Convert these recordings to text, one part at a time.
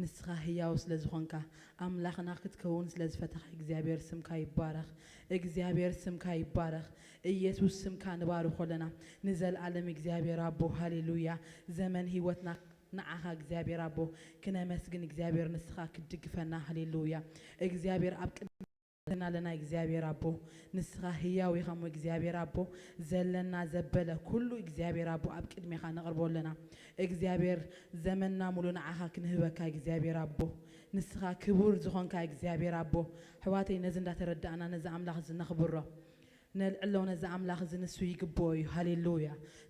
ንስኻ ህያው ስለ ዝኾንካ፣ ኣምላኽና ክትከውን ስለ ዝፈተኻ እግዚኣብሔር ስምካ ይባረኽ። እግዚኣብሔር ስምካ ይባረኽ። ኢየሱስ ስምካ ንባርኾ ኣለና። ንዘለኣለም እግዚኣብሔር ኣቦ፣ ሃሌሉያ። ዘመን ህይወትና ንዓኻ እግዚኣብሔር ኣቦ ክነመስግን፣ እግዚኣብሔር ንስኻ ክትድግፈና፣ ሃሌሉያ። እግዚኣብሔር ኣብ ቅድሚ ዘለና ኣለና እግዚኣብሔር ኣቦ፣ ንስኻ ህያው ኢኻ እሞ እግዚኣብሔር ኣቦ፣ ዘለና ዘበለ ኩሉ እግዚኣብሔር ኣቦ ኣብ ቅድሜኻ ነቕርቦ ኣለና። እግዚኣብሔር ዘመንና ሙሉ ንዓኻ ክንህበካ እግዚኣብሔር ኣቦ፣ ንስኻ ክቡር ዝኾንካ እግዚኣብሔር ኣቦ። ኣሕዋተይ ነዚ እንዳተረዳእና ነዚ ኣምላኽ እዚ ነኽብሮ፣ ነልዕሎ ነዚ ኣምላኽ እዚ ንሱ ይግብኦ እዩ። ሃሌሉያ።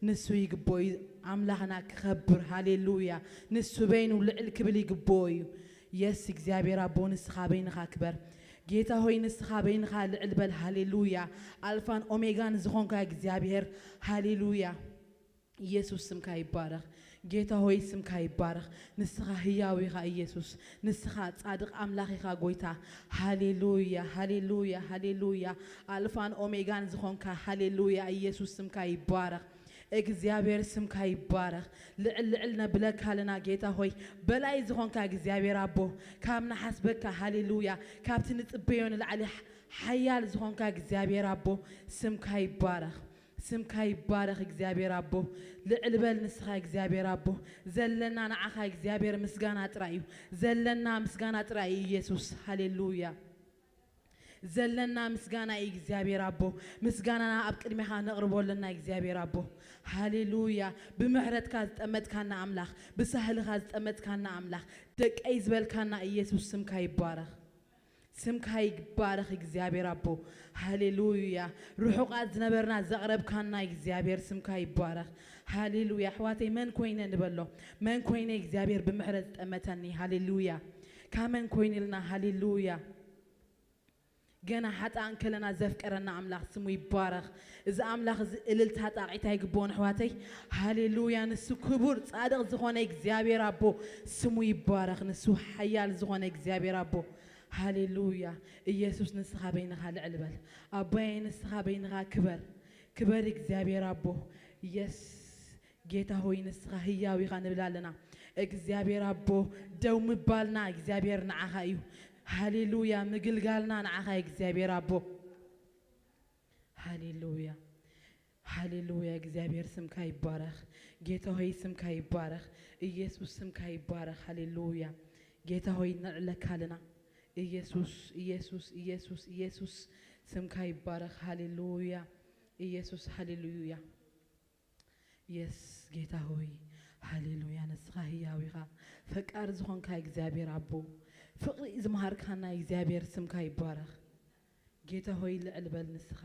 ንሱ ይግብኦ እዩ ኣምላኽና ክኸብር። ሃሌሉያ። ንሱ በይኑ ልዕል ክብል ይግብኦ እዩ። የስ እግዚኣብሔር ኣቦ ንስኻ በይንኻ ክበር። ጌታ ሆይ ንስኻ በይንኻ ልዕል በል። ሃሌሉያ። ኣልፋን ኦሜጋን ዝኾንካ እግዚኣብሔር። ሃሌሉያ። ኢየሱስ ስምካ ይባረኽ። ጌታ ሆይ ስምካ ይባረኽ። ንስኻ ህያው ኢኻ ኢየሱስ። ንስኻ ጻድቕ ኣምላኽ ኢኻ ጎይታ። ሃሌሉያ፣ ሃሌሉያ፣ ሃሌሉያ። ኣልፋን ኦሜጋን ዝኾንካ ሃሌሉያ ኢየሱስ ስምካ ይባረኽ። እግዚኣብሔር ስምካ ይባረኽ። ልዕል ልዕል ነብለካ ኣለና ጌታ ሆይ። በላይ ዝኾንካ እግዚኣብሔር ኣቦ ካብ ንሓስበካ ሃሌሉያ። ካብቲ ንጽበዮ ንላዕሊ ሓያል ዝኾንካ እግዚኣብሔር ኣቦ ስምካ ይባረኽ። ስምካ ይባረኽ እግዚኣብሔር ኣቦ። ልዕል በል ንስኻ እግዚኣብሔር ኣቦ። ዘለና ንዓኻ እግዚኣብሔር ምስጋና ጥራይ እዩ። ዘለና ምስጋና ጥራይ እዩ ኢየሱስ። ሃሌሉያ። ዘለና ምስጋና እዩ እግዚኣብሔር ኣቦ። ምስጋናና ኣብ ቅድሜኻ ነቕርቦ ኣለና እግዚኣብሔር ኣቦ። ሃሌሉያ። ብምሕረትካ ዝጠመትካና ኣምላኽ፣ ብሳህልኻ ዝጠመትካና ኣምላኽ፣ ደቀይ ዝበልካና ኢየሱስ ስምካ ይባረኽ። ስምካ ይባረኽ እግዚኣብሔር ኣቦ። ሃሌሉያ። ርሑቓት ዝነበርና ዘቕረብካና እግዚኣብሔር ስምካ ይባረኽ። ሃሌሉያ። ኣሕዋተይ መን ኮይነ ንበሎ? መን ኮይነ እግዚኣብሔር ብምሕረት ዝጠመተኒ? ሃሌሉያ። ካመን ኮይኑ ኢልና? ሃሌሉያ። ገና ሓጥኣን ከለና ዘፍቀረና ኣምላኽ ስሙ ይባረኽ። እዚ ኣምላኽ እዚ እልልታ ጣቕዒት ኣይግብኦን ኣሕዋተይ። ሃሌሉያ። ንሱ ክቡር ጻድቕ ዝኾነ እግዚኣብሔር ኣቦ ስሙ ይባረኽ። ንሱ ሓያል ዝኾነ እግዚኣብሔር ኣቦ። ሃሌሉያ። ኢየሱስ ንስኻ በይንኻ ልዕል በል። ኣቦየ ንስኻ በይንኻ ክበር። ክበር እግዚኣብሔር ኣቦ። የስ ጌታ ሆይ ንስኻ ህያው ኢኻ ንብል ኣለና። እግዚኣብሔር ኣቦ ደው ምባልና እግዚኣብሔር ንዓኻ እዩ። ሃሌሉያ። ምግልጋልና ንዓኻ እዩ እግዚኣብሔር ኣቦ። ሃሌሉያ። ሃሌሉያ። እግዚኣብሔር ስምካ ይባረኽ። ጌታ ሆይ ስምካ ይባረኽ። ኢየሱስ ስምካ ይባረኽ። ሃሌሉያ። ጌታ ሆይ ነዕለካ ኣለና። ኢየሱስ ኢየሱስ ኢየሱስ ኢየሱስ ስምካ ይባረኽ። ሃሌሉያ። ኢየሱስ ሃሌሉያ። የስ ጌታ ሆይ ሃሌሉያ። ንስኻ ህያው ኢኻ። ፈቃር ዝኾንካ እግዚኣብሔር ኣቦ፣ ፍቕሪ ዝመሃርካና እግዚኣብሔር ስምካ ይባረኽ። ጌታ ሆይ ልዕል በል ንስኻ።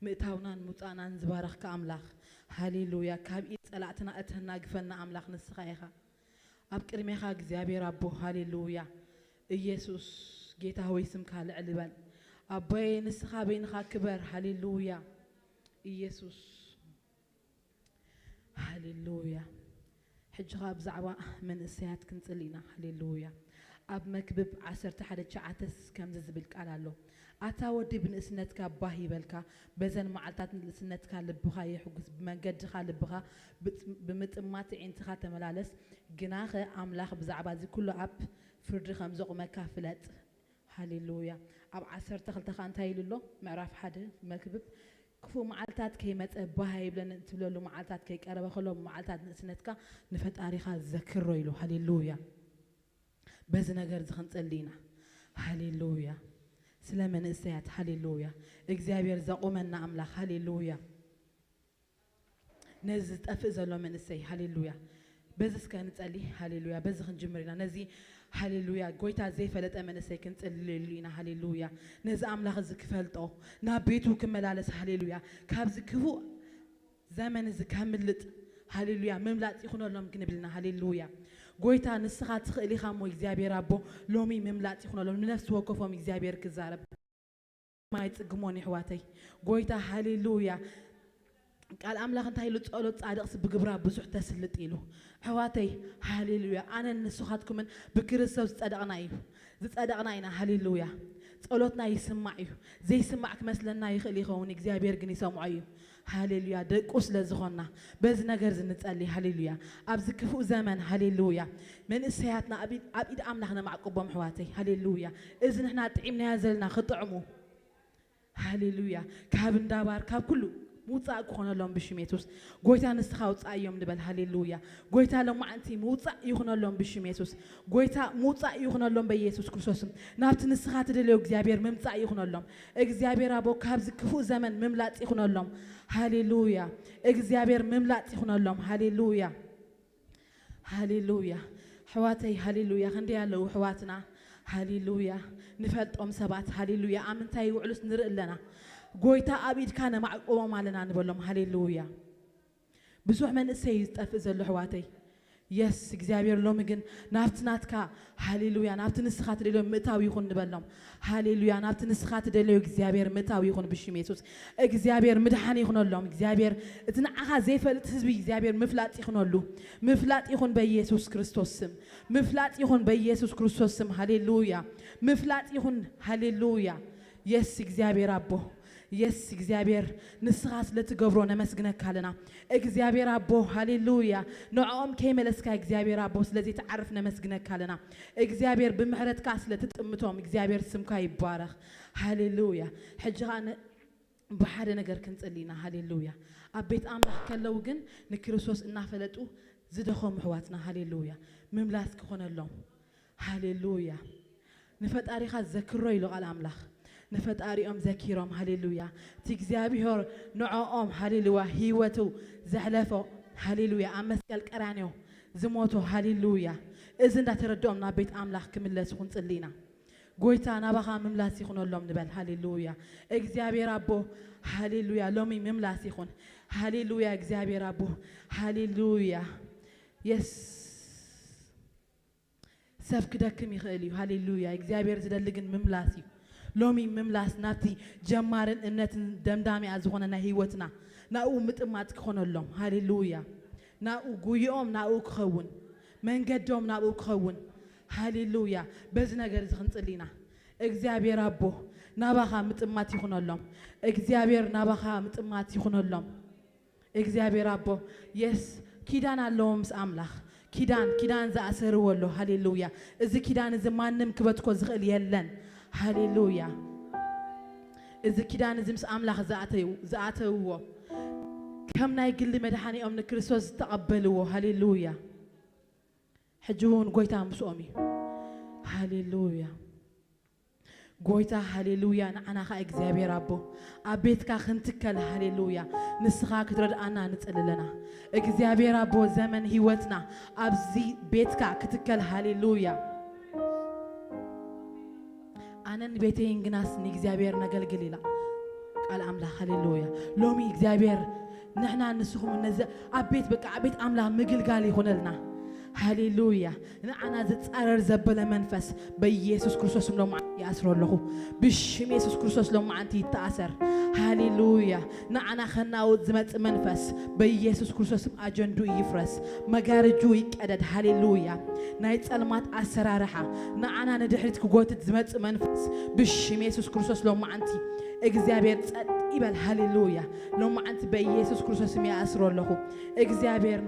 ምእታውናን ምውጻእናን ዝባረኽካ ኣምላኽ፣ ሃሌሉያ። ካብ ኢድ ጸላእትና እተናግፈና ኣምላኽ ንስኻ ኢኻ። ኣብ ቅድሜኻ እግዚኣብሔር ኣቦ፣ ሃሌሉያ። ኢየሱስ ጌታ ሆይ ስምካ ልዕል ይበል። ኣቦየ ንስኻ በይንኻ ክበር፣ ሃሌሉያ። ኢየሱስ ሃሌሉያ። ሕጂ ኸኣ ብዛዕባ መንእሰያት ክንጽሊ ኢና። ሃሌሉያ። ኣብ መክብብ ዓሰርተ ሓደ ትሽዓተስ ከምዚ ዝብል ቃል ኣሎ፣ ኣታ ወዲ ብንእስነትካ ባህ ይበልካ፣ በዘን መዓልታት ንእስነትካ ልብኻ የሕጉስ፣ ብመንገድኻ ልብኻ ብጽ- ብምጥማት ኣዒንትኻ ተመላለስ፣ ግናኸ ኣምላኽ ብዛዕባ እዚ ኩሉ ኣብ ፍርዲ ከም ዘቑመካ ፍለጥ። ሃሌሉያ። ኣብ ዓሰርተ ክልተ ኸኣ እንታይ ኢሉ ኣሎ? ምዕራፍ ሓደ መክብብ፣ ክፉእ መዓልታት ከይመጸ ባህ ኣይብለንን እትብለሉ መዓልታት ከይቀረበ ከሎ፣ መዓልታት ንእስነትካ ንፈጣሪኻ ዘክሮ ኢሉ። ሃሌሉያ። በዚ ነገር እዚ ክንጸሊ ኢና። ሃሌሉያ። ስለ መንእሰያት፣ ሃሌሉያ። እግዚኣብሔር ዘቑመና ኣምላኽ፣ ሃሌሉያ። ነዚ ዝጠፍእ ዘሎ መንእሰይ፣ ሃሌሉያ። በዚ እስከ ንጸሊ፣ ሃሌሉያ። በዚ ክንጅምር ኢና። ነዚ፣ ሃሌሉያ፣ ጎይታ ዘይፈለጠ መንእሰይ ክንጽልየሉ ኢና፣ ሃሌሉያ። ነዚ ኣምላኽ እዚ ክፈልጦ፣ ናብ ቤቱ ክመላለስ፣ ሃሌሉያ። ካብዚ ክፉእ ዘመን እዚ ከምልጥ፣ ሃሌሉያ። ምምላጥ ይኹነሎም ክንብል ኢና፣ ሃሌሉያ። ጎይታ ንስኻ ትኽእል ኢኻ እሞ እግዚኣብሔር ኣቦ፣ ሎሚ ምምላጥ ይኹነሎም። ንነፍሲ ወከፎም እግዚኣብሔር ክዛረብ። ማይ ጽግሞን የሕዋተይ። ጎይታ ሃሌሉያ። ቃል ኣምላኽ እንታይ ኢሉ? ጸሎት ጻድቕሲ ብግብራ ብዙሕ ተስልጥ ኢሉ። ኣሕዋተይ ሃሌሉያ። ኣነን ንስኻትኩምን ብክርስቶስ ዝጸደቕና እዩ። ዝጸደቕና ኢና። ሃሌሉያ። ጸሎትና ይስማዕ እዩ። ዘይስማዕ ክመስለና ይኽእል ይኸውን፣ እግዚኣብሔር ግን ይሰምዖ እዩ። ሃሌሉያ፣ ደቁ ስለ ዝኾንና በዚ ነገር እዚ ንጸሊ። ሃሌሉያ፣ ኣብዚ ክፉእ ዘመን፣ ሃሌሉያ፣ መንእሰያትና ኣብ ኢድ፣ ኣብ ኢድ ኣምላኽ ነማዕቁቦም፣ ኣሕዋተይ። ሃሌሉያ፣ እዚ ንሕና ጥዒምናዮ ዘለና ክጥዕሙ። ሃሌሉያ፣ ካብ እንዳባር፣ ካብ ኩሉ ምውጻእ ክኾነሎም ብሽም የሱስ። ጎይታ፣ ንስኻ ውጻእ እዮም ንበል። ሃሌሉያ፣ ጎይታ፣ ሎማዓንቲ ምውጻእ ይኹነሎም ብሽም የሱስ። ጎይታ፣ ምውጻእ ይኹነሎም በኢየሱስ ክርስቶስም። ናብቲ ንስኻ ትደልዮ እግዚኣብሔር ምምጻእ ይኹነሎም። እግዚኣብሔር ኣቦ፣ ካብዚ ክፉእ ዘመን ምምላጥ ይኹነሎም። ሃሌሉያ፣ እግዚኣብሔር ምምላጥ ይኹነሎም። ሃሌሉያ፣ ሃሌሉያ፣ ኣሕዋተይ፣ ሃሌሉያ። ክንደይ ኣለዉ ኣሕዋትና፣ ሃሌሉያ፣ ንፈልጦም ሰባት፣ ሃሌሉያ፣ ኣብ ምንታይ ይውዕሉስ ንርኢ ኣለና። ጎይታ፣ ኣብ ኢድካ ነማዕቁቦም ኣለና ንበሎም። ሃሌሉያ። ብዙሕ መንእሰይ እዩ ዝጠፍእ ዘሎ፣ ኣሕዋተይ። የስ እግዚኣብሔር፣ ሎሚ ግን ናብቲ ናትካ፣ ሃሌሉያ፣ ናብቲ ንስኻ ትደልዮ ምእታው ይኹን ንበሎም። ሃሌሉያ፣ ናብቲ ንስኻ ትደልዮ እግዚኣብሔር ምእታው ይኹን ብሽም የሱስ። እግዚኣብሔር ምድሓን ይኹነሎም። እግዚኣብሔር፣ እቲ ንዓኻ ዘይፈልጥ ህዝቢ እግዚኣብሔር ምፍላጥ ይኹነሉ። ምፍላጥ ይኹን በኢየሱስ ክርስቶስ ስም። ምፍላጥ ይኹን በኢየሱስ ክርስቶስ ስም። ሃሌሉያ፣ ምፍላጥ ይኹን። ሃሌሉያ፣ የስ እግዚኣብሔር ኣቦ፣ የስ እግዚኣብሔር፣ ንስኻ ስለ ትገብሮ ነመስግነካ ኣለና። እግዚኣብሔር ኣቦ፣ ሃሌሉያ፣ ንዕኦም ከይመለስካ እግዚኣብሔር ኣቦ፣ ስለ ዘይትዓርፍ ነመስግነካ ኣለና። እግዚኣብሔር ብምሕረትካ ስለ ትጥምቶም እግዚኣብሔር ስምካ ይባረኽ። ሃሌሉያ። ሕጂ ኸኣ ን-፣ ብሓደ ነገር ክንጽሊ ኢና። ሃሌሉያ። ኣብ ቤት ኣምላኽ ከለዉ ግን ንክርስቶስ እናፈለጡ ዝደኸሙ ኣሕዋትና፣ ሃሌሉያ፣ ምምላስ ክኾነሎም። ሃሌሉያ። ንፈጣሪኻ ዘክሮ ኢሉ ቃል ኣምላኽ። ንፈጣሪኦም ዘኪሮም፣ ሃሌሉያ፣ እቲ እግዚኣብሔር ንዕኦም፣ ሃሌሉያ፣ ህይወቱ ዘሕለፎ፣ ሃሌሉያ፣ ኣብ መስቀል ቀራንዮ ዝሞቶ፣ ሃሌሉያ። እዚ እንዳተረድኦም ናብ ቤት ኣምላኽ ክምለሱ ክንጽሊ ኢና። ጎይታ፣ ናባኻ ምምላስ ይኹነሎም ንበል። ሃሌሉያ። እግዚኣብሔር ኣቦ፣ ሃሌሉያ፣ ሎሚ ምምላስ ይኹን። ሃሌሉያ፣ እግዚኣብሔር ኣቦ፣ ሃሌሉያ። የስ፣ ሰብ ክደክም ይኽእል እዩ። ሃሌሉያ። እግዚኣብሔር ዝደሊ ግን ምምላስ እዩ። ሎሚ ምምላስ ናብቲ ጀማርን እምነትን ደምዳሚኣ ዝኾነ ናይ ህይወትና፣ ናብኡ ምጥማት ክኾነሎም። ሃሌሉያ። ናብኡ ጉይኦም ናብኡ ክኸውን፣ መንገዶም ናብኡ ክኸውን። ሃሌሉያ። በዚ ነገር እዚ ክንጽሊ ኢና። እግዚኣብሔር ኣቦ፣ ናባኻ ምጥማት ይኹነሎም። እግዚኣብሔር፣ ናባኻ ምጥማት ይኹነሎም። እግዚኣብሔር ኣቦ፣ የስ፣ ኪዳን ኣለዎ ምስ ኣምላኽ። ኪዳን፣ ኪዳን ዝኣሰርዎ ኣሎ። ሃሌሉያ። እዚ ኪዳን እዚ ማንም ክበትኮ ዝኽእል የለን። ሃሌሉያ። እዚ ኪዳን እዚ ምስ ኣምላኽ ዝኣተዩ-፣ ዝኣተውዎ፣ ከም ናይ ግሊ መድሓኒኦም ንክርስቶስ ዝተቐበልዎ፣ ሃሌሉያ፣ ሕጂ እውን ጎይታ ምስኦም እዩ። ሃሌሉያ። ጎይታ፣ ሃሌሉያ፣ ንዓና ኸኣ እግዚኣብሔር ኣቦ፣ ኣብ ቤትካ ክንትከል፣ ሃሌሉያ፣ ንስኻ ክትረድኣና ንጽሊ ኣለና። እግዚኣብሔር ኣቦ፣ ዘመን ህይወትና ኣብዚ ቤትካ ክትከል፣ ሃሌሉያ። ኣነን ቤተይን ግናስ ንእግዚኣብሔር ነገልግል ኢላ ቃል ኣምላኽ። ሃሌሉያ። ሎሚ እግዚኣብሔር ንሕና ንስኹም ነዚ ኣብ ቤት፣ በቃ ኣብ ቤት ኣምላኽ ምግልጋል ይኹነልና። ሃሌሉያ። ንዓና ዝጻረር ዘበለ መንፈስ በኢየሱስ ክርስቶስ ሎማዓንቲ ይኣስሮ ኣለኹ። ብሽም የሱስ ክርስቶስ ሎማዓንቲ ይተኣሰር። ሃሌሉያ። ንዓና ከናውጥ ዝመጽእ መንፈስ በኢየሱስ ክርስቶስ ኣጀንዱ ይፍረስ፣ መጋረጁ ይቀደድ። ሃሌሉያ። ናይ ጸልማት ኣሰራርሓ ንዓና ንድሕሪት ክጎትት ዝመጽእ መንፈስ ብሽም የሱስ ክርስቶስ ሎማዓንቲ እግዚኣብሔር ጸጥ ይበል። ሃሌሉያ። ሎማዓንቲ በኢየሱስ ክርስቶስ ስም ይኣስሮ ኣለኹ። እግዚኣብሔር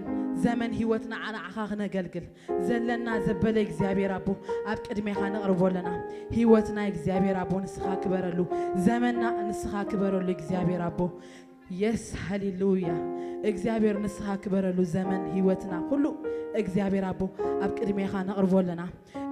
ዘመን ህይወትና ንዓኻ ክነገልግል ዘለና ዘበለ እግዚኣብሔር ኣቦ ኣብ ቅድሜኻ ነቕርቦ ኣለና። ህይወትና እግዚኣብሔር ኣቦ ንስኻ ክበረሉ፣ ዘመንና ንስኻ ክበረሉ እግዚኣብሔር ኣቦ። የስ፣ ሃሌሉያ። እግዚኣብሔር ንስኻ ክበረሉ፣ ዘመን ህይወትና ኩሉ እግዚኣብሔር ኣቦ ኣብ ቅድሜኻ ነቕርቦ ኣለና።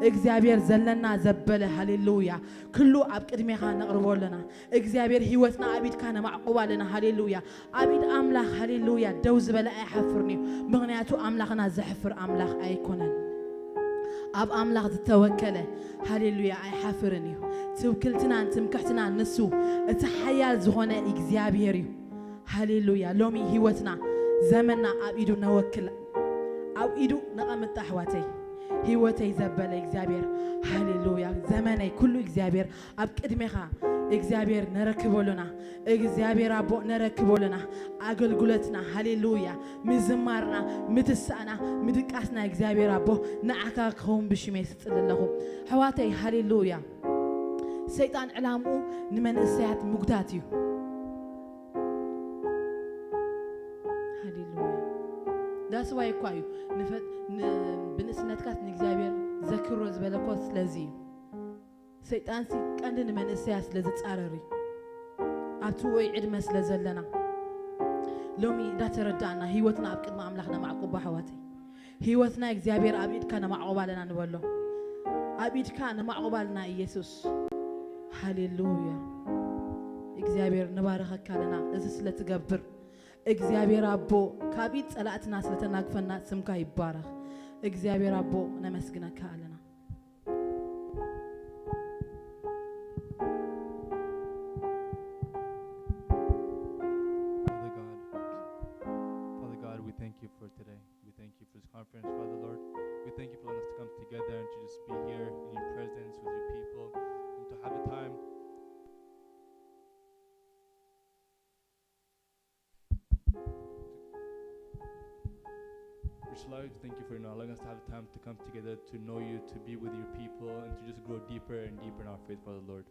እግዚኣብሔር ዘለና ዘበለ፣ ሃሌሉያ፣ ኩሉ ኣብ ቅድሜኻ ነቕርቦ ኣለና። እግዚኣብሔር ህይወትና ኣብ ኢድካ ነማዕቁብ ኣለና። ሃሌሉያ። ኣብ ኢድ ኣምላኽ፣ ሃሌሉያ፣ ደው ዝበለ ኣይሓፍርን እዩ። ምኽንያቱ ኣምላኽና ዘሕፍር ኣምላኽ ኣይኮነን። ኣብ ኣምላኽ ዝተወከለ፣ ሃሌሉያ፣ ኣይሓፍርን እዩ። ትውክልትናን ትምክሕትናን ንሱ እቲ ሓያል ዝኾነ እግዚኣብሔር እዩ። ሃሌሉያ። ሎሚ ህይወትና፣ ዘመንና ኣብ ኢዱ ነወክል፣ ኣብ ኢዱ ነቐምጥ ኣሕዋተይ። ህይወተይ ዘበለ እግዚኣብሔር፣ ሃሌሉያ። ዘመነይ ኩሉ እግዚኣብሔር ኣብ ቅድሜኻ እግዚኣብሔር ነረክበሉና፣ እግዚኣብሔር ኣቦ ነረክበሉና። ኣገልግሎትና፣ ሃሌሉያ፣ ምዝማርና፣ ምትሳእና፣ ምድቃስና እግዚኣብሔር ኣቦ ንዓካ ክኸውን ብሽመይ ስጽል ኣለኹ። ኣሕዋተይ፣ ሃሌሉያ። ሰይጣን ዕላምኡ ንመንእሰያት ምጉዳት እዩ። ስዋይ እኳ እዩ። ንፈ- ን- ብንእስነትካስ ንእግዚኣብሔር ዘክሮ ዝበለ እኮ ስለዚ እዩ። ሰይጣንሲ ቀንዲ ንመንእሰያት ስለ ዝጻረር እዩ። ኣብቲ ውዑይ ዕድመ ስለ ዘለና ሎሚ እንዳተረዳእና ህይወትና ኣብ ቅድሚ ኣምላኽ ነማዕቁባ ኣሕዋተይ። ህይወትና እግዚኣብሔር ኣብ ኢድካ ነማዕቁባ ኣለና ንበሎ። ኣብ ኢድካ ነማዕቁባ ኣለና ኢየሱስ። ሃሌሉያ። እግዚኣብሔር ንባረኸካ ኣለና እዚ ስለ ትገብር። እግዚኣብሔር ኣቦ ካብ ኢድ ጸላእትና ስለ ተናግፈና ስምካ ይባረኽ። እግዚኣብሔር ኣቦ ነመስግነካ ኣለና። Father God, Father God, we thank you for today. We thank you for this conference, Father Lord. We thank you for letting us to come together and to just be here in your presence with your people and to have a time. Rich life, thank you for, you know, allowing us to have the time to come together to know you, to be with your people, and to just grow deeper and deeper in our faith, Father Lord.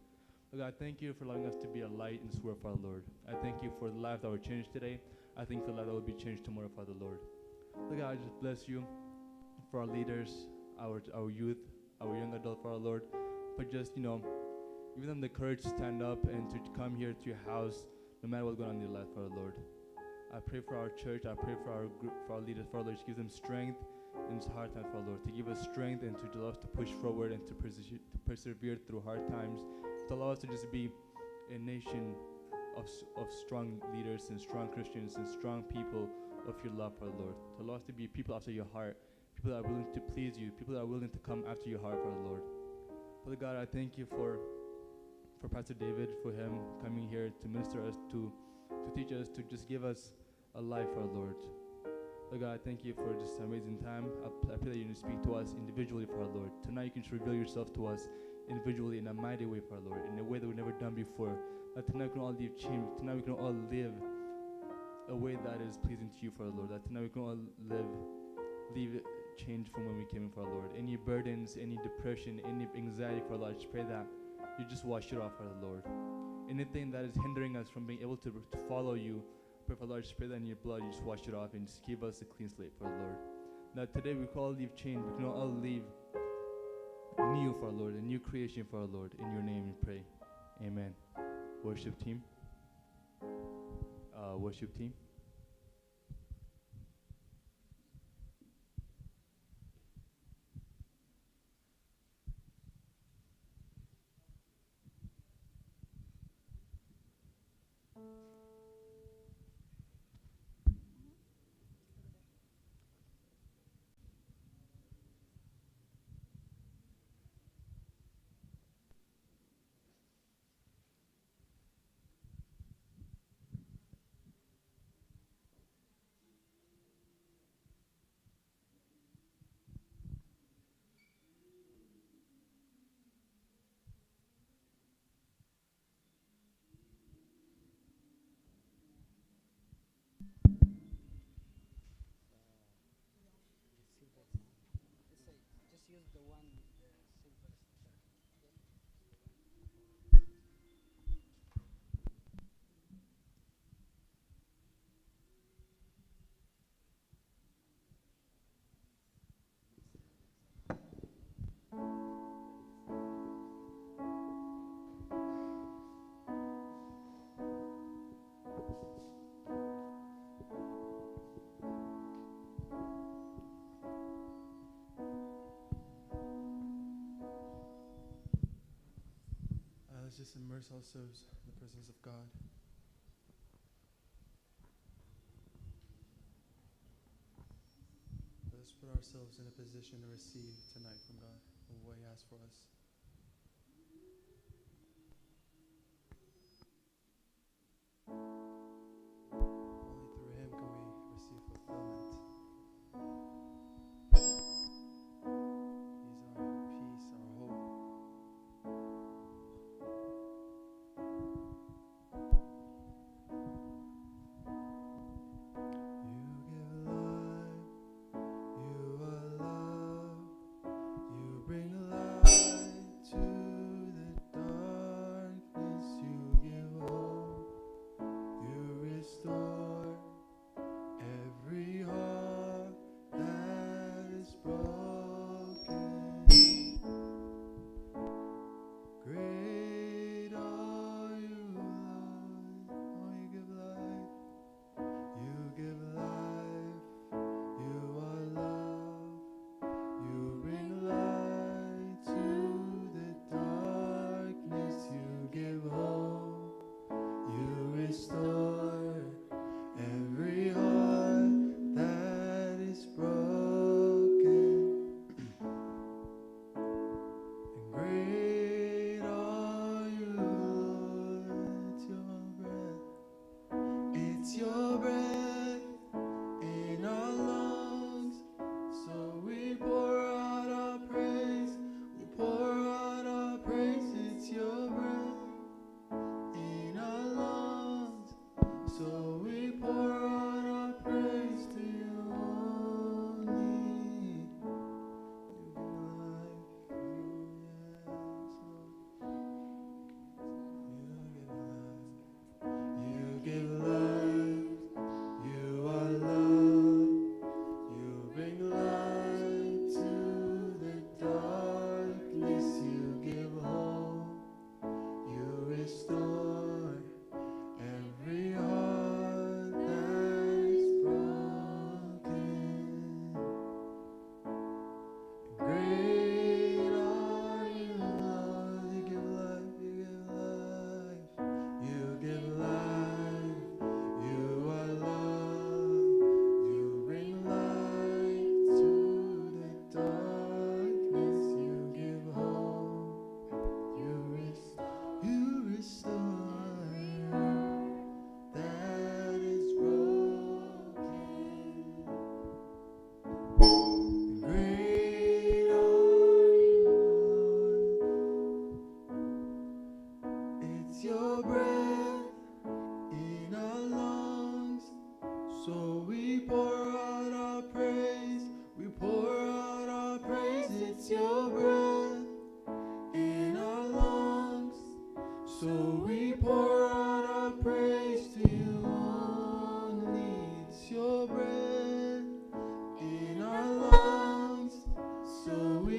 Lord God, thank you for allowing us to be a light in this world, Father Lord. I thank you for the lives that were changed today. I thank you for the lives that will be changed tomorrow, Father Lord. Lord God, I just bless you for our leaders, our our youth, our young adult, Father Lord. But just, you know, give them the courage to stand up and to come here to your house, no matter what's going on in their life, Father Lord. I pray for our church. I pray for our group, for our leaders, Father Lord. Just give them strength in this hard time, Father Lord, to give us strength and to allow us to push forward and to, perse- to persevere through hard times, to allow us to just be a nation of, s- of strong leaders and strong Christians and strong people of your love, Father Lord. To allow us to be people after your heart, people that are willing to please you, people that are willing to come after your heart, Father Lord. Father God, I thank you for for Pastor David, for him coming here to minister us, to to teach us, to just give us a life, Father Lord. Lord God, I thank you for this amazing time. I, I pray that you can speak to us individually, Father Lord. Tonight you can just reveal yourself to us individually in a mighty way, Father Lord, in a way that we've never done before. That tonight we can all leave changed. Tonight we can all live a way that is pleasing to you, Father Lord. That tonight we can all live, leave changed from when we came in, Father Lord. Any burdens, any depression, any anxiety, Father Lord, I just pray that you just wash it off, Father Lord. Anything that is hindering us from being able to, to follow you, pray, Father Lord, I just pray that in your blood you just wash it off and just give us a clean slate, Father Lord. That today we can all leave changed, we can all leave new, Father Lord, a new creation, Father Lord. In your name we pray. Amen. Worship team. Uh, worship team. Uh, let's just immerse ourselves in the presence of God. Let us put ourselves in a position to receive tonight from God and what He has for us. Only through Him can we receive fulfillment. He's our peace, our hope. You give life, you are love, you bring light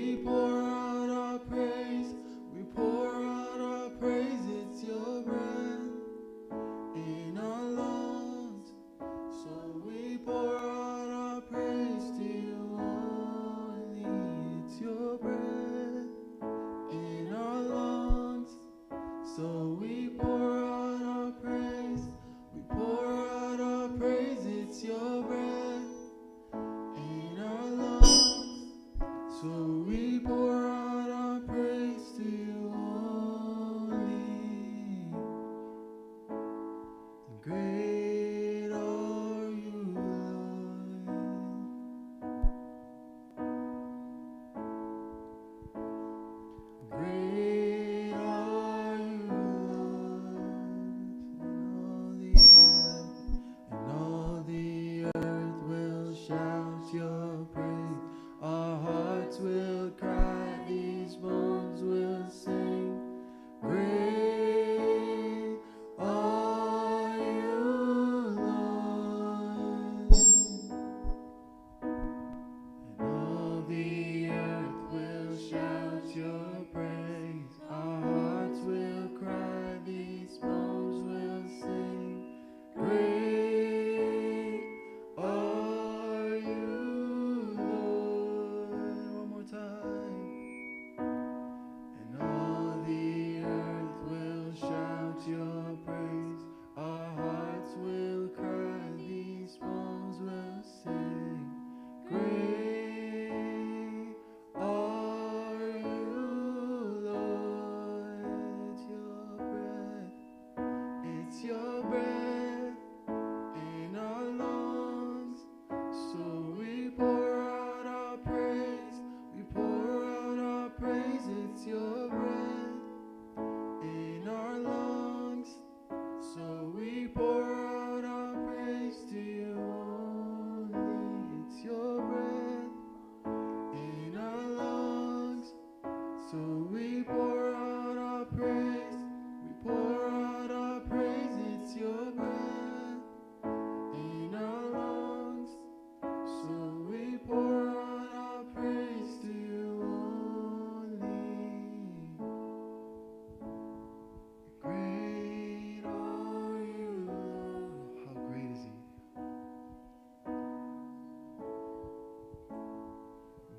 We pour out our praise, we pour out our praise, it's your breath in our lungs. So we pour out our praise to you only, it's your breath in our lungs. So we pour out our praise, we pour out our praise, it's your breath in our lungs. So we pour out our praise to you only. Great are you, Lord. Great are you, Lord, and all the earth, and all the earth will shout your praise. Our hearts will cry, these bones will sing. Great are you, Lord. And all the earth will shout your praise. Our hearts will cry, these bones will sing. Great are you, Lord. One more time. And all the earth will shout your praise. Our hearts will cry, these bones will sing. Great are you, Lord. It's your breath, it's your breath in our lungs. So we pour out our praise, we pour out our praise, it's your breath in our lungs. So we pour out our praise to you only. It's your breath in our lungs. So we pour out our praise. We pour out our praise. It's your breath in our lungs. So we pour out our praise to you only. Great are you, Lord. How great is he?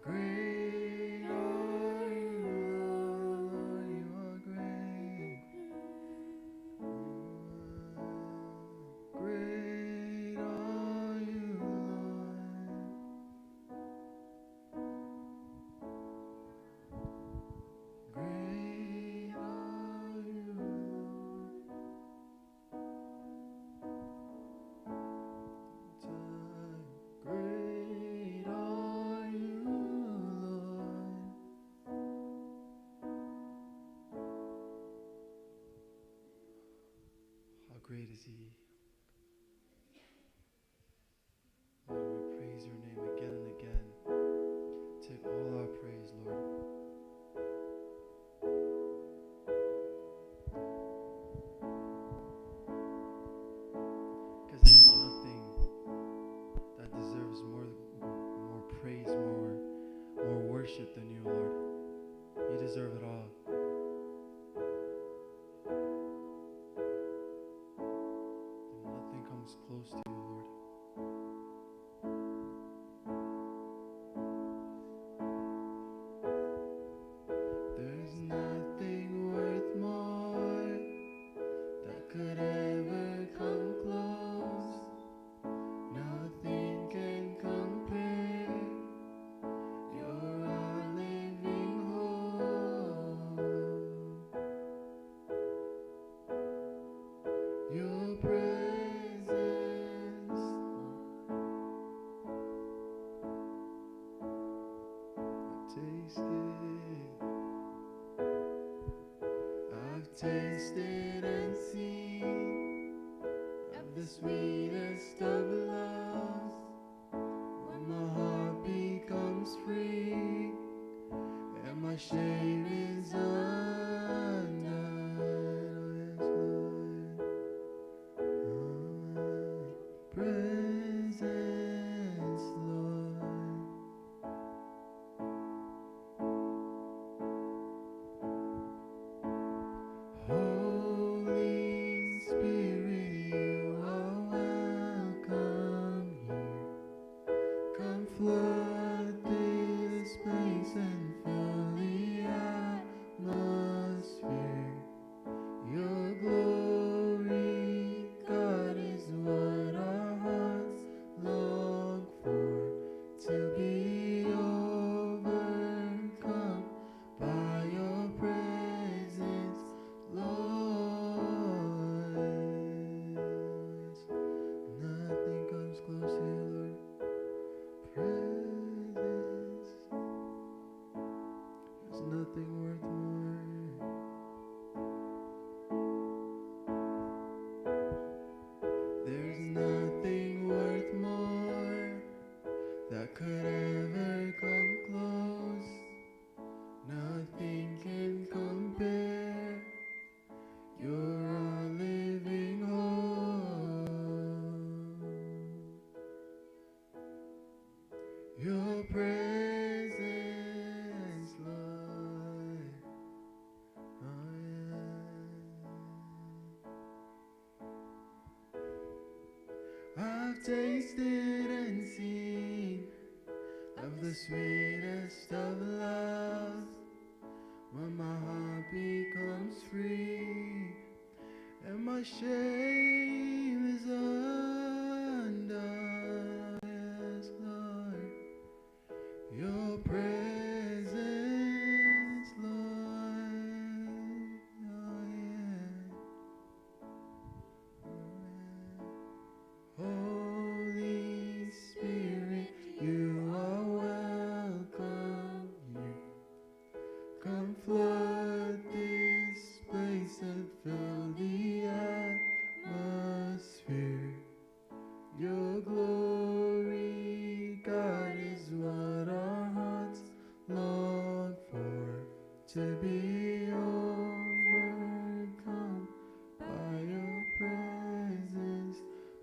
Great are you, Lord. You are great. Great are you, Lord. Great are you, Lord. Time. Great are you, Lord. How great is he? Lord, we praise your name again and again. Take all our praise, Lord. Because there's nothing that deserves more, more praise, more, more worship than you, Lord. You deserve it all. And nothing comes close to you, Lord. There's nothing worth more that could ever come close. Nothing can compare. You're our living hope. Your presence, I've tasted, I've tasted and seen of the sweetest of loves. When my heart becomes free and my shame is undone, oh yes, Lord, your presence, Lord. nothing worth more. There's nothing worth more that could ever come close. Nothing can compare. You're a living hope. Your presence, Lord. Oh, yeah. I've tasted and seen of the sweetest of love, when my heart becomes free and my shame is undone. Yes, Lord, your presence, Lord. Oh, yeah. Oh, yeah. Holy Spirit, you are welcome here. Come flood this place and fill the atmosphere. Your glory, God, is what our hearts long for, to be overcome by your presence,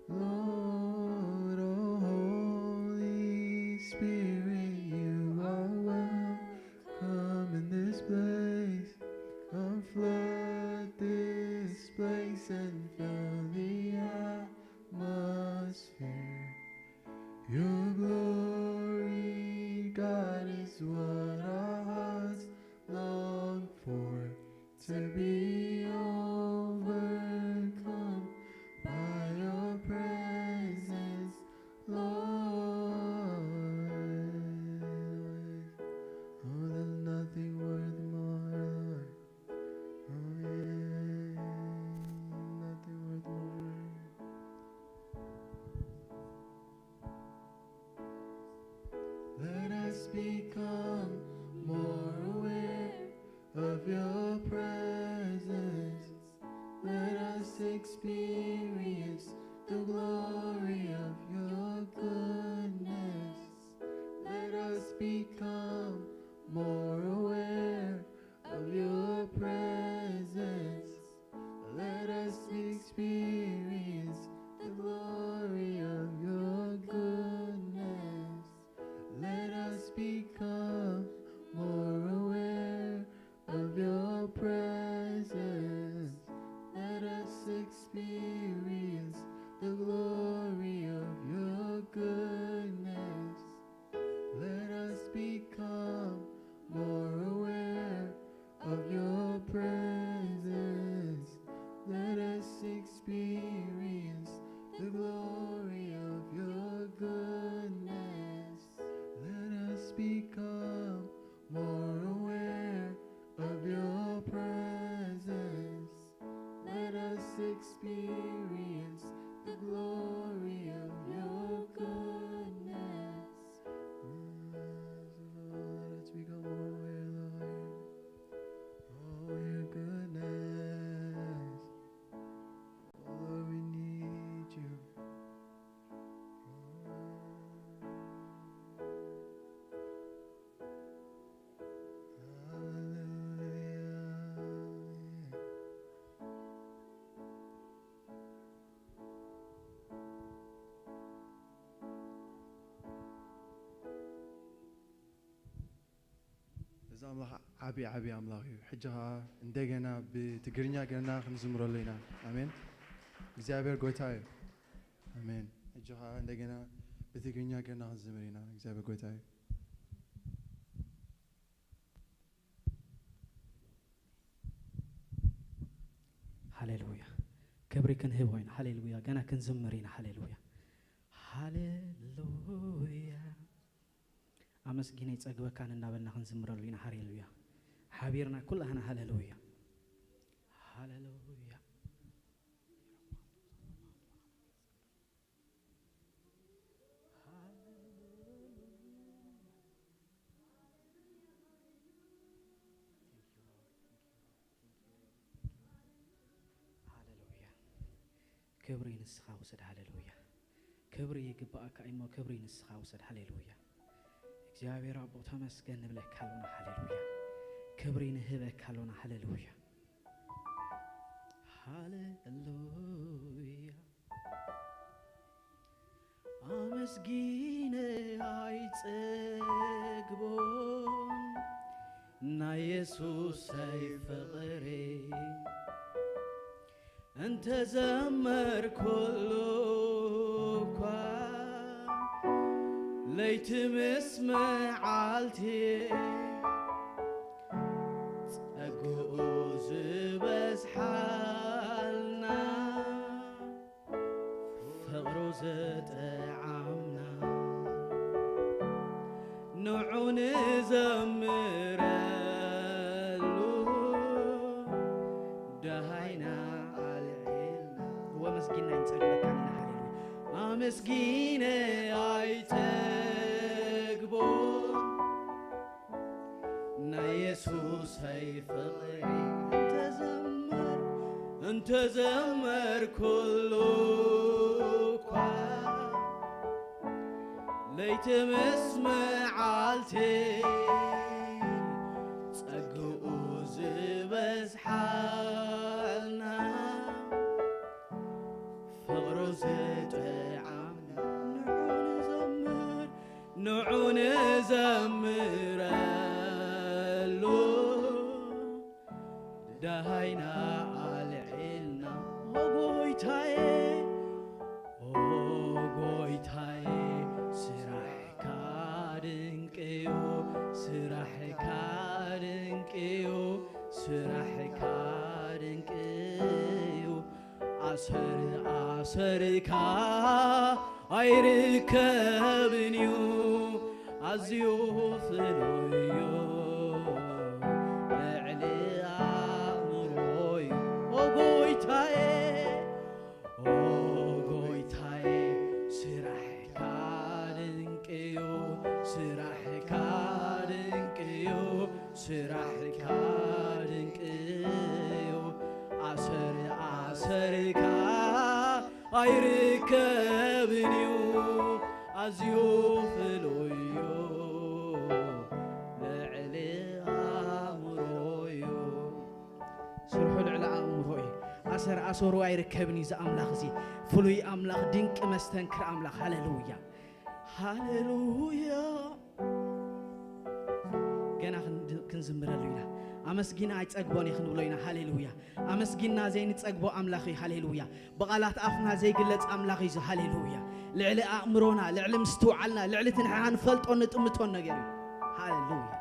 Lord. Oh, Holy Spirit, you are welcome in this place. Come flood this place and fill the atmosphere. Your glory, God, is what our hearts long for, to be overcome by your presence, Lord. Oh, there's nothing worth more, Lord. Oh, yeah, nothing worth more. Let us become more aware of your presence. Let us experience the glory of your goodness. Let us become more aware of your presence. Let us experience the glory of your goodness. Let us become more aware of your presence. Let us experience the glory of your goodness. Let us become more aware of your presence. Let us experience the glory of your goodness. Let us become more aware of your presence. Let us experience the glory of your goodness. Let us become more aware, Lord, of your goodness. Oh, Lord, we need you. Hallelujah. እዚ ኣምላኽ ዓቢ ዓቢ ኣምላኽ እዩ። ሕጂ ኸኣ እንደገና ብትግርኛ ጌርና ክንዝምረሉ ኢና። ኣሜን። እግዚኣብሔር ጎይታ እዩ። ኣሜን። ሕጂ ኸኣ እንደገና ብትግርኛ ጌርና ክንዝምር ኢና። እግዚኣብሔር ጎይታ እዩ። ሃሌሉያ። ክብሪ ክንህብ ኢና። ሃሌሉያ። ገና ክንዝምር ኢና። ሃሌሉያ። ሃሌሉያ። ኣመስጊነ ይጸግበካን እናበልና ክንዝምረሉ ኢና። ሃሌሉያ። ሓቢርና ኩላህና ሃሌሉያ። ሃሌሉያ። ክብሪ ንስኻ ውሰድ። ሃሌሉያ። ክብሪ ይግባኣካ እሞ ክብሪ ንስኻ ውሰድ። ሃሌሉያ። እግዚኣብሔር ኣቦ ተመስገን ንብለካ ኣሎና። ሃሌሉያ። ክብሪ ንህበካ ኣሎና። ሃሌሉያ። ሃሌሉያ። ኣመስጊነ ኣይጸግቦን ናይ የሱሰይ ፍቕሪ፣ እንተዘመርኩሉ እኳ ለይቲ ምስ መዓልቲ፣ ጸግኡ ዝበዝሓልና ፍቕሩ ዝጠዓምና፣ ንዑ ንዘምረሉ ደሃይና ኣልዒልና። ወመስጊና ይንጸግበካ ኢና። ሃሌሉያ። ኣመስጊነ ኣይጸግቦን ናይ የሱሰይ ፍቕሪ፣ እንተዘመር-፣ እንተዘመርኩሉ እኳ ለይቲ ምስ መዓልቲ፣ ጸግኡ ዝበዝሓልና ፍቕሩ ዝጥዓምና፣ ንዑ ንዘምር፣ ንዑ ንዘምረሉ ደሃይና ኣልዒልና። ኦ ጎይታዬ፣ ኦ ጎይታዬ፣ ስራሕካ ድንቅዩ፣ ስራሕካ ድንቅዩ፣ ስራሕካ ድንቅዩ። ኣሰር ኣሰርካ ኣይርከብን እዩ፣ ኣዝዩ ፍሉይ እዩ ልዕሊ ኣእምሮይ። ኦ ጎይታዬ፣ ኦ ጎይታዬ፣ ስራሕካ ድንቅ እዩ፣ ስራሕካ ድንቅ እዩ፣ ስራሕካ ድንቅ እዩ። ኣሰር ኣሰርካ ኣይርከብን እዩ፣ ኣዝዩ ፍሉይ እዩ፣ ልዕሊ ኣእምሮ እዩ። ስርሑ ልዕሊ ኣእምሮ እዩ። ኣሰር ኣሰሩ ኣይርከብን እዩ። እዚ ኣምላኽ እዚ ፍሉይ ኣምላኽ፣ ድንቂ መስተንክር ኣምላኽ። ሃሌሉያ፣ ሃሌሉያ። ገና ክንድ-፣ ክንዝምረሉ ኢና። ኣመስጊና ኣይጸግቦን እዩ ክንብሎ ኢና። ሃሌሉያ። ኣመስጊና ዘይንጸግቦ ኣምላኽ እዩ። ሃሌሉያ። ብቓላት ኣፍና ዘይግለጽ ኣምላኽ እዩ። ሃሌሉያ። ልዕሊ ኣእምሮና፣ ልዕሊ ምስትውዓልና፣ ልዕሊ እቲ ንሕና ንፈልጦን ንጥምቶን ነገር እዩ። ሃሌሉያ።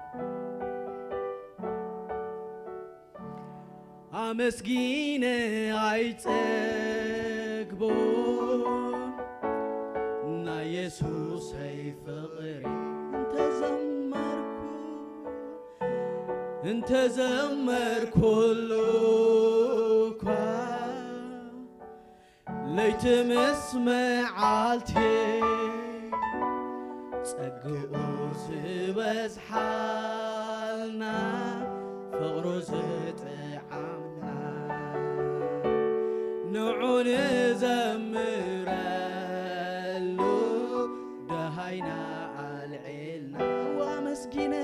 ኣመስጊነ ኣይጸግቦን ናይ የሱሰይ ፍቕሪ፣ እንተዘመርኩ፣ እንተዘመርኩሉ እኳ ለይቲ ምስ መዓልቲ፣ ጸግኡ ዝበዝሓልና ፍቕሩ ዝጥዓምና፣ ንዑ ንዘምረሉ ደሃይና ኣልዒልና። ኣመስጊነ፣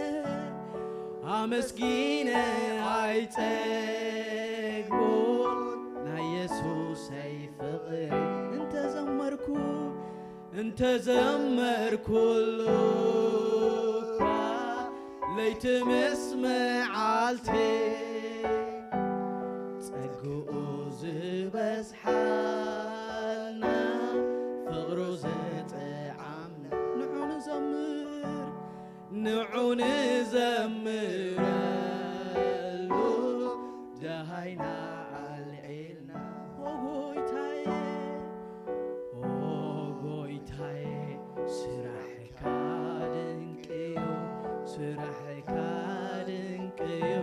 ኣመስጊነ ኣይጸግቦን ናይ የሱሰይ ፍቕሪ፣ እንተዘመርኩ፣ እንተዘመርኩሉ እኳ ለይቲ ምስ መዓልቲ፣ ጸግኡ ዝበዝሓልና ፍቕሩ ዝጥዓምና፣ ንዑ ንዘምር፣ ንዑ ንዘምረሉ ደሃይና ኣልዒልና። ኦ ጎይታዬ፣ ኦ ጎይታዬ፣ ስራሕካ ድንቅዩ፣ ስራሕካ ድንቅዩ፣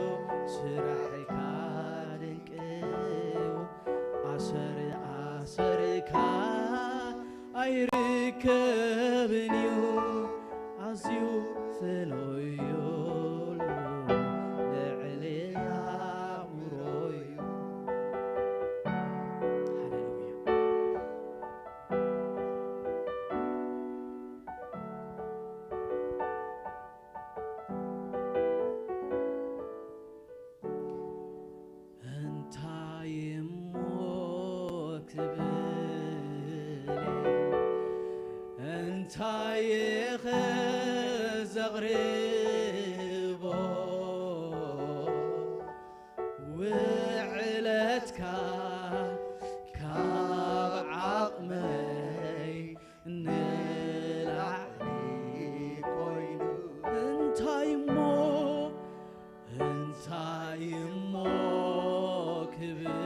ኣቕርቦ ውዕለትካ ካብ ዓቕመይ ንላዕሊ ኮይኑ። እንታይ እሞ እንታይ እሞ ክብል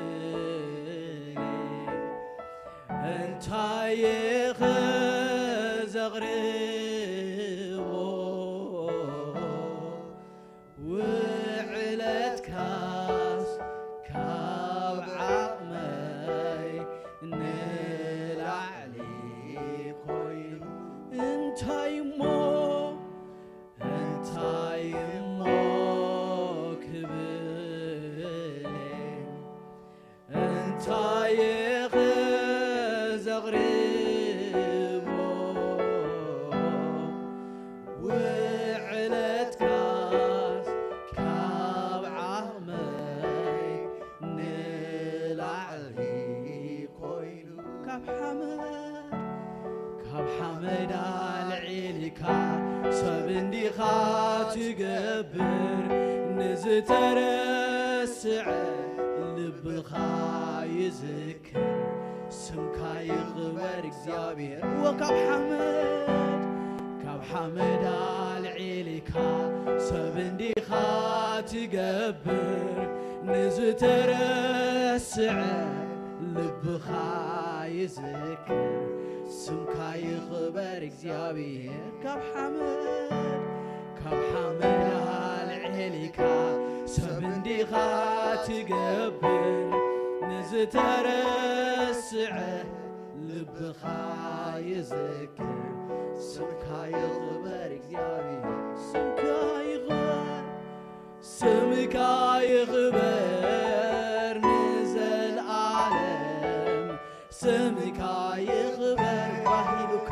እንታይ እየ ዘቕርቦ ውዕለትካስ ካብ ዓቕመይ ንላዕሊ ኮይኑ እንታይ እሞ እንታይ እሞ ክብል እንታይ እየ ዘቕርቦ ውዕለትካስ ካብ ዓቕመይ ንላዕሊ ኮይኑ ካብ ሓመድ ካብ ሓመድ ኣልዒልካ ሰብ እንዲኻ ትገብር ንዝተረስዐ ልብኻ ይዝክር ስምካ ይኽበር እግዚኣብሔር እወ ካብ ሓመድ ካብ ሓመድ ኣልዒልካ ሰብ እንዲኻ ትገብር ንዝተረስዐ ልብኻ ይዝክር ስምካ ይኽበር እግዚኣብሔር ካብ ሓመድ ካብ ሓመድ ኣልዒልካ ሰብ እንዲኻ ትገብር ንዝተረስዐ ልብኻ ይዝክር ስምካ ይኽበር እግዚኣብሔር ስምካ ይኽበር ስምካ ይኽበር ንዘልኣለም ስምካ ይኽበር ባሂሉካ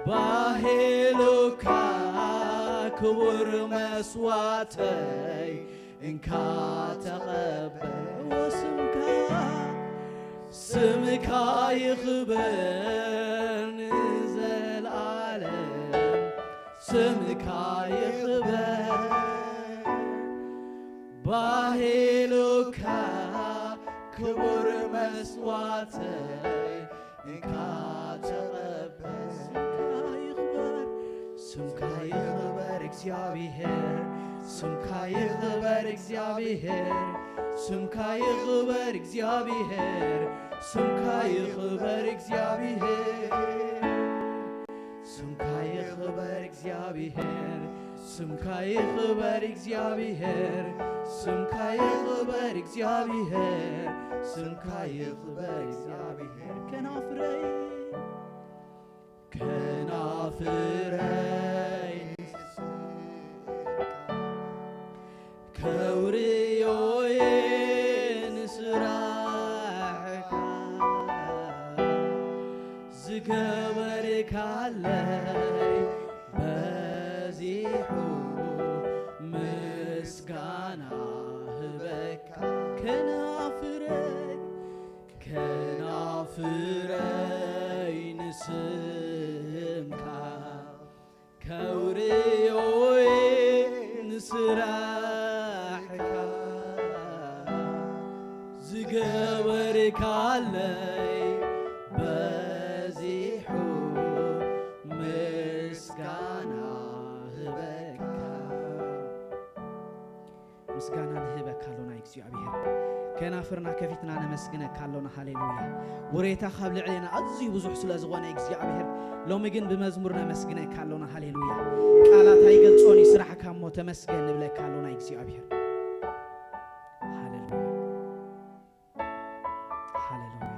ባሂሉካ ክቡር መስዋዕተይ እንካ ተቐበል ወስምካ ስምካ ይኽበር ንዘልኣለም ስምካ ይኽበር ባሂሉካ ክቡር መስዋዕተይ እንካ ተቐበል ስምካ ይኽበር ስምካ ይኽበር እግዚኣብሔር ስምካ ይኽበር እግዚኣብሔር ስምካ ይኽበር እግዚኣብሔር ስምካ ይኽበር እግዚኣብሔር ስምካ ይኽበር እግዚኣብሔር ስምካ ይኽበር እግዚኣብሔር ስምካ ይኽበር እግዚኣብሔር ስምካ ይኽበር እግዚኣብሔር ከናፍረይ ከናፍረይ ከውርዮየ ንስራሕካ ዝገበርካለይ በዚሑ ምስጋና ህበካ ከናፍረይ ከናፍረይ ንስምካ ከውርዮይ ንስራሕካ ዝገበርካለይ በዚሑ ምስጋና ህበካ ምስጋና ንህበካ ኣሎና እግዚኣብሔር ከናፍርና ከፊትና ነመስግነካ ኣሎና ሃሌሉያ ውሬታኻ ኣብ ልዕሌና ኣዝዩ ብዙሕ ስለ ዝኾነ እግዚኣብሔር ሎሚ ግን ብመዝሙር ነመስግነካ ኣሎና ሃሌሉያ ቃላት ኣይገልጾን እዩ ስራሕካ እሞ ተመስገን ንብለካ ኣሎና እግዚኣብሔር ሃሌሉያ ሃሌሉያ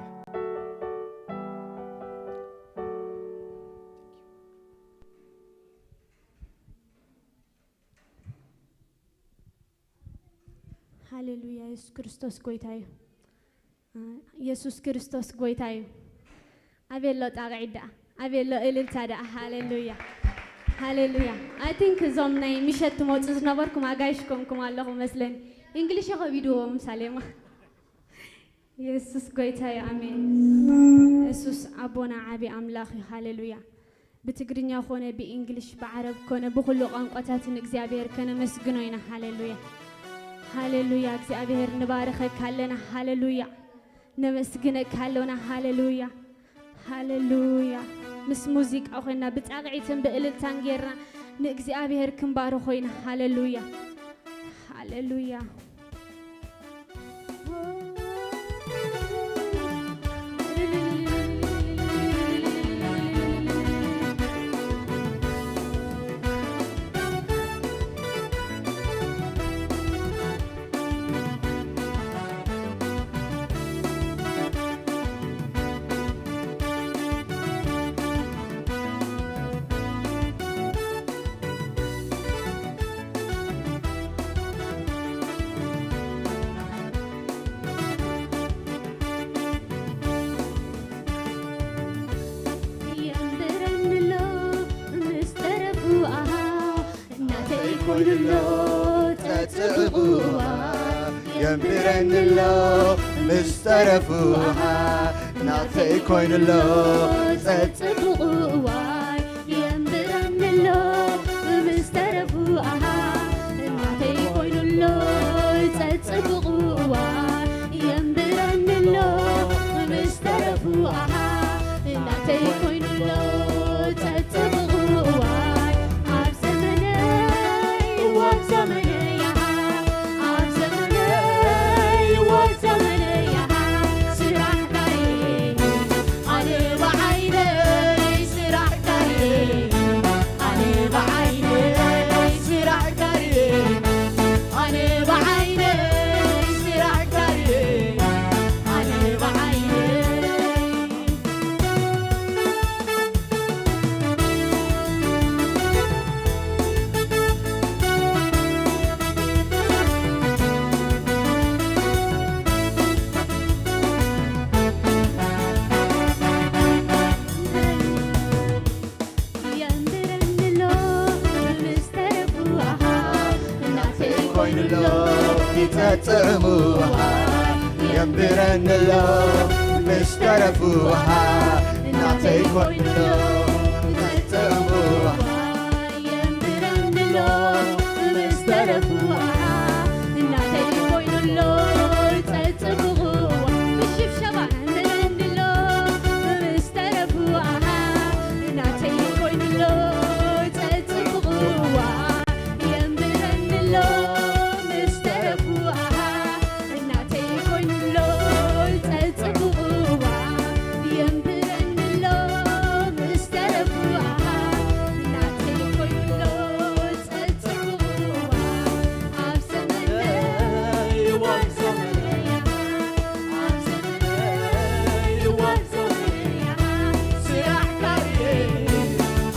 ሃሌሉያ የሱስ ክርስቶስ ጎይታ እዩ። የሱስ ክርስቶስ ጎይታ እዩ። ኣቤሎ ጣቕዒት ደኣ ኣቤሎ እልልታ ደኣ ሃሌሉያ ሃሌሉያ። I think እዞም ናይ ምሸት ትመፁ ዝነበርኩም ኣጋይሽ ኮንኩም ኣለኹ መስለኒ። እንግሊሽ ከቢድዎም ሳሌማ። የሱስ ጎይታ እዩ። ኣሜን። የሱስ ኣቦና ዓቢ ኣምላኽ እዩ። ሃሌሉያ። ብትግርኛ ኮነ ብእንግሊሽ ብዓረብ ኮነ ብኹሉ ቋንቋታት ንእግዚኣብሔር ከነመስግኖ ኢና። ሃሌሉያ፣ ሃሌሉያ። እግዚኣብሔር ንባርኸካ ኣለና። ሃሌሉያ፣ ነመስግነካ ኣሎና። ሃሌሉያ፣ ሃሌሉያ። ምስ ሙዚቃ ኮይና ብጻቕዒትን ብእልልታን ጌርና ንእግዚኣብሔር ክንባርኾ ኢና። ሃሌሉያ፣ ሃሌሉያ። የንብረኒ ኣሎ ምስ ተረፉ፣ ኣሃ፣ ናተይ ኮይኑሎ ጸጽብዋ። የንብረኒ ኣሎ ምስ ተረፉ፣ ኣሃ፣ ናተይ ኮይኑሎ ጸጽብዋ። የንብረኒ ኣሎ ምስ ተረፉ፣ ኣሃ፣ ናተይ ኮይኑሎ ጸጽብዋ። የንብረኒ ኣሎ ምስ ተረፉ፣ ኣሃ፣ ናተይ ኮይኑሎ ጸጽብዋ። ኣብ ዘመነይ፣ ኣብ ዘመነይ፣ ኣሃ፣ ኣብ ዘመነይ፣ ኣብ ዘመነይ፣ ኣሃ፣ ስራሕካ ርኤ፣ ኣነ ብዓይነይ ስራሕካ ርኤ፣ ኣነ ብዓይነይ ስራሕካ ርኤ፣ ኣነ ብዓይነይ ስራሕካ ርኤ፣ ኣነ ብዓይነይ። የንብረኒ ኣሎ ምስ ተረፉ፣ ኣሃ፣ ናተይ ኮይኑ ኣሎ ይጸጽዕሙ፣ ኣሃ፣ የንብረኒ ኣሎ ምስ ተረፉ፣ ኣሃ፣ ናተይ ኮይኑ ኣሎ ይጸጽዕሙ፣ ኣሃ። የንብረኒ ኣሎ ምስ ተረፉ፣ ኣሃ፣ ናተይ ኮይኑ ኣሎ ጸጽብቑዋ። ብሽብሸባ የንብረኒ ኣሎ ምስ ተረፉ፣ ኣሃ፣ ናተይ ኮይኑ ኣሎ ጸጽብቑዋ። የንብረኒ ኣሎ ምስ ተረፉ፣ ኣሃ፣ ናተይ ኮይኑሎ ጸጽብቑዋ። የንብረኒ ኣሎ ምስ ተረፉ፣ ኣሃ፣ ናተይ ኮይኑሎ ጸጽብቑዋ። ኣብ ዘመነይ፣ ኣብ ዘመነይ፣ ኣሃ፣ ኣብ ዘመነይ፣ ኣብ ዘመነይ፣ ኣሃ፣ ስራሕካ ርኤ፣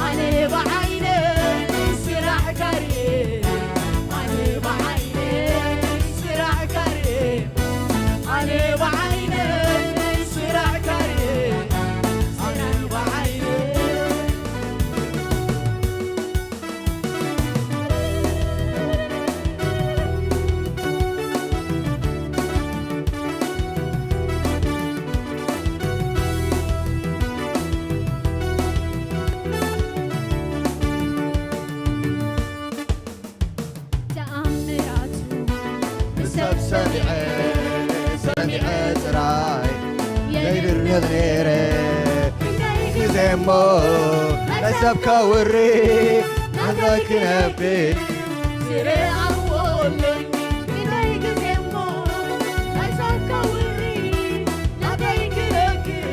ኣነ ብዓይነይ ስራሕካ ርኤ፣ ኣነ ብዓይነይ ስራሕካ ርኤ፣ ኣነ ብዓይነይ ስራሕካ ርኤ፣ ኣነ ብዓይነይ። ተኣምራቱ ብሰብ ሰሚዐ፣ ሰሚዐ ጥራይ ዘይድርቕ ነይረ። ክንደይ ግዜ እሞ ናይ ሰብ ከውሪ ናተይ ክነብር ዝረኣዎ ኣለኒ። ክንደይ ግዜ እሞ ናይ ሰብ ከውሪ ናተይ ክነብር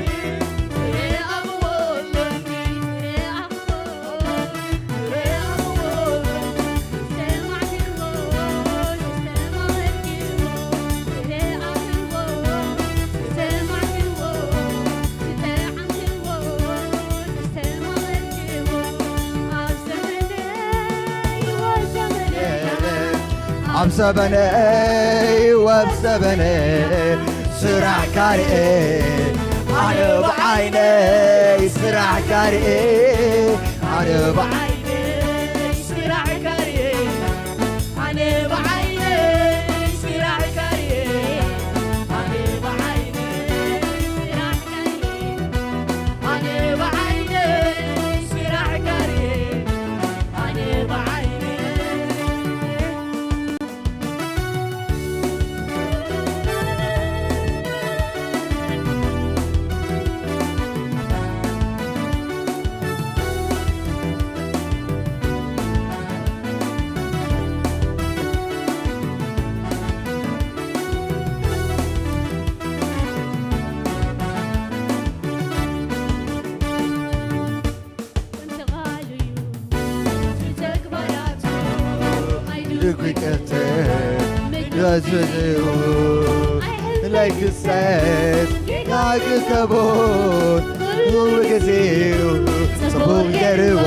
ዝረኣዎ ኣለኒ። ኣብ ዘመነይ ወብ ዘመነይ ስራሕካ ርኤ፣ ኣነ ብዓይነይ ስራሕካ ርኤ፣ ኣነ ብዓይነይ ስራሕካ ርኤ፣ ኣነ ብዓይነይ ስራሕካ ርኤ፣ ኣነ ብዓይነይ ስራሕካ ርኤ፣ ኣነ ብዓይነይ Like you said, like you said, ሁሉ ጊዜው ጽቡቅ ገርዎ።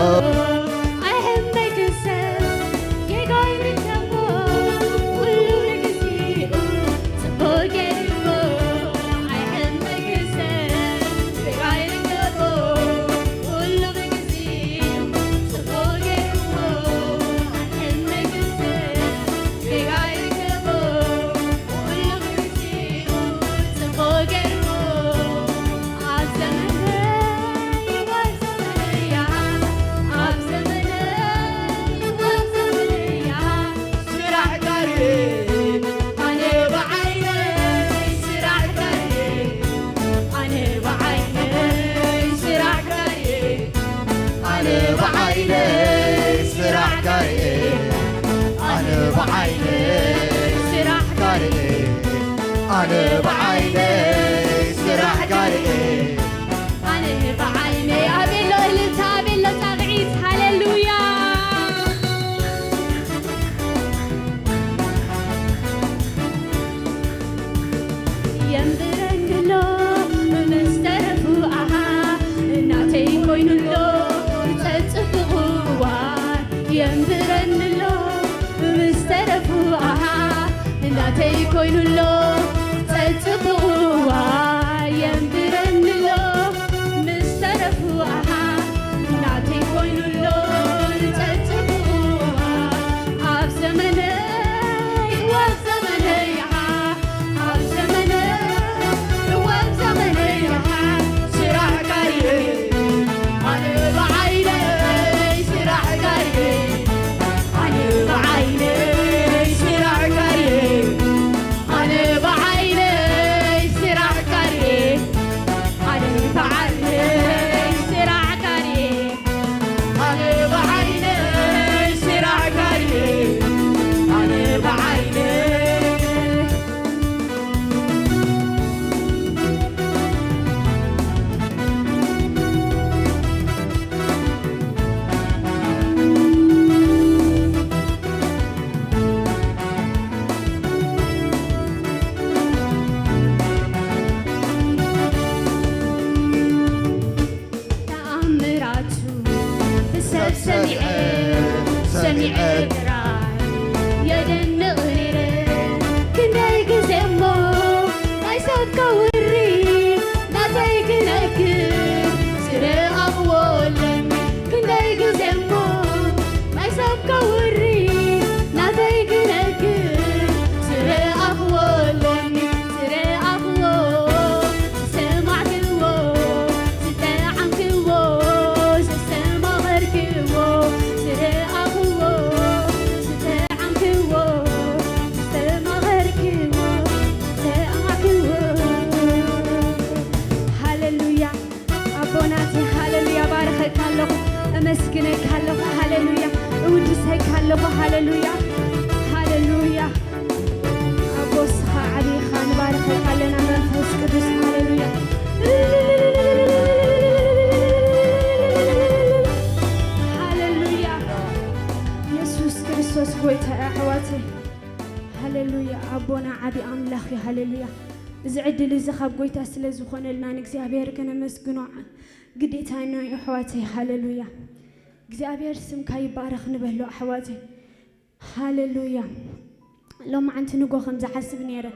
ሎማዓንቲ ንጎ ከም ዝሓስብ ነይረ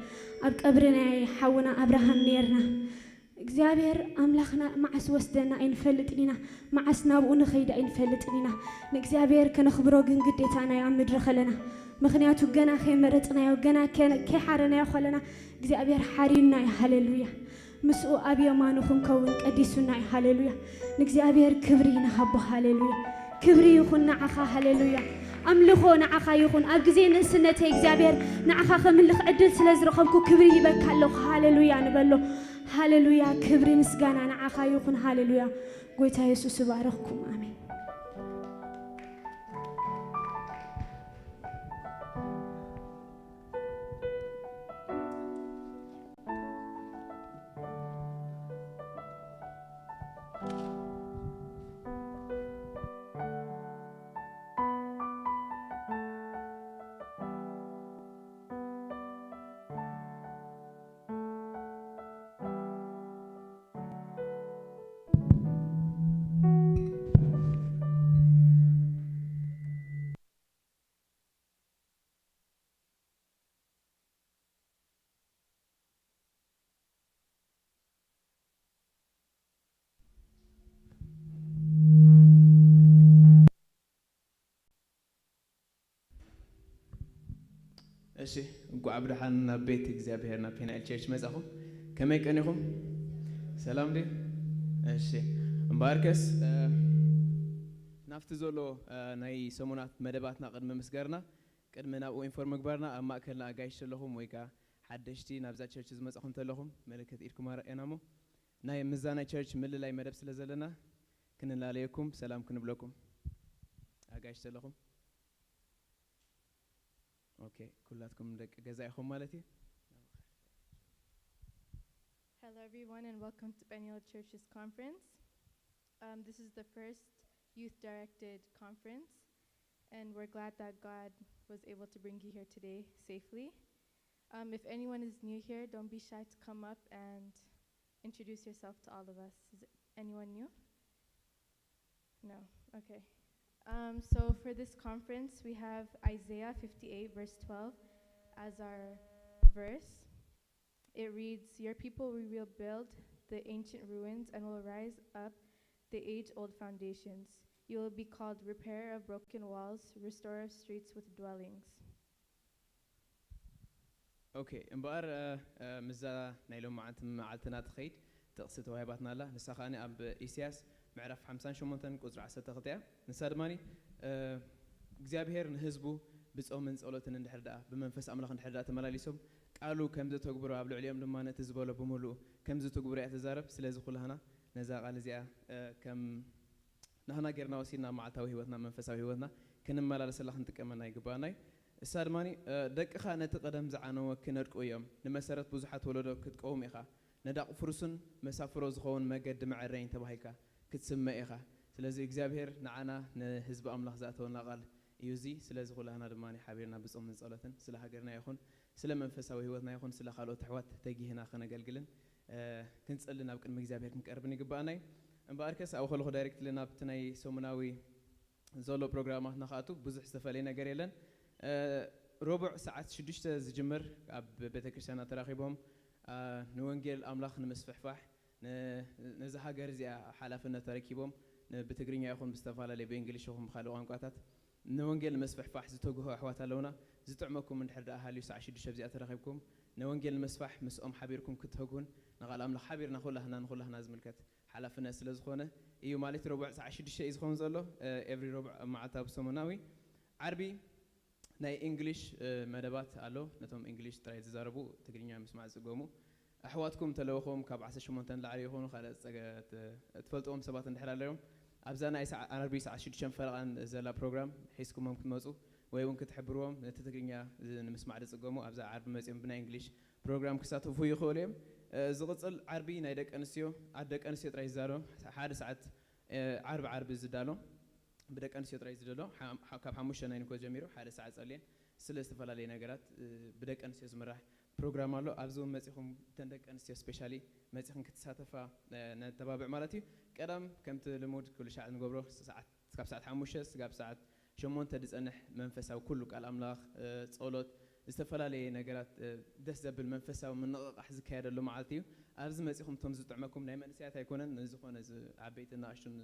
ኣብ ቀብሪ ናይ ሓውና ኣብርሃም ነይርና እግዚኣብሔር ኣምላኽና መዓስ ወስደና ኣይንፈልጥን ኢና መዓስ ናብኡ ንኸይድ ኣይንፈልጥን ኢና ንእግዚኣብሔር ከነኽብሮ ግን ግዴታና እዩ ኣብ ምድሪ ከለና ምኽንያቱ ገና ከይመረፅናዮ ገና ከይሓረናዮ ከለና እግዚኣብሔር ሓሪዩና እዩ ሃሌሉያ ምስኡ ኣብ የማኑ ክንከውን ቀዲሱና እዩ ሃሌሉያ ንእግዚኣብሔር ክብሪ ንሃቦ ሃሌሉያ ክብሪ ይኹን ንዓኻ ሃሌሉያ ኣምልኾ ንዓኻ ይኹን ኣብ ግዜ ንእስነተይ እግዚኣብሔር ንዓኻ ከምልኽ ዕድል ስለ ዝረኸብኩ ክብሪ ይበካ ኣለኹ ሃሌሉያ ንበሎ ሃሌሉያ ክብሪ ምስጋና ንዓኻ ይኹን ሃሌሉያ ጎይታ የሱስ ይባረኽኩም ኣሜን እሺ፣ እንኳዕ ብደሓን ናብ ቤት እግዚኣብሔር ናብ ፔናኤል ቸርች መጻኹም። ከመይ ቀኒኹም? ሰላም ድዩ? እሺ፣ እምበኣርከስ፣ እ፣ ናብቲ ዘሎ፣ እ፣ ናይ ሰሙናት መደባትና ቅድሚ ምስጋርና፣ ቅድሚ ናብኡ ኢንፎርም ምግባርና፣ ኣብ ማእከልና ኣጋይሽ ዘለኹም ወይ ከኣ ሓደሽቲ ናብዛ ቸርች ዝመጻኹም ተለኹም፣ ምልክት ኢድኩም ኣረኣየና እሞ፣ ናይ ምዛ ናይ ቸርች ምልላይ መደብ ስለ ዘለና፣ ክንላለየኩም፣ ሰላም ክንብለኩም። ኣጋይሽ ዘለኹም። ኦኬ፣ ኩላትኩም ደቂ ገዛ ኢኹም ማለት እዩ። Hello, everyone, and welcome to Peniel Church's conference. Um, this is the first youth directed conference, and we're glad that God was able to bring you here today safely. Um, if anyone is new here, don't be shy to come up and introduce yourself to all of us. Is anyone new? No? Okay. Um, so for this conference, we have Isaiah fifty-eight, verse twelve, as our verse. It reads, "Your people will rebuild the ancient ruins and will rise up the age old foundations. You will be called repairer of broken walls, restorer of streets with dwellings." ኦኬ፣ እምበኣር፣ እ፣ እ፣ ምስዛ ናይ ሎማዓንቲ መዓልትና ትኸይድ ጥቕሲ ተዋሂባትና ኣላ። ንሳ ከኣ ኣብ ኢሳያስ ምዕራፍ ሓምሳን ሸሞንተን ቁጽሪ ዓሰርተ ክልተ እያ። ንሳ ድማ፣ እ፣ እግዚኣብሔር ንህዝቡ ብጾምን ጸሎትን እንድሕር ደኣ ብመንፈስ ኣምላኽ እንድሕር ደኣ ተመላሊሶም ቃሉ ከም ዘተግብሮ ኣብ ልዕሊኦም ድማ ነቲ ዝበሎ ብምሉኡ ከም ዝትግብሮ እያ ትዛረብ። ስለዚ ኩላህና ነዛ ቃል እዚኣ፣ እ፣ ከም ናህና ጌርና ወሲድና መዓልታዊ ህይወትና መንፈሳዊ ህይወትና ክንመላለሰላ ክንጥቀመና ይግባኣና እዩ። እሳ ድማ፣ እ፣ ደቅኻ ነቲ ቀደም ዝዓነወ ክነድቁ እዮም፣ ንመሰረት ብዙሓት ወለዶ ክትቀውም ኢኻ፣ ነዳቕ ፍርሱን መሳፍሮ ዝኸውን መገዲ መዐረይን ተባሂልካ ክትስመ ኢኻ። ስለዚ እግዚኣብሔር ንዓና ንህዝቢ ኣምላኽ ዝኣተወና ቃል እዩ እዚ። ስለዚ ኩላህና ድማ ሓቢርና ብጾምን ጸሎትን ስለ ሃገርና ይኹን ስለ መንፈሳዊ ህይወትና ይኹን ስለ ካልኦት ኣሕዋት ተጊህና ከነገልግልን፣ እ፣ ክንጽልን ኣብ ቅድሚ እግዚኣብሔር ክንቀርብን ይግባኣና እዩ። እምበኣርከስ ኣብኡ ከለኹ ዳይሬክትሊ ናብቲ ናይ ሰሙናዊ ዘሎ ፕሮግራማትና ክኣቱ ብዙሕ ዝተፈለየ ነገር የለን። እ፣ ረቡዕ ሰዓት ሽዱሽተ ዝጅምር ኣብ ቤተክርስትያና ተራኺቦም፣ እ፣ ንወንጌል ኣምላኽ ንምስፍሕፋሕ ን-፣ ነዚ ሃገር እዚኣ ሓላፍነት ተረኪቦም ን-፣ ብትግርኛ ይኹን ብዝተፈላለየ ብእንግሊሽ ይኹን ብካልእ ቋንቋታት ንወንጌል ንምስፍሕፋሕ ዝተግሁ ኣሕዋት ኣለውና። ዝጥዕመኩም እንድሕር ደኣ ሃልዩ ሰዓት ሽዱሽተ ኣብዚኣ ተረኺብኩም ንወንጌል ንምስፋሕ ምስኦም ሓቢርኩም ክትተግሁን ንቓል ኣምላኽ ሓቢርና ኩላህና ንኹላህና ዝምልከት ሓላፍነት ስለ ዝኾነ እዩ ማለት ረቡዕ ሰዓት ሽዱሽተ እዩ ዝኸውን ዘሎ። ኤቭሪ ረቡዕ መዓልታዊ ሰሙናዊ ዓርቢ ናይ እንግሊሽ፣ እ፣ መደባት ኣሎ። ነቶም እንግሊሽ ጥራይ ዝዛረቡ ትግርኛ ምስማዕ ዝጽገሙ ኣሕዋትኩም ተለውኹም ካብ ዓሰርተ ሸሞንተ ንላዕሊ ይኹኑ ካልእ ጸገ-፣ ት-፣ ትፈልጥዎም ሰባት እንድሕር ኣለዮም ኣብዛ ናይ ሰዓ-፣ ዓርቢ ሰዓት ሽዱሽተ ፈረቓን ዘላ ፕሮግራም ሒዝኩሞም ክትመጹ ወይ እውን ክትሕብርዎም ነቲ ትግርኛ ዝ-፣ ንምስማዕ ዝጽገሙ ኣብዛ ዓርቢ መጺኦም ብናይ እንግሊሽ ፕሮግራም ክሳተፉ ይኽእሉ እዮም። እ፣ ዝቕጽል ዓርቢ ናይ ደቂ ኣንስትዮ፣ ኣብ ደቂ ኣንስትዮ ጥራይ ዝዛረብ ሓደ ሰዓት፣ እ፣ ዓርቢ ዓርቢ ዝዳሎ ብደቂ ኣንስትዮ ጥራይ ዝደሎ ሓ-፣ ሓ-፣ ካብ ሓሙሽተ ናይ ንኮ ጀሚሩ ሓደ ሰዓት ጸልየን ስለ ዝተፈላለየ ነገራት፣ እ፣ ብደቂ ኣንስትዮ ዝምራሕ ፕሮግራም ኣሎ። ኣብዚ እውን መጺኹም እተን ደቂ ኣንስትዮ ስፔሻሊ መጺኽን ክትሳተፋ፣ እ፣ ነተባብዕ ማለት እዩ። ቀዳም ከምቲ ልሙድ ኩሉ ሻዕ እንገብሮ ሰዓት ካብ ሰዓት ሓሙሽተ ስጋብ ሰዓት ሸሞንተ ዝጸንሕ መንፈሳዊ ኩሉ ቃል ኣምላኽ፣ እ፣ ጸሎት፣ ዝተፈላለየ ነገራት፣ እ፣ ደስ ዘብል መንፈሳዊ ምንቕቓሕ ዝካየደሉ መዓልቲ እዩ። ኣብዚ መጺኹም እቶም ዝጥዕመኩም ናይ መንእሰያት ኣይኮነን፣ ንዝኾነ ዝ-፣ ዓበይትን ንኣሽቱን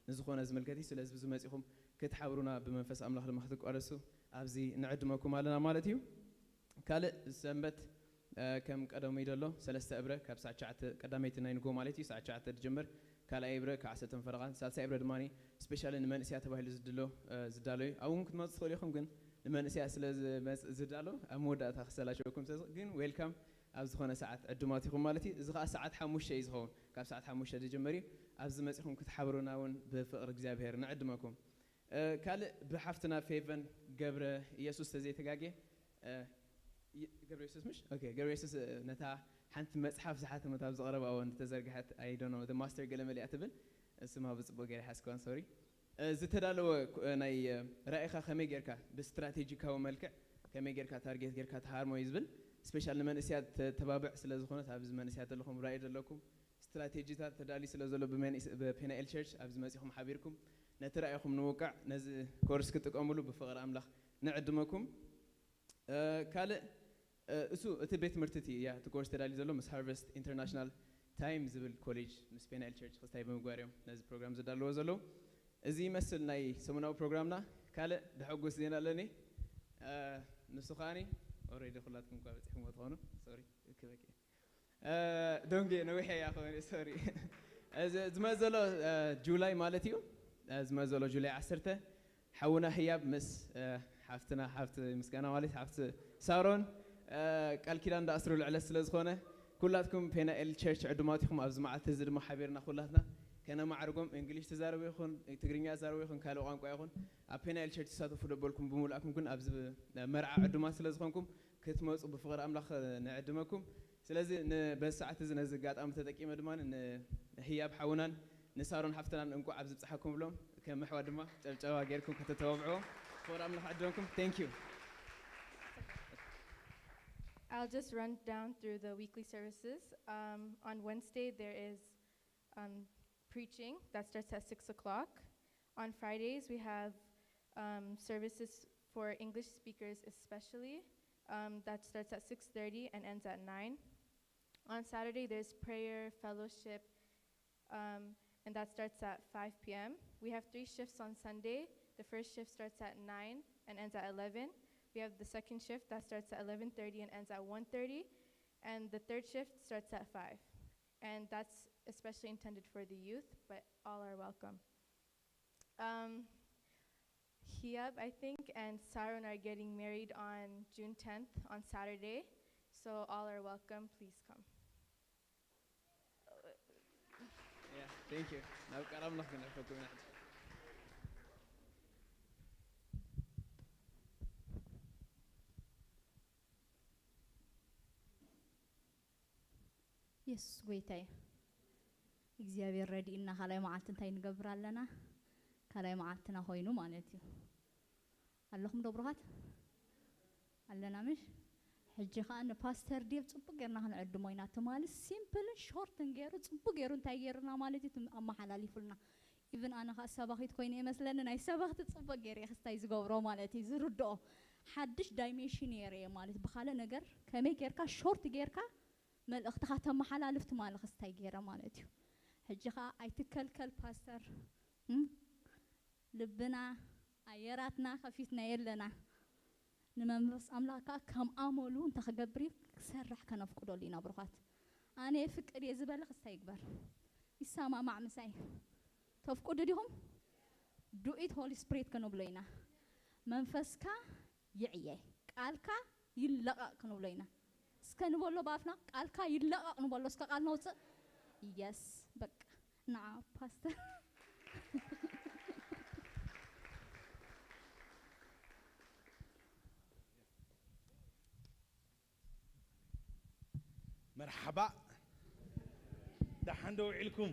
ንዝኾነ ዝምልከት እዩ። ስለዚ እዚ መጺኹም ክትሓብሩና ብመንፈስ ኣምላኽ ድማ ክትቋደሱ ኣብዚ ንዕድመኩም ኣለና ማለት እዩ። ካልእ ሰንበት፣ እ፣ ከም ቀደሙ እዩ ዘሎ፣ ሰለስተ እብረ ካብ ሰዓት ትሽዓተ ቀዳመይቲ ናይ ንጎ ማለት እዩ፣ ሰዓት ትሽዓተ ትጅምር፣ ካልኣይ እብረ ካብ ዓሰርተ ፈረቓን፣ ሳልሳይ እብረ ድማ ስፔሻሊ ንመንእሰያ ተባሂሉ ዝድሎ፣ እ፣ ዝዳሎ እዩ። ኣብኡ እውን ክትመፁ ትኽእሉ ኢኹም፣ ግን ንመንእሰያ ስለ ዝመጽእ ዝዳሎ ኣብ መወዳእታ ክሰላቸወኩም ስለ ዝኽእል፣ ግን ዌልካም ኣብ ዝኾነ ሰዓት ዕዱማት ኢኹም ማለት እዩ። እዚ ኸዓ ሰዓት ሓሙሽተ እዩ ዝኸውን፣ ካብ ሰዓት ሓሙሽተ ዝጅምር እዩ። ኣብዚ መጺኹም ክትሓብሩና እውን ብፍቕሪ እግዚኣብሔር ንዕድመኩም። እ፣ ካልእ ብሓፍትና ፌቨን ገብረ ኢየሱስ ተዘይተጋግየ፣ እ፣ ይ-፣ ገብረ ኢየሱስ ምሽ? ኦኬ፣ ገብረ ኢየሱስ፣ እ፣ ነታ ሓንቲ መጽሓፍ ዝሓተመት ኣብ ዝቐረባ እዋን ዝተዘርግሐት፣ I don't know፣ The Master ገለመለ እያ ትብል። ስማ ብጽቡቕ ገይረ ሓዝክዋን፣ ሶሪ። እ፣ ዝተዳለወ ኩ-፣ እ፣ ናይ፣ እ፣ ራኢኻ ከመይ ጌርካ ብስትራቴጂካዊ መልክዕ ከመይ ጌርካ ታርጌት ጌርካ ትሃርሞ እዩ ዝብል። ስፔሻል ንመንእሰያት ተባብዕ ስለ ዝኾነት ኣብዚ መንእሰያት ዘለኹም ራኢ ዘለኩም ስትራቴጂታት ተዳልዩ ስለ ዘሎ ብመንእስ-፣ ብፔናኤል ቸርች ኣብዚ መጺኹም ሓቢርኩም ነቲ ራኢኹም ንምውቃዕ ነዚ ኮርስ ክትጥቀምሉ ብፍቕሪ ኣምላኽ ንዕድመኩም። እ፣ ካልእ፣ እ፣ እሱ እቲ ቤት ትምህርቲ እቲ፣ ያ፣ እቲ ኮርስ ተዳልዩ ዘሎ ምስ ሃርቨስት ኢንተርናሽናል ታይም ዝብል ኮሌጅ ምስ ፔናኤል ቸርች ክስታይ ብምግባር እዮም ነዚ ፕሮግራም ዘዳልዎ ዘለዉ። እዚ ይመስል ናይ ሰሙናዊ ፕሮግራምና። ካልእ ደሐጉስ ዜና ኣለኒ። እ፣ ንሱ ከኣኒ ኦሬዲ ኩላትኩም እኳ በፂሕኩምዎ ትኾኑ። ሶሪ፣ ክበኪ። እ፣ ዶንጌ ነዊሐ እያ ክብል፣ ሶሪ። እዚ ዝመዘሎ፣ እ፣ ጁላይ ማለት እዩ። እ፣ ዝመዘሎ ጁላይ ዓሰርተ፣ ሓውና ህያብ ምስ፣ እ፣ ሓፍትና፣ ሓፍቲ ምስጋና ማለት ሓፍቲ ሳሮን፣ እ፣ ቃል ኪዳን እንዳኣስሩ ልዕለት ስለ ዝኾነ፣ ኩላትኩም ፔናኤል ቸርች ዕዱማት ኢኹም። ኣብዚ መዓልቲ እዚ ድማ ሓቢርና ኩላትና ከነማዕርጎም፣ እንግሊሽ ትዛረቡ ይኹን፣ ትግርኛ ትዛረቡ ይኹን፣ ካልእ ቋንቋ ይኹን፣ ኣብ ፔናኤል ቸርች ትሳተፉ ደበልኩም ብምሉኣኩም ግን ኣብዚ መርዓ ዕዱማት ስለ ዝኾንኩም ክትመፁ ብፍቕሪ ኣምላኽ ንዕድመኩም። ስለዚ ን-፣ በዚ ሰዓት እዚ ነዚ ኣጋጣሚ ተጠቂመ ድማ ንህያብ ሓውናን ንሳሮን ሓፍትናን እንቋዕ ኣብዚ ብጽሓኩም ብሎም፣ ከም ኣሕዋት ድማ ጨብጨባ ጌርኩም ከተተባብዕዎም ፍቕሪ ኣምላኽ ዕድመኩም። Thank you። I'll just run down through the weekly services. Um, on Wednesday, there is um, preaching that starts at six o'clock. On Fridays, we have um, services for English speakers, especially um, that starts at six thirty and ends at nine. On Saturday, there's prayer, fellowship, um, and that starts at five p.m. We have three shifts on Sunday. The first shift starts at nine and ends at eleven. We have the second shift that starts at eleven thirty and ends at one thirty. And the third shift starts at five. And that's especially intended for the youth, but all are welcome. Um, Hiab, I think, and Saron are getting married on June tenth, on Saturday. So all are welcome. Please come. Yeah, thank you. ናብ ቃል ኣምላኽ ግን ኣፈኩም ኢና ሕጂ። የሱስ ጎይታ እዩ። እግዚኣብሔር ረዲእና ካልኣይ መዓልቲ እንታይ ንገብር ኣለና? ካልኣይ መዓልትና ኮይኑ ማለት እዩ። ኣለኹም ዶ ብሩኻት? ኣለና ምሽ? ሕጂ ኸዓ ንፓስተር ዴቭ ጽቡቅ ጌርና ክንዕድሞ ኢና። ትማሊ ሲምፕልን ሾርትን ገይሩ ጽቡቅ ገይሩ እንታይ ገይሩና ማለት እዩ ትም-፣ ኣመሓላሊፉልና። ኢቭን ኣነ ኸዓ ሰባኺት ኮይነ ይመስለኒ ናይ ሰባኽቲ ጽቡቅ ገይረ እየ ክስታይ ዝገብሮ ማለት እዩ ዝርድኦ። ሓድሽ ዳይሜንሽን ነይረ እየ ማለት ብኻልእ ነገር ከመይ ጌርካ ሾርት ጌርካ መልእኽትኻ ተመሓላልፍ ትማሊ ክስታይ ገይረ ማለት እዩ። ሕጂ ኸዓ ኣይትከልከል ፓስተር እም? ልብና ኣየራትና ከፊትና የለና። ንመንፈስ ኣምላኽ ከኣ ከም ኣመሉ እንተ ክገብር እዩ ክሰርሕ ከነፍቅደሉ ኢና ብሩኻት። ኣነ የፍቅድ እየ ዝበለ ክስታይ ይግበር። ይሰማማዕ ምሳይ? ተፍቅዱ ዲኹም? Do it Holy Spirit ክንብሎ ኢና። መንፈስካ ይዕየ፣ ቃልካ ይለቐቕ ክንብሎ ኢና። እስከ ንበሎ ብኣፍና፣ ቃልካ ይለቐቕ ንበሎ። እስከ ቃል ነውፅእ። የስ፣ በቃ ንዓ ፓስተር። መርሓባ፣ ደሓን ዶ ውዒልኩም?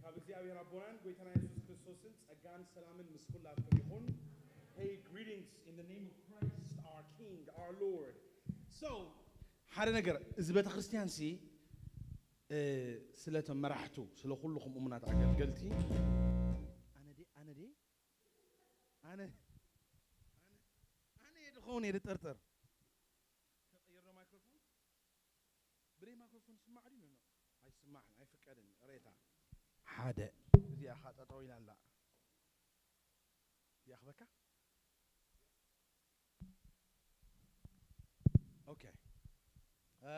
ካብ እግዚኣብሔር ኣቦናን ጎይታና የሱስ ክርስቶስን ጸጋን ሰላምን ምስ ኩላትኩም ይኹን። Hey, greetings in the name of Christ, our King, our Lord. So ሓደ ነገር፣ እዚ ቤተ ክርስቲያን ሲ እ፣ ስለቶም መራሕቱ፣ ስለ ኩልኹም እሙናት ኣገልገልቲ፣ ኣነ ድየ፣ ኣነ ድየ፣ ኣነ፣ ኣነ፣ ኣነ እየ ድኸውን እየ ድጥርጥር። ከቐይር ዶ ማይክሮፎን? ብደይ ማይክሮፎን ስማዕ ድዩ? ኖ፣ ኖ። ኣይስማዕን፣ ኣይፍቀድን። ቅሬታ። ሓደ። እዚኣ ኸዓ ጠጠው ኢላ ኣላ። እዚኣ ክበካ? ኦኬ። እ፣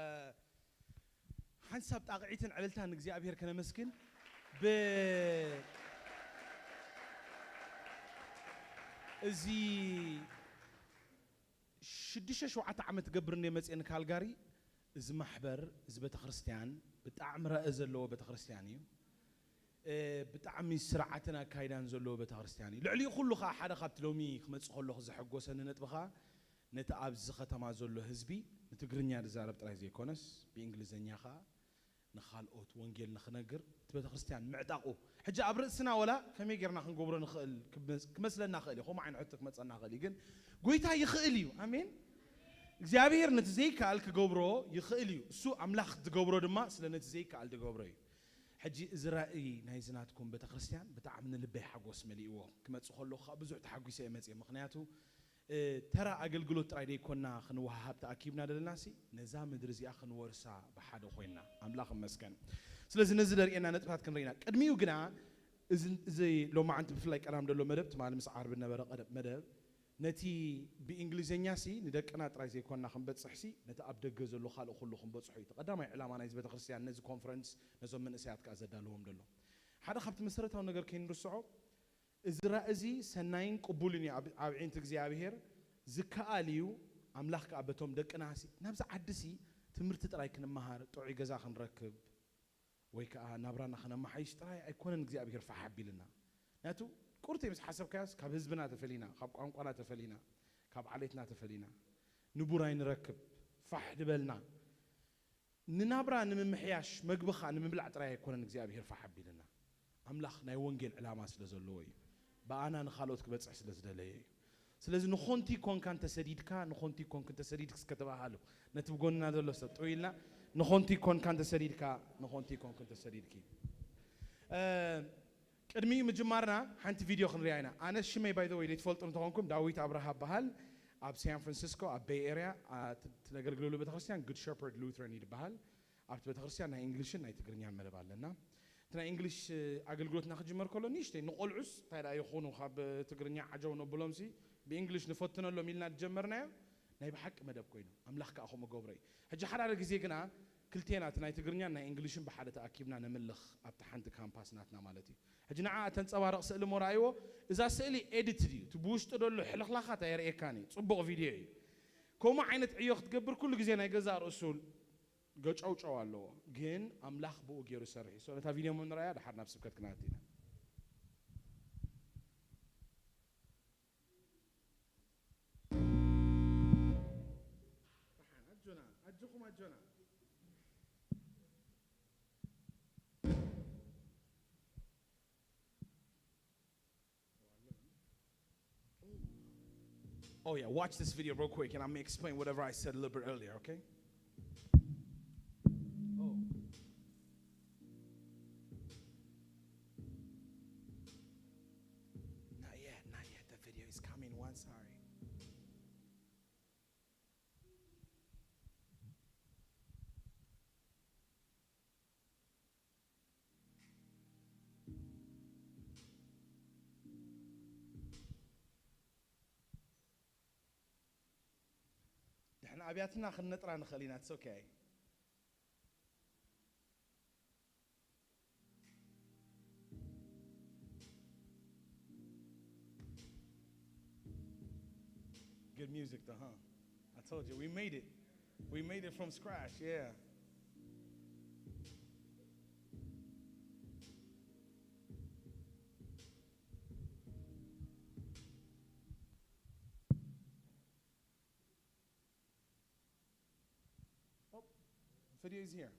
ሓንሳብ ጣቕዒትን ዕልልታን ንእግዚኣብሔር ከነመስግን። ብ-፣ እዚ ሽዱሽተ ሸውዓተ ዓመት ገብር እንደ መፅኤ ንካልጋሪ፣ እዚ ማሕበር፣ እዚ ቤተክርስትያን ብጣዕሚ ራኢ ዘለዎ ቤተክርስትያን እዩ። እ፣ ብጣዕሚ ስርዓትን ኣካይዳን ዘለዎ ቤተክርስትያን እዩ። ልዕሊኡ ኩሉ ከዓ ሓደ ካብቲ ሎሚ ክመፅእ ከለኹ ዘሐጎሰኒ ነጥቢ ከዓ ነቲ ኣብዚ ከተማ ዘሎ ህዝቢ ንትግርኛ ዝዛረብ ጥራይ ዘይኮነስ ብእንግሊዝኛ ከዓ ንኻልኦት ወንጌል ንኽነግር እቲ ቤተክርስትያን ምዕጣቑ። ሕጂ ኣብ ርእስና ወላ ከመይ ጌርና ክንገብሮ ንኽእል ክመስ-፣ ክመስለና ኽእል እዩ። ከምኡ ዓይነት ሕቶ ክመፀና ኽእል እዩ። ግን ጎይታ ይኽእል እዩ። ኣሜን። እግዚኣብሔር ነቲ ዘይከኣል ክገብሮ ይኽእል እዩ። እሱ ኣምላኽ ዝገብሮ ድማ ስለ ነቲ ዘይከኣል ዝገብሮ እዩ። ሕጂ እዚ ራእይ ናይዚ ናትኩም ቤተክርስትያን ብጣዕሚ ንልበይ ሓጎስ መሊእዎ። ክመጽእ ከለኹ ከዓ ብዙሕ ተሓጒሰ እየ መጽየ። ምኽንያቱ፣ እ፣ ተራ ኣገልግሎት ጥራይ ደይኮና ክንወሃሃብ ተኣኪብና ዘለና ሲ፣ ነዛ ምድሪ እዚኣ ክንወርሳ ብሓደ ኮይና። ኣምላኽ ይመስገን። ስለዚ ነዚ ዘርእየና ነጥብታት ክንርኢ ኢና። ቅድሚኡ ግና፣ እዚ፣ እዚ ሎማዓንቲ ብፍላይ ቀዳም ዘሎ መደብ፣ ትማሊ ምስ ዓርቢ ነበረ ቀደም መደብ፣ ነቲ ብእንግሊዝኛ ሲ ንደቅና ጥራይ ዘይኮንና ክንበጽሕ ሲ፣ ነቲ ኣብ ደገ ዘሎ ካልእ ኩሉ ክንበጽሖ እዩ። እቲ ቀዳማይ ዕላማ ናይዚ ቤተክርስትያን ነዚ ኮንፈረንስ ነዞም መንእሰያት ከኣ ዘዳልዎም ዘሎ። ሓደ ካብቲ መሰረታዊ ነገር ከይንርስዖ፣ እዚ ራእይ እዚ ሰናይን ቅቡልን እዩ ኣብ፣ ኣብ ዕይንቲ እግዚኣብሔር፣ ዝከኣል እዩ። ኣምላኽ ከኣ በቶም ደቅና ሲ፣ ናብዚ ዓዲ ሲ ትምህርቲ ጥራይ ክንመሃር፣ ጥዑይ ገዛ ክንረክብ፣ ወይ ከኣ ናብራና ከነመሓይሽ ጥራይ ኣይኮነን እግዚኣብሔር ፋሕ ኣቢልና። ምኽንያቱ ቁርተይ ምስ ሓሰብካዮስ ካብ ህዝብና ተፈሊና፣ ካብ ቋንቋና ተፈሊና፣ ካብ ዓሌትና ተፈሊና፣ ንቡር ኣይንረክብ፣ ፋሕ ድበልና። ንናብራ ንምምሕያሽ መግብኻ ንምብላዕ ጥራይ ኣይኮነን እግዚኣብሔር ፋሕ ኣቢልና። ኣምላኽ ናይ ወንጌል ዕላማ ስለ ዘለዎ እዩ። ብኣና ንኻልኦት ክበጽሕ ስለ ዝደለየ እዩ። ስለዚ ንኾንቲ ኮንካ እንተሰዲድካ፣ ንኾንቲ ኮንክ እንተሰዲድክ እስከ ተባሃሉ። ነቲ ብጎንና ዘሎ ሰብ ጥው ኢልና፣ ንኾንቲ ኮንካ እንተሰዲድካ፣ ንኾንቲ ኮንክ እንተሰዲድኪ። እ፣ ቅድሚ ምጅማርና ሓንቲ ቪድዮ ክንሪኣ ኢና። ኣነ ሽመይ by the way ዘይትፈልጡ እንተኾንኩም ዳዊት ኣብርሃ እበሃል። ኣብ ሳን ፍራንሲስኮ ኣብ ቤይ ኤርያ፣ አ፣ ት-፣ ትነገልግለሉ ቤተክርስትያን ጉድ ሸፐርድ ሉትረን እዩ ዝበሃል። ኣብቲ ቤተክርስትያን ናይ እንግሊሽን ናይ ትግርኛን መደብ ኣለና። እቲ ናይ እንግሊሽ፣ እ፣ ኣገልግሎትና ክጅመር ከሎ ንእሽተይ ንቆልዑስ እንታይ ደኣ ይኹኑ ካብ ትግርኛ ዓጀው ነብሎም ሲ ብእንግሊሽ ንፈትነሎም ኢልና ዝጀመርናዮ ናይ ብሓቂ መደብ ኮይኑ ኣምላኽ ከኣ ከምኡ ገብሮ እዩ። ሕጂ ሓደ ሓደ ግዜ ግና ክልቴና እቲ ናይ ትግርኛን ናይ እንግሊሽን ብሓደ ተኣኪብና ነምልኽ ኣብቲ ሓንቲ ካምፓስ ናትና ማለት እዩ። ሕጂ ንዓ ተንጸባርቕ ስእሊ እሞ ረኣይዎ። እዛ ስእሊ ኤዲት ድዩ? እቲ ብውሽጢ ደሎ ሕልኽላኻት ኣየርእየካን እዩ። ጽቡቕ ቪድዮ እዩ። ከምኡ ዓይነት ዕዮ ክትገብር ኩሉ ግዜ ናይ ገዛእ ርእሱ ገጨውጨው ኣለዎ። ግን ኣምላኽ ብኡ ገይሩ ይሰርሕ እዩ። So ነታ ቪድዮ እሞ ንረኣያ፣ ደሓር ናብ ስብከት ክንኣቱ ኢና። ደሓን፣ ኣጆና፣ ኣጆኹም ኣጆና። Oh yeah, watch this video real quick and I'm gonna explain whatever I said a little bit earlier, okay? Oh. Not yet, not yet. The video is coming once, sorry. ድሕና ኣብያትና ክንነጥራ ንኽእል ኢና። It's okay. Good music though, huh? I told you, we made it. We made it from scratch, yeah. Oh, video is here.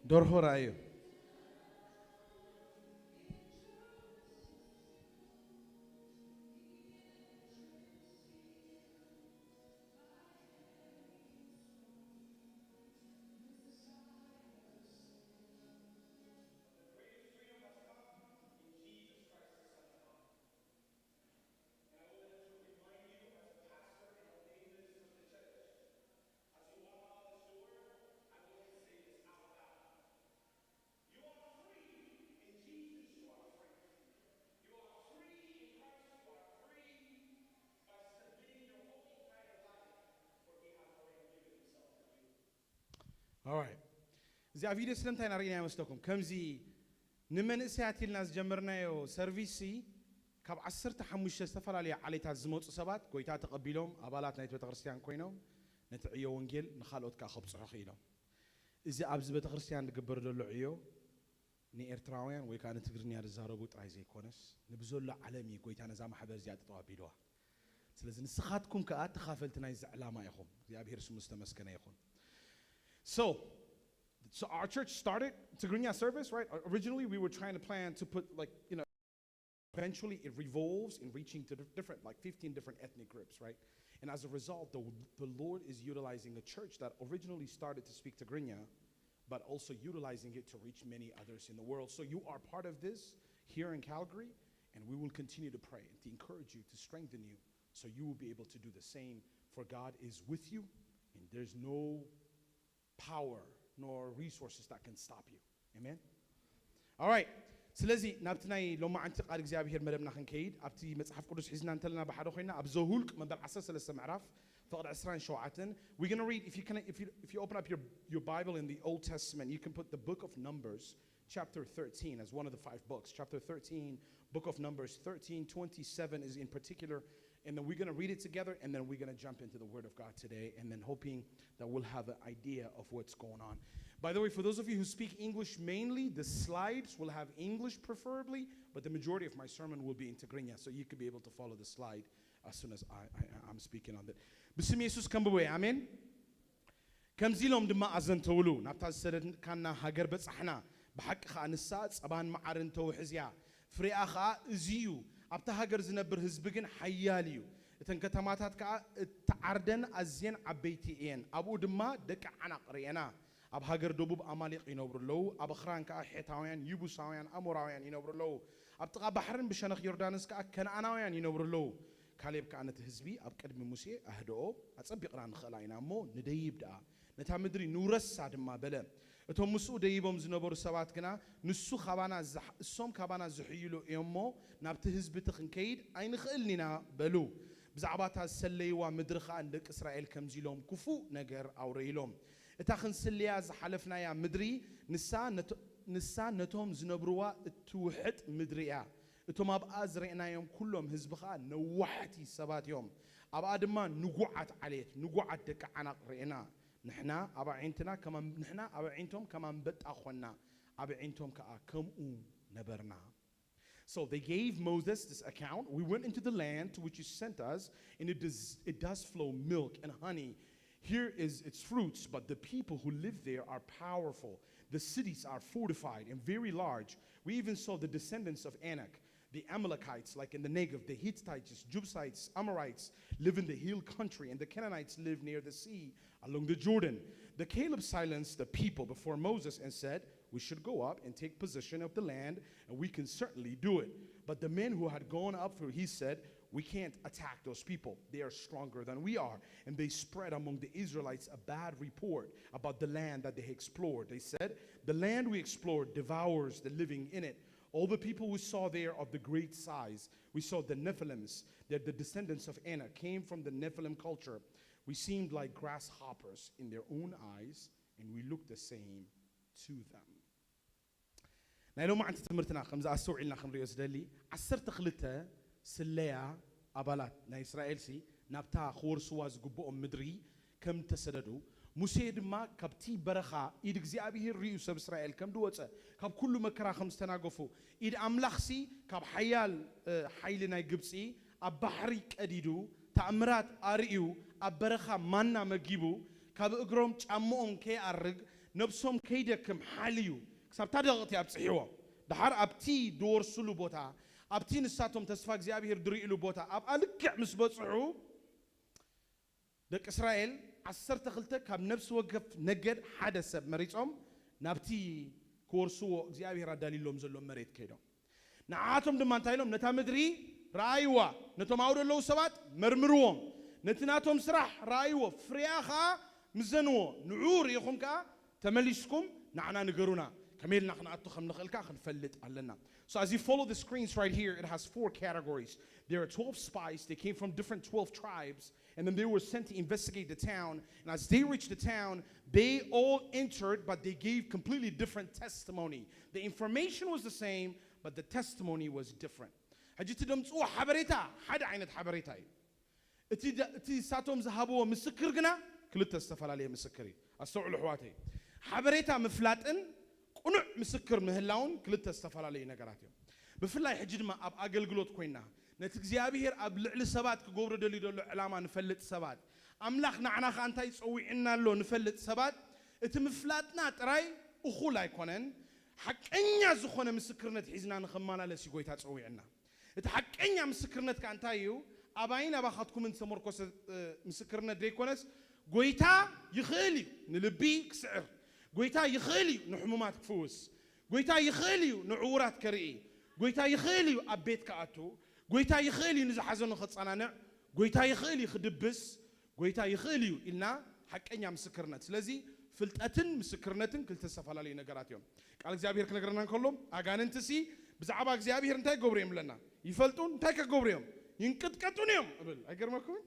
ደርሆ ራእዩ። Alright. እዚኣ ቪድዮ ስለምንታይ ኢና ርኢና ይመስለኩም? ከምዚ ንመንእሰያት ኢልና ዝጀመርናዮ ሰርቪስ ሲ ካብ ዓሰርተ ሓሙሽተ ዝተፈላለያ ዓሌታት ዝመፁ ሰባት ጎይታ ተቐቢሎም ኣባላት ናይቲ ቤተክርስትያን ኮይኖም ነቲ ዕዮ ወንጌል ንኻልኦት ከዓ ከብፅሑ ክኢሎም። እዚ ኣብዚ ቤተክርስትያን ዝግበር ዘሎ ዕዮ ንኤርትራውያን ወይ ከዓ ንትግርኛ ዝዛረቡ ጥራይ ዘይኮነስ ንብዘሎ ዓለም እዩ ጎይታ ነዛ ማሕበር እዚኣ ጠጠው ኣቢልዋ። ስለዚ ንስኻትኩም ከዓ ተኻፈልቲ ናይዚ ዕላማ ኢኹም። እግዚኣብሔር ስሙ ዝተመስገነ ይኹን። So, so our church started Tigrinya service, right? Originally, we were trying to plan to put, like, you know, eventually it revolves in reaching to dif- different, like, fifteen different ethnic groups, right? And as a result, the, the Lord is utilizing a church that originally started to speak Tigrinya, but also utilizing it to reach many others in the world. So you are part of this here in Calgary, and we will continue to pray and to encourage you, to strengthen you, so you will be able to do the same. For God is with you, and there's no power nor resources that can stop you. Amen? All right. ስለዚ ናብቲ ናይ ሎማዓንቲ ቃል እግዚኣብሔር መደብና ክንከይድ ኣብቲ መጽሓፍ ቅዱስ ሒዝና እንተለና ብሓደ ኮይና ኣብ ዘሁልቅ መበል ዓሰርተ ሰለስተ ምዕራፍ ፍቕዲ ዕስራን ሸውዓተን, we're going to read, if you can, if you, if you open up your, your Bible in the Old Testament, you can put the book of Numbers, chapter thirteen, as one of the five books. Chapter thirteen, book of Numbers, thirteen twenty-seven is in particular. And then we're going to read it together, and then we're going to jump into the Word of God today, and then hoping that we'll have an idea of what's going on. By the way, for those of you who speak English mainly, the slides will have English preferably, but the majority of my sermon will be in Tigrinya, so you could be able to follow the slide as soon as I, I, I'm speaking on it. ብስም የሱስ ከንብቦ እየ። ኣሜን። ከምዚ ኢሎም ድማ ኣዘንተውሉ፣ ናብታ ዝሰደድካና ሃገር በጻሕና፣ ብሓቂ ኸኣ ንሳ ጸባን መዓርን ተውሕዝ እያ፣ ፍሬኣ ኸኣ እዚ እዩ። ኣብታ ሃገር ዝነብር ህዝቢ ግን ሓያል እዩ። እተን ከተማታት ከኣ እተዓርደን ኣዝየን ዓበይቲ እየን፣ ኣብኡ ድማ ደቂ ዓናቕ ርኤና። ኣብ ሃገር ደቡብ ኣማሊቕ ይነብሩ ኣለዉ፣ ኣብ ኣኽራን ከኣ ሔታውያን፣ ይቡሳውያን፣ ኣሞራውያን ይነብሩ ኣለዉ። ኣብ ጥቓ ባሕርን ብሸነኽ ዮርዳኖስ ከኣ ከነኣናውያን ይነብሩ ኣለዉ። ካሌብ ከኣ ነቲ ህዝቢ ኣብ ቅድሚ ሙሴ ኣህደኦ፣ ኣጸቢቕና ንኽእላ ኢና እሞ ንደይብ ደኣ፣ ነታ ምድሪ ንውረሳ ድማ በለ። እቶም ምስኡ ደይቦም ዝነበሩ ሰባት ግና ንሱ ካባና ዝሕ- እሶም ካባና ዝሕይሉ እዮም እሞ ናብቲ ህዝቢ እቲ ክንከይድ ኣይንኽእልን ኢና በሉ። ብዛዕባ እታ ዝሰለይዋ ምድሪ ኸኣ ንደቂ እስራኤል ከምዚ ኢሎም ክፉእ ነገር ኣውረይሎም። እታ ክንስልያ ዝሓለፍናያ ምድሪ ንሳ ነቶ- ንሳ ነቶም ዝነብርዋ እትውሕጥ ምድሪ እያ። እቶም ኣብኣ ዝረእናዮም ኩሎም ህዝቢ ኸኣ ነዋሕቲ ሰባት እዮም። ኣብኣ ድማ ንጉዓት ዓሌት፣ ንጉዓት ደቂ ዓናቕ ርኤና። ንሕና ኣብ ኣዒንትና ከም ኣን- ንሕና ኣብ ኣዒንቶም ከም ኣንበጣ ኾንና፣ ኣብ ኣዒንቶም ከኣ ከምኡ ነበርና። So they gave Moses this account. We went into the land to which you sent us, and it does, it does flow milk and honey. Here is its fruits, but the people who live there are powerful. The cities are fortified and very large. We even saw the descendants of Anak, the Amalekites, like in the Negev, the Hittites, Jebusites, Amorites, live in the hill country, and the Canaanites live near the sea along the Jordan. The Caleb silenced the people before Moses and said, "We should go up and take possession of the land, and we can certainly do it." But the men who had gone up for, he said, "We can't attack those people. They are stronger than we are." And they spread among the Israelites a bad report about the land that they explored. They said, "The land we explored devours the living in it. All the people we saw there of the great size, we saw the Nephilims. They're the descendants of Anak, came from the Nephilim culture. We seemed like grasshoppers in their own eyes, and we looked the same to them." ናይ ሎማዓንቲ ትምህርትና ከምዚ ኣስተውዒልና ክንሪኦ ዝደሊ፣ ዓሰርተ ክልተ ስለያ ኣባላት ናይ እስራኤል ሲ ናብታ ክወርስዋ ዝግብኦም ምድሪ ከም ተሰደዱ፣ ሙሴ ድማ ካብቲ በረኻ ኢድ እግዚኣብሔር ርእዩ ሰብ እስራኤል ከም ዝወፀ፣ ካብ ኩሉ መከራ ከም ዝተናገፉ፣ ኢድ ኣምላኽሲ ካብ ሓያል ሓይሊ ናይ ግብፂ ኣብ ባሕሪ ቀዲዱ ተኣምራት ኣርእዩ፣ ኣብ በረኻ ማና መጊቡ፣ ካብ እግሮም ጫምኦም ከይኣርግ ነብሶም ከይደክም ሓልዩ ክሳብታ ደቕቲ ኣብፅሕዎም። ደሓር ኣብቲ ዝወርሱሉ ቦታ፣ ኣብቲ ንሳቶም ተስፋ እግዚኣብሔር ዝርእሉ ቦታ ኣብኣ ልክዕ ምስ በፅሑ፣ ደቂ እስራኤል ዓሰርተ ክልተ ካብ ነፍሲ ወከፍ ነገድ ሓደ ሰብ መሪጾም ናብቲ ክወርስዎ እግዚኣብሔር ኣዳልዩሎም ዘሎ መሬት ከይዶም። ንዓቶም ድማ እንታይ ኢሎም? ነታ ምድሪ ረኣይዋ፣ ነቶም ኣብኡ ዘለዉ ሰባት መርምርዎም፣ ነቲ ናቶም ስራሕ ረኣይዎ፣ ፍሬኣ ኸኣ ምዘንዎ። ንዑ ርኢኹም ከኣ ተመሊስኩም ንዓና ንገሩና፣ ከመይ ኢልና ክንኣቱ ከም ንኽእል ከዓ ክንፈልጥ ኣለና። So as you follow the screens right here, it has four categories. There are twelve spies. They came from different twelve tribes, and then they were sent to investigate the town. And as they reached the town, they all entered, but they gave completely different testimony. The information was the same, but the testimony was different. ሕጂ እቲ ደምፅዎ ሓበሬታ ሓደ ዓይነት ሓበሬታ እዩ። እቲ ደ- እቲ እሳቶም ዝሃብዎ ምስክር ግና ክልተ ዝተፈላለየ ምስክር እዩ። ኣስተውዕሉ ኣሕዋተይ፣ ሓበሬታ ምፍላጥን ቅኑዕ ምስክር ምህላውን ክልተ ዝተፈላለዩ ነገራት እዮም። ብፍላይ ሕጂ ድማ ኣብ ኣገልግሎት ኮይና ነቲ እግዚኣብሔር ኣብ ልዕሊ ሰባት ክገብሮ ደልዩ ዘሎ ዕላማ ንፈልጥ ሰባት፣ ኣምላኽ ንዓና ከኣ እንታይ ጸዊዕና ኣሎ ንፈልጥ ሰባት፣ እቲ ምፍላጥና ጥራይ እኹል ኣይኮነን። ሓቀኛ ዝኾነ ምስክርነት ሒዝና ንኸመላለስ እዩ ጎይታ ጸዊዕና። እቲ ሓቀኛ ምስክርነት ከኣ እንታይ እዩ? ኣባይን ኣባኻትኩምን ዝተመርኮሰ ምስክርነት ዘይኮነስ፣ ጎይታ ይኽእል እዩ ንልቢ ክስዕር፣ ጎይታ ይኽእል እዩ ንሕሙማት ክፍውስ፣ ጎይታ ይኽእል እዩ ንዕውራት ከርኢ፣ ጎይታ ይኽእል እዩ ኣብ ቤት ክኣቱ፣ ጎይታ ይኽእል እዩ ንዝሓዘኑ ከጸናንዕ፣ ጎይታ ይኽእል እዩ ክድብስ፣ ጎይታ ይኽእል እዩ ኢልና ሓቀኛ ምስክርነት። ስለዚ ፍልጠትን ምስክርነትን ክልተ ዝተፈላለዩ ነገራት እዮም። ቃል እግዚኣብሔር ክነግረና እንከሎ፣ ኣጋንንትሲ ብዛዕባ እግዚኣብሔር እንታይ ይገብሩ እዮም ብለና? ይፈልጡን እንታይ ከገብሩ እዮም? ይንቅጥቀጡን እዮም እብል። ኣይገርመኩምን?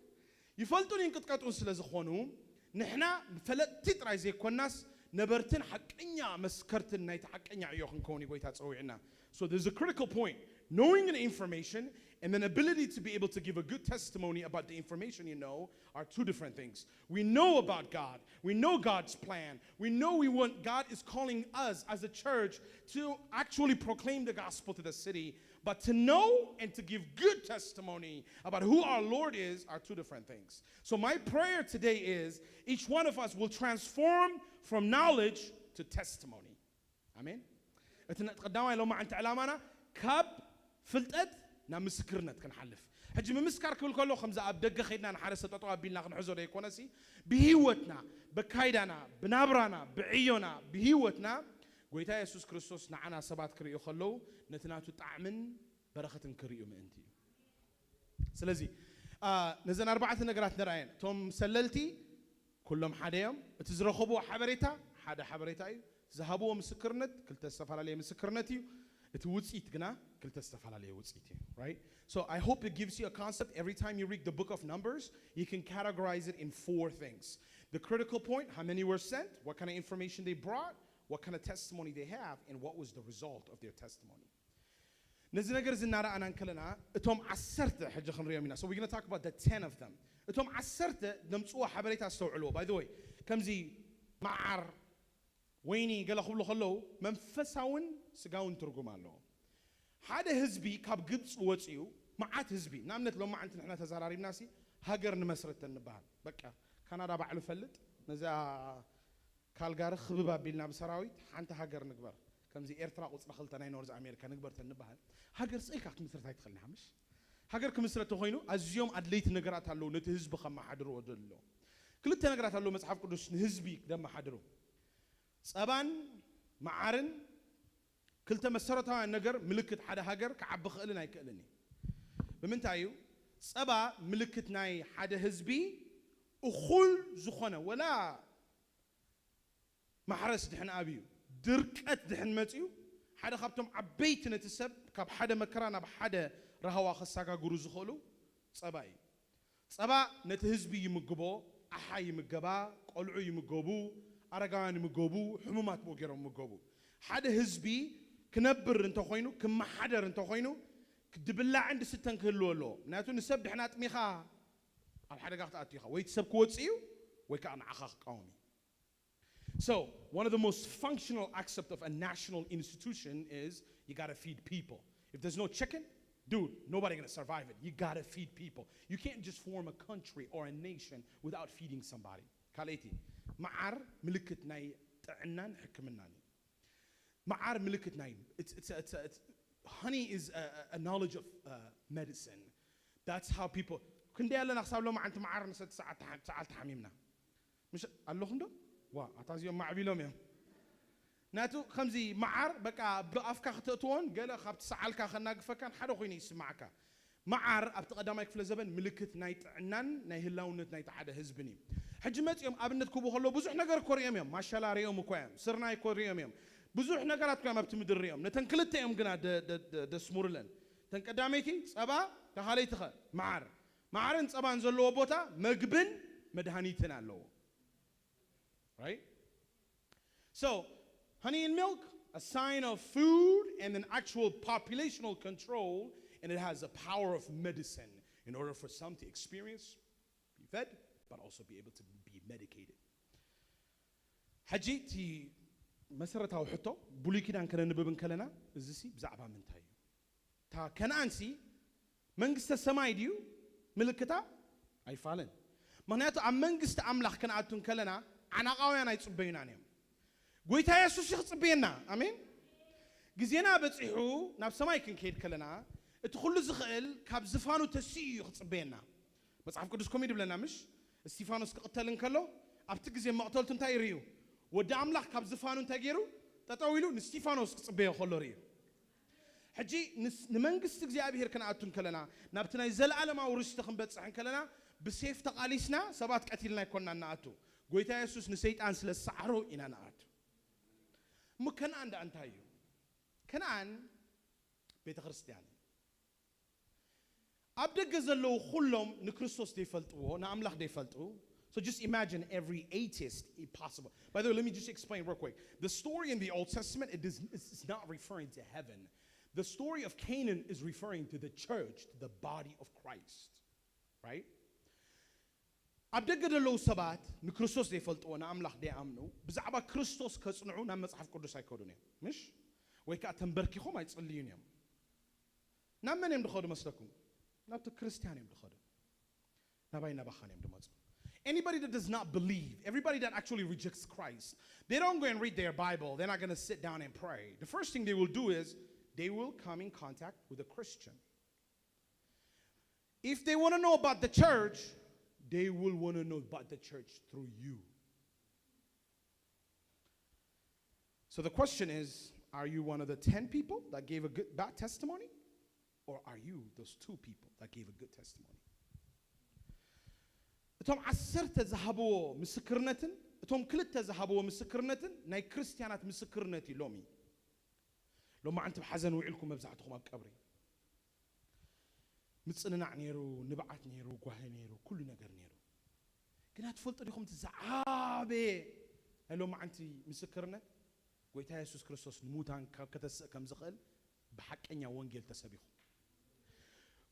ይፈልጡን ይንቅጥቀጡን ስለ ዝኾኑ፣ ንሕና ፈለጥቲ ጥራይ ዘይኮናስ ነበርትን ሓቀኛ መስከርትን ናይቲ ሓቀኛ ዕዮ ክንከውን እዩ ጎይታ ጸዊዕና። So there's a critical point. Knowing an information and an ability to be able to give a good testimony about the information you know are two different things. We know about God. We know God's plan. We know we want, God is calling us as a church to actually proclaim the gospel to the city. But to know and to give good testimony about who our Lord is are two different things. So my prayer today is each one of us will transform from knowledge to testimony. ኣሜን። እቲ ነ- ቀዳማይ ሎማዓንቲ ዕላማና ካብ ፍልጠት ናብ ምስክርነት ክንሓልፍ። ሕጂ ምምስካር ክብል ከሎ ከምዚ ኣብ ደገ ከይድና ንሓደ ሰብ ጠጠው ኣቢልና ክንሕዞ ዘይኮነሲ፣ ብህይወትና፣ በካይዳና፣ ብናብራና፣ ብዕዮና፣ ብህይወትና ጎይታ የሱስ ክርስቶስ ንዓና ሰባት ክርእዩ ከለዉ ነቲ ናቱ ጣዕምን በረኸትን ክርእዩ ምእንቲ እዩ። ስለዚ ነዘን ኣርባዕተ ነገራት ንርኣየን። እቶም ሰለልቲ ኩሎም ሓደ እዮም። እቲ ዝረኸብዎ ሓበሬታ ሓደ ሓበሬታ እዩ። ዝሃብዎ ምስክርነት ክልተ ዝተፈላለየ ምስክርነት እዩ። እቲ ውፅኢት ግና ክልተ ዝተፈላለየ ውፅኢት እዩ። Right? So I hope it gives you a concept. Every time you read the book of Numbers, you can categorize it in four things. The critical point, how many were sent, what kind of information they brought, what kind of testimony they have, and what was the result of their testimony. ነዚ ነገር እዚ እናረኣና እንከለና እቶም ዓሰርተ ሕጂ ክንሪኦም ኢና። So we're going to talk about the ten of them. እቶም ዓሰርተ ዘምፅዎ ሓበሬታ ኣስተውዕልዎ። By the way, ከምዚ መዓር፣ ወይኒ ገለ ክብሉ ከለዉ መንፈሳውን ስጋውን ትርጉም ኣለዎ። ሓደ ህዝቢ ካብ ግብፂ ወፂኡ፣ መዓት ህዝቢ፣ ንኣብነት ሎማዓንቲ ንሕና ተዘራሪብና ሲ ሃገር ንመስርት እንበሃል። በቃ ካናዳ ባዕሉ ፈልጥ፣ ነዛ ካልጋሪ ክብብ ኣቢልና ብሰራዊት ሓንቲ ሃገር ንግበር። ከምዚ ኤርትራ ቁፅሪ ክልተ ናይ ኖርዝ ኣሜሪካ ንግበር ተንበሃል፣ ሃገር ስኢልካ ክትምስርት ኣይትኽእልን ኢኻ። ምሽ ሃገር ክምስረት ተኮይኑ ኣዝዮም ኣድለይቲ ነገራት ኣለዉ ነቲ ህዝቢ ከመሓድርዎ ዘሎ። ክልተ ነገራት ኣለዉ መጽሓፍ ቅዱስ ንህዝቢ ክደመሓድሩ። ጸባን መዓርን ክልተ መሰረታውያን ነገር ምልክት ሓደ ሃገር ክዓቢ ክእልን ኣይክእልን እዩ። ብምንታይ እዩ? ጸባ ምልክት ናይ ሓደ ህዝቢ እኹል ዝኾነ ወላ ማሕረስ ድሕን ኣብዩ፣ ድርቀት ድሕን መፅዩ፣ ሓደ ካብቶም ዓበይቲ ነቲ ሰብ ካብ ሓደ መከራ ናብ ሓደ ራህዋ ከሰጋግሩ ዝኽእሉ ጸባ እዩ። ጸባ ነቲ ህዝቢ ይምግቦ፣ ኣሓ ይምገባ፣ ቆልዑ ይምገቡ፣ ኣረጋውያን ይምገቡ፣ ሕሙማት ብኡ ገይሮም ይምገቡ። ሓደ ህዝቢ ክነብር እንተኾይኑ፣ ክመሓደር እንተኾይኑ፣ ድብላዕን ድስተን ክህልዎ ኣለዎ። ምክንያቱ ንሰብ ድሕን ኣጥሚኻ ኣብ ሓደጋ ክትኣቱ ኢኻ። ወይ እቲ ሰብ ክወፅእ እዩ፣ ወይ ከዓ ንዓኻ ክቃወም እዩ። So, one of the most functional aspects of a national institution is you gotta feed people. If there's no chicken, dude, nobody gonna survive it. You gotta feed people. You can't just form a country or a nation without feeding somebody. ካልኣይቲ፣ መዓር ምልክት ናይ ጥዕናን ሕክምናን እዩ። መዓር ምልክት ናይ it's, it's, it's, it's, honey is a, a knowledge of uh, medicine. That's how people ክንደይ ኣለና ክሳብ ሎማዓንቲ መዓር ንሰቲ ሰዓል ተሓሚምና። ምሽ ኣለኹም ዶ? ዋ ኣታ እዚኦም ማዕቢሎም እዮም። ናቱ ከምዚ መዓር በቃ ብኣፍካ ክተእትዎን ገለ ካብቲ ሰዓልካ ከናግፈካን ሓደ ኮይኑ ይስማዓካ። መዓር ኣብቲ ቀዳማይ ክፍለ ዘበን ምልክት ናይ ጥዕናን ናይ ህላውነት ናይቲ ሓደ ህዝብን እዩ። ሕጂ መፂኦም ኣብነት ክቡ ከሎ ብዙሕ ነገር እኮ ሪኦም እዮም። ማሻላ ሪኦም እኮ እዮም። ስርናይ እኮ ሪኦም እዮም። ብዙሕ ነገራት ኮይኖም ኣብቲ ምድሪ እዮም። ነተን ክልተ እዮም ግና ደ- ደ- ደ- ደስሙርለን። እተን ቀዳመይቲ ጸባ፣ ተኻለይትኸ መዓር። መዓርን ጸባን ዘለዎ ቦታ መግብን መድሃኒትን ኣለዎ። Right? So, honey and milk, a sign of food and an actual populational control, and it has the power of medicine in order for some to experience, be fed, but also be able to be medicated. ሕጂ እቲ መሰረታዊ ሕቶ፣ ብሉይ ኪዳን ከነንብብ እንከለና፣ እዚ ሲ ብዛዕባ ምንታይ እዩ? እታ ከነኣንሲ መንግስተ ሰማይ ድዩ ምልክታ? ኣይፋልን። ምክንያቱ ኣብ መንግስቲ ኣምላኽ ክንኣቱ እንከለና ዓናቃውያን ኣይጽበዩናን እዮም። ጎይታ የሱስ እዩ ክጽበየና። ኣሜን። ግዜና በጺሑ ናብ ሰማይ ክንከይድ ከለና እቲ ኩሉ ዝኽእል ካብ ዝፋኑ ተሲኡ እዩ ክጽበየና። መጽሓፍ ቅዱስ ከምኡ ድብለና ምሽ? እስቲፋኖስ ክቕተል እንከሎ ኣብቲ ግዜ መቕተልቱ እንታይ ይርእዩ? ወዲ ኣምላኽ ካብ ዝፋኑ እንታይ ገይሩ? ጠጠው ኢሉ ንስቲፋኖስ ክጽበዮ ከሎ ርእዩ። ሕጂ ንስ- ንመንግስቲ እግዚኣብሔር ክንኣቱ እንከለና፣ ናብቲ ናይ ዘለኣለማዊ ርስቲ ክንበጽሕ እንከለና፣ ብሴፍ ተቓሊስና ሰባት ቀቲልና ኣይኮንና ንኣቱ። ጎይታ የሱስ ንሰይጣን ስለ ዝሰዓሮ ኢና ንኣቱ። እሞ ከነኣን ደኣ እንታይ እዩ? ከነኣን ቤተ ክርስቲያን እዩ። ኣብ ደገ ዘለዉ ኩሎም ንክርስቶስ ዘይፈልጥዎ፣ ንኣምላኽ ዘይፈልጡ። So just imagine every atheist possible. By the way, let me just explain real quick. The story in the Old Testament, it is, it's not referring to heaven. The story of Canaan is referring to the church, to the body of Christ. Right? ኣብ ደገ ዘለዉ ሰባት ንክርስቶስ ዘይፈልጥዎ፣ ንኣምላኽ ዘይኣምኑ፣ ብዛዕባ ክርስቶስ ከጽንዑ ናብ መጽሓፍ ቅዱስ ኣይከዱን እዮም። ምሽ? ወይ ከዓ ተንበርኪኾም ኣይጽልዩን እዮም። ናብ መን እዮም ድኸዱ መስለኩም? ናብቲ ክርስቲያን እዮም ድኸዱ። ናባይ ናባኻን እዮም ድመጹ። Anybody that does not believe, everybody that actually rejects Christ, they don't go and read their Bible. They're not going to sit down and pray. The first thing they will do is they will come in contact with a Christian. If they want to know about the church, they will want to know about the church through you. So the question is, are you one of the ten people that gave a good, bad testimony? Or are you those two people that gave a good testimony? እቶም ዓሰርተ ዝሃብዎ ምስክርነትን እቶም ክልተ ዝሃብዎ ምስክርነትን ናይ ክርስቲያናት ምስክርነት እዩ። ሎሚ ሎማዓንቲ ብሓዘን ውዒልኩም መብዛሕትኹም ኣብ ቀብሪ። ምጽንናዕ ነይሩ፣ ንብዓት ነይሩ፣ ጓሂ ነይሩ፣ ኩሉ ነገር ነይሩ። ግና ትፈልጡ ዲኹም እቲ ዝዓበየ ናይ ሎማዓንቲ ምስክርነት? ጎይታ የሱስ ክርስቶስ ንሙታን ካብ ከተስእ ከም ዝኽእል ብሓቀኛ ወንጌል ተሰቢኹ።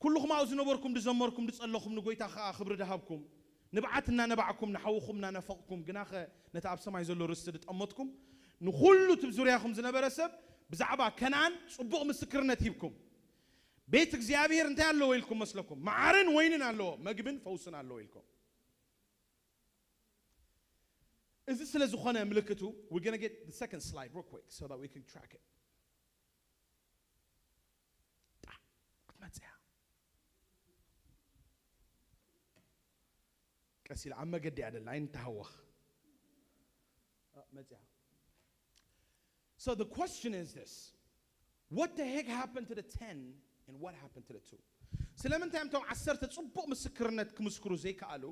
ኩልኹም ኣብኡ ዝነበርኩም፣ ዝዘመርኩም፣ ዝጸለኹም፣ ንጎይታ ኸኣ ክብሪ ዝሃብኩም፣ ንብዓት እናነባዕኩም፣ ንሓውኹም እናነፈቕኩም፣ ግናኸ ነቲ ኣብ ሰማይ ዘሎ ርስቲ ዝጠመትኩም፣ ንኹሉ እቲ ዙርያኹም ዝነበረ ሰብ ብዛዕባ ከነኣን ጽቡቕ ምስክርነት ሂብኩም። ቤት እግዚኣብሔር እንታይ ኣለዎ ኢልኩም መስለኩም? መዓርን ወይንን ኣለዎ፣ መግብን ፈውስን ኣለዎ ኢልኩም። እዚ ስለ ዝኾነ ምልክቱ፣ we're gonna get the second slide real quick so that we can track it. ጣ፣ ክትመጽእ እያ። ቀስ ኢላ ኣብ መገዲ እያ ደላ፣ ኣይንተሃወኽ። አ፣ መጽያ። So the question is this. What the heck happened to the ten and what happened to the two? ስለምንታይ እዮም እቶም ዓሰርተ ጽቡቕ ምስክርነት ክምስክሩ ዘይከኣሉ?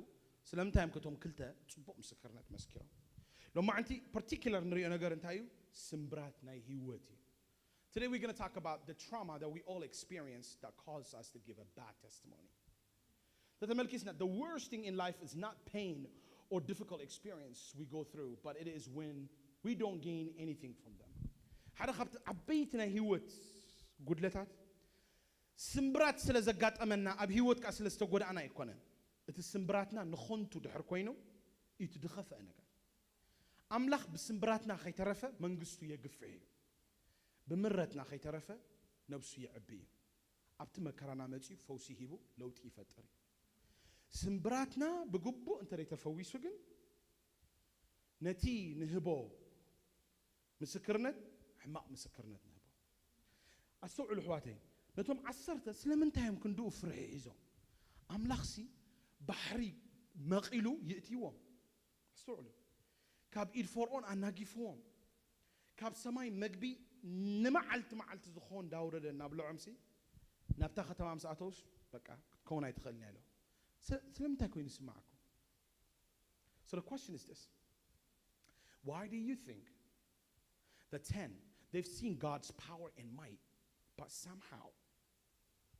ስለምንታይ እዮም ከቶም ክልተ ጽቡቕ ምስክርነት መስኪሮም? ሎማዓንቲ ፐርቲኩላር ንሪኦ ነገር እንታይ እዩ? ስምብራት ናይ ህይወት እዩ። Today we're going to talk about the trauma that we all experience that causes us to give a bad testimony. ተተመልኪስና፣ the worst thing in life is not pain or difficult experience we go through, but it is when we don't gain anything from them. ሓደ ካብቲ ዓበይቲ ናይ ህይወት ጉድለታት ስምብራት ስለ ዘጋጠመና፣ ኣብ ህይወት ከኣ ስለ ዝተጎዳእና ኣይኮነን። እቲ ስምብራትና ንኸንቱ ድሕር ኮይኑ፣ እቲ ድኸፍአ ነገር። ኣምላኽ ብስምብራትና ከይተረፈ መንግስቱ የግፍሕ እዩ። ብምረትና ከይተረፈ ነብሱ የዕቢ እዩ። ኣብቲ መከራና መጺኡ ፈውሲ ሂቡ ለውጢ ይፈጥር እዩ። ስምብራትና ብግቡእ እንተ ተፈዊሱ ግን ነቲ ንህቦ ምስክርነት ሕማቕ ምስክርነት ንህቦ። ኣስተውዕሉ ኣሕዋተይ፣ ነቶም ዓሰርተ ስለምንታይ እዮም ክንድኡ ፍርሒ ሒዞም? ኣምላኽሲ ባሕሪ መቒሉ ይእትይዎም። ኣስተውዕሉ። ካብ ኢድ ፈርዖን ኣናጊፍዎም። ካብ ሰማይ መግቢ ንመዓልቲ መዓልቲ ዝኾን እንዳውረደ እናብልዖምሲ ናብታ ከተማ ምስ ኣተውስ በቃ ክትከውን ኣይትኽእልን እያ ኢሎም። ስለ-፣ ስለምንታይ ኮይኑ ይስምዓኩም? So the question is this. Why do you think The ten, they've seen God's power and might, but somehow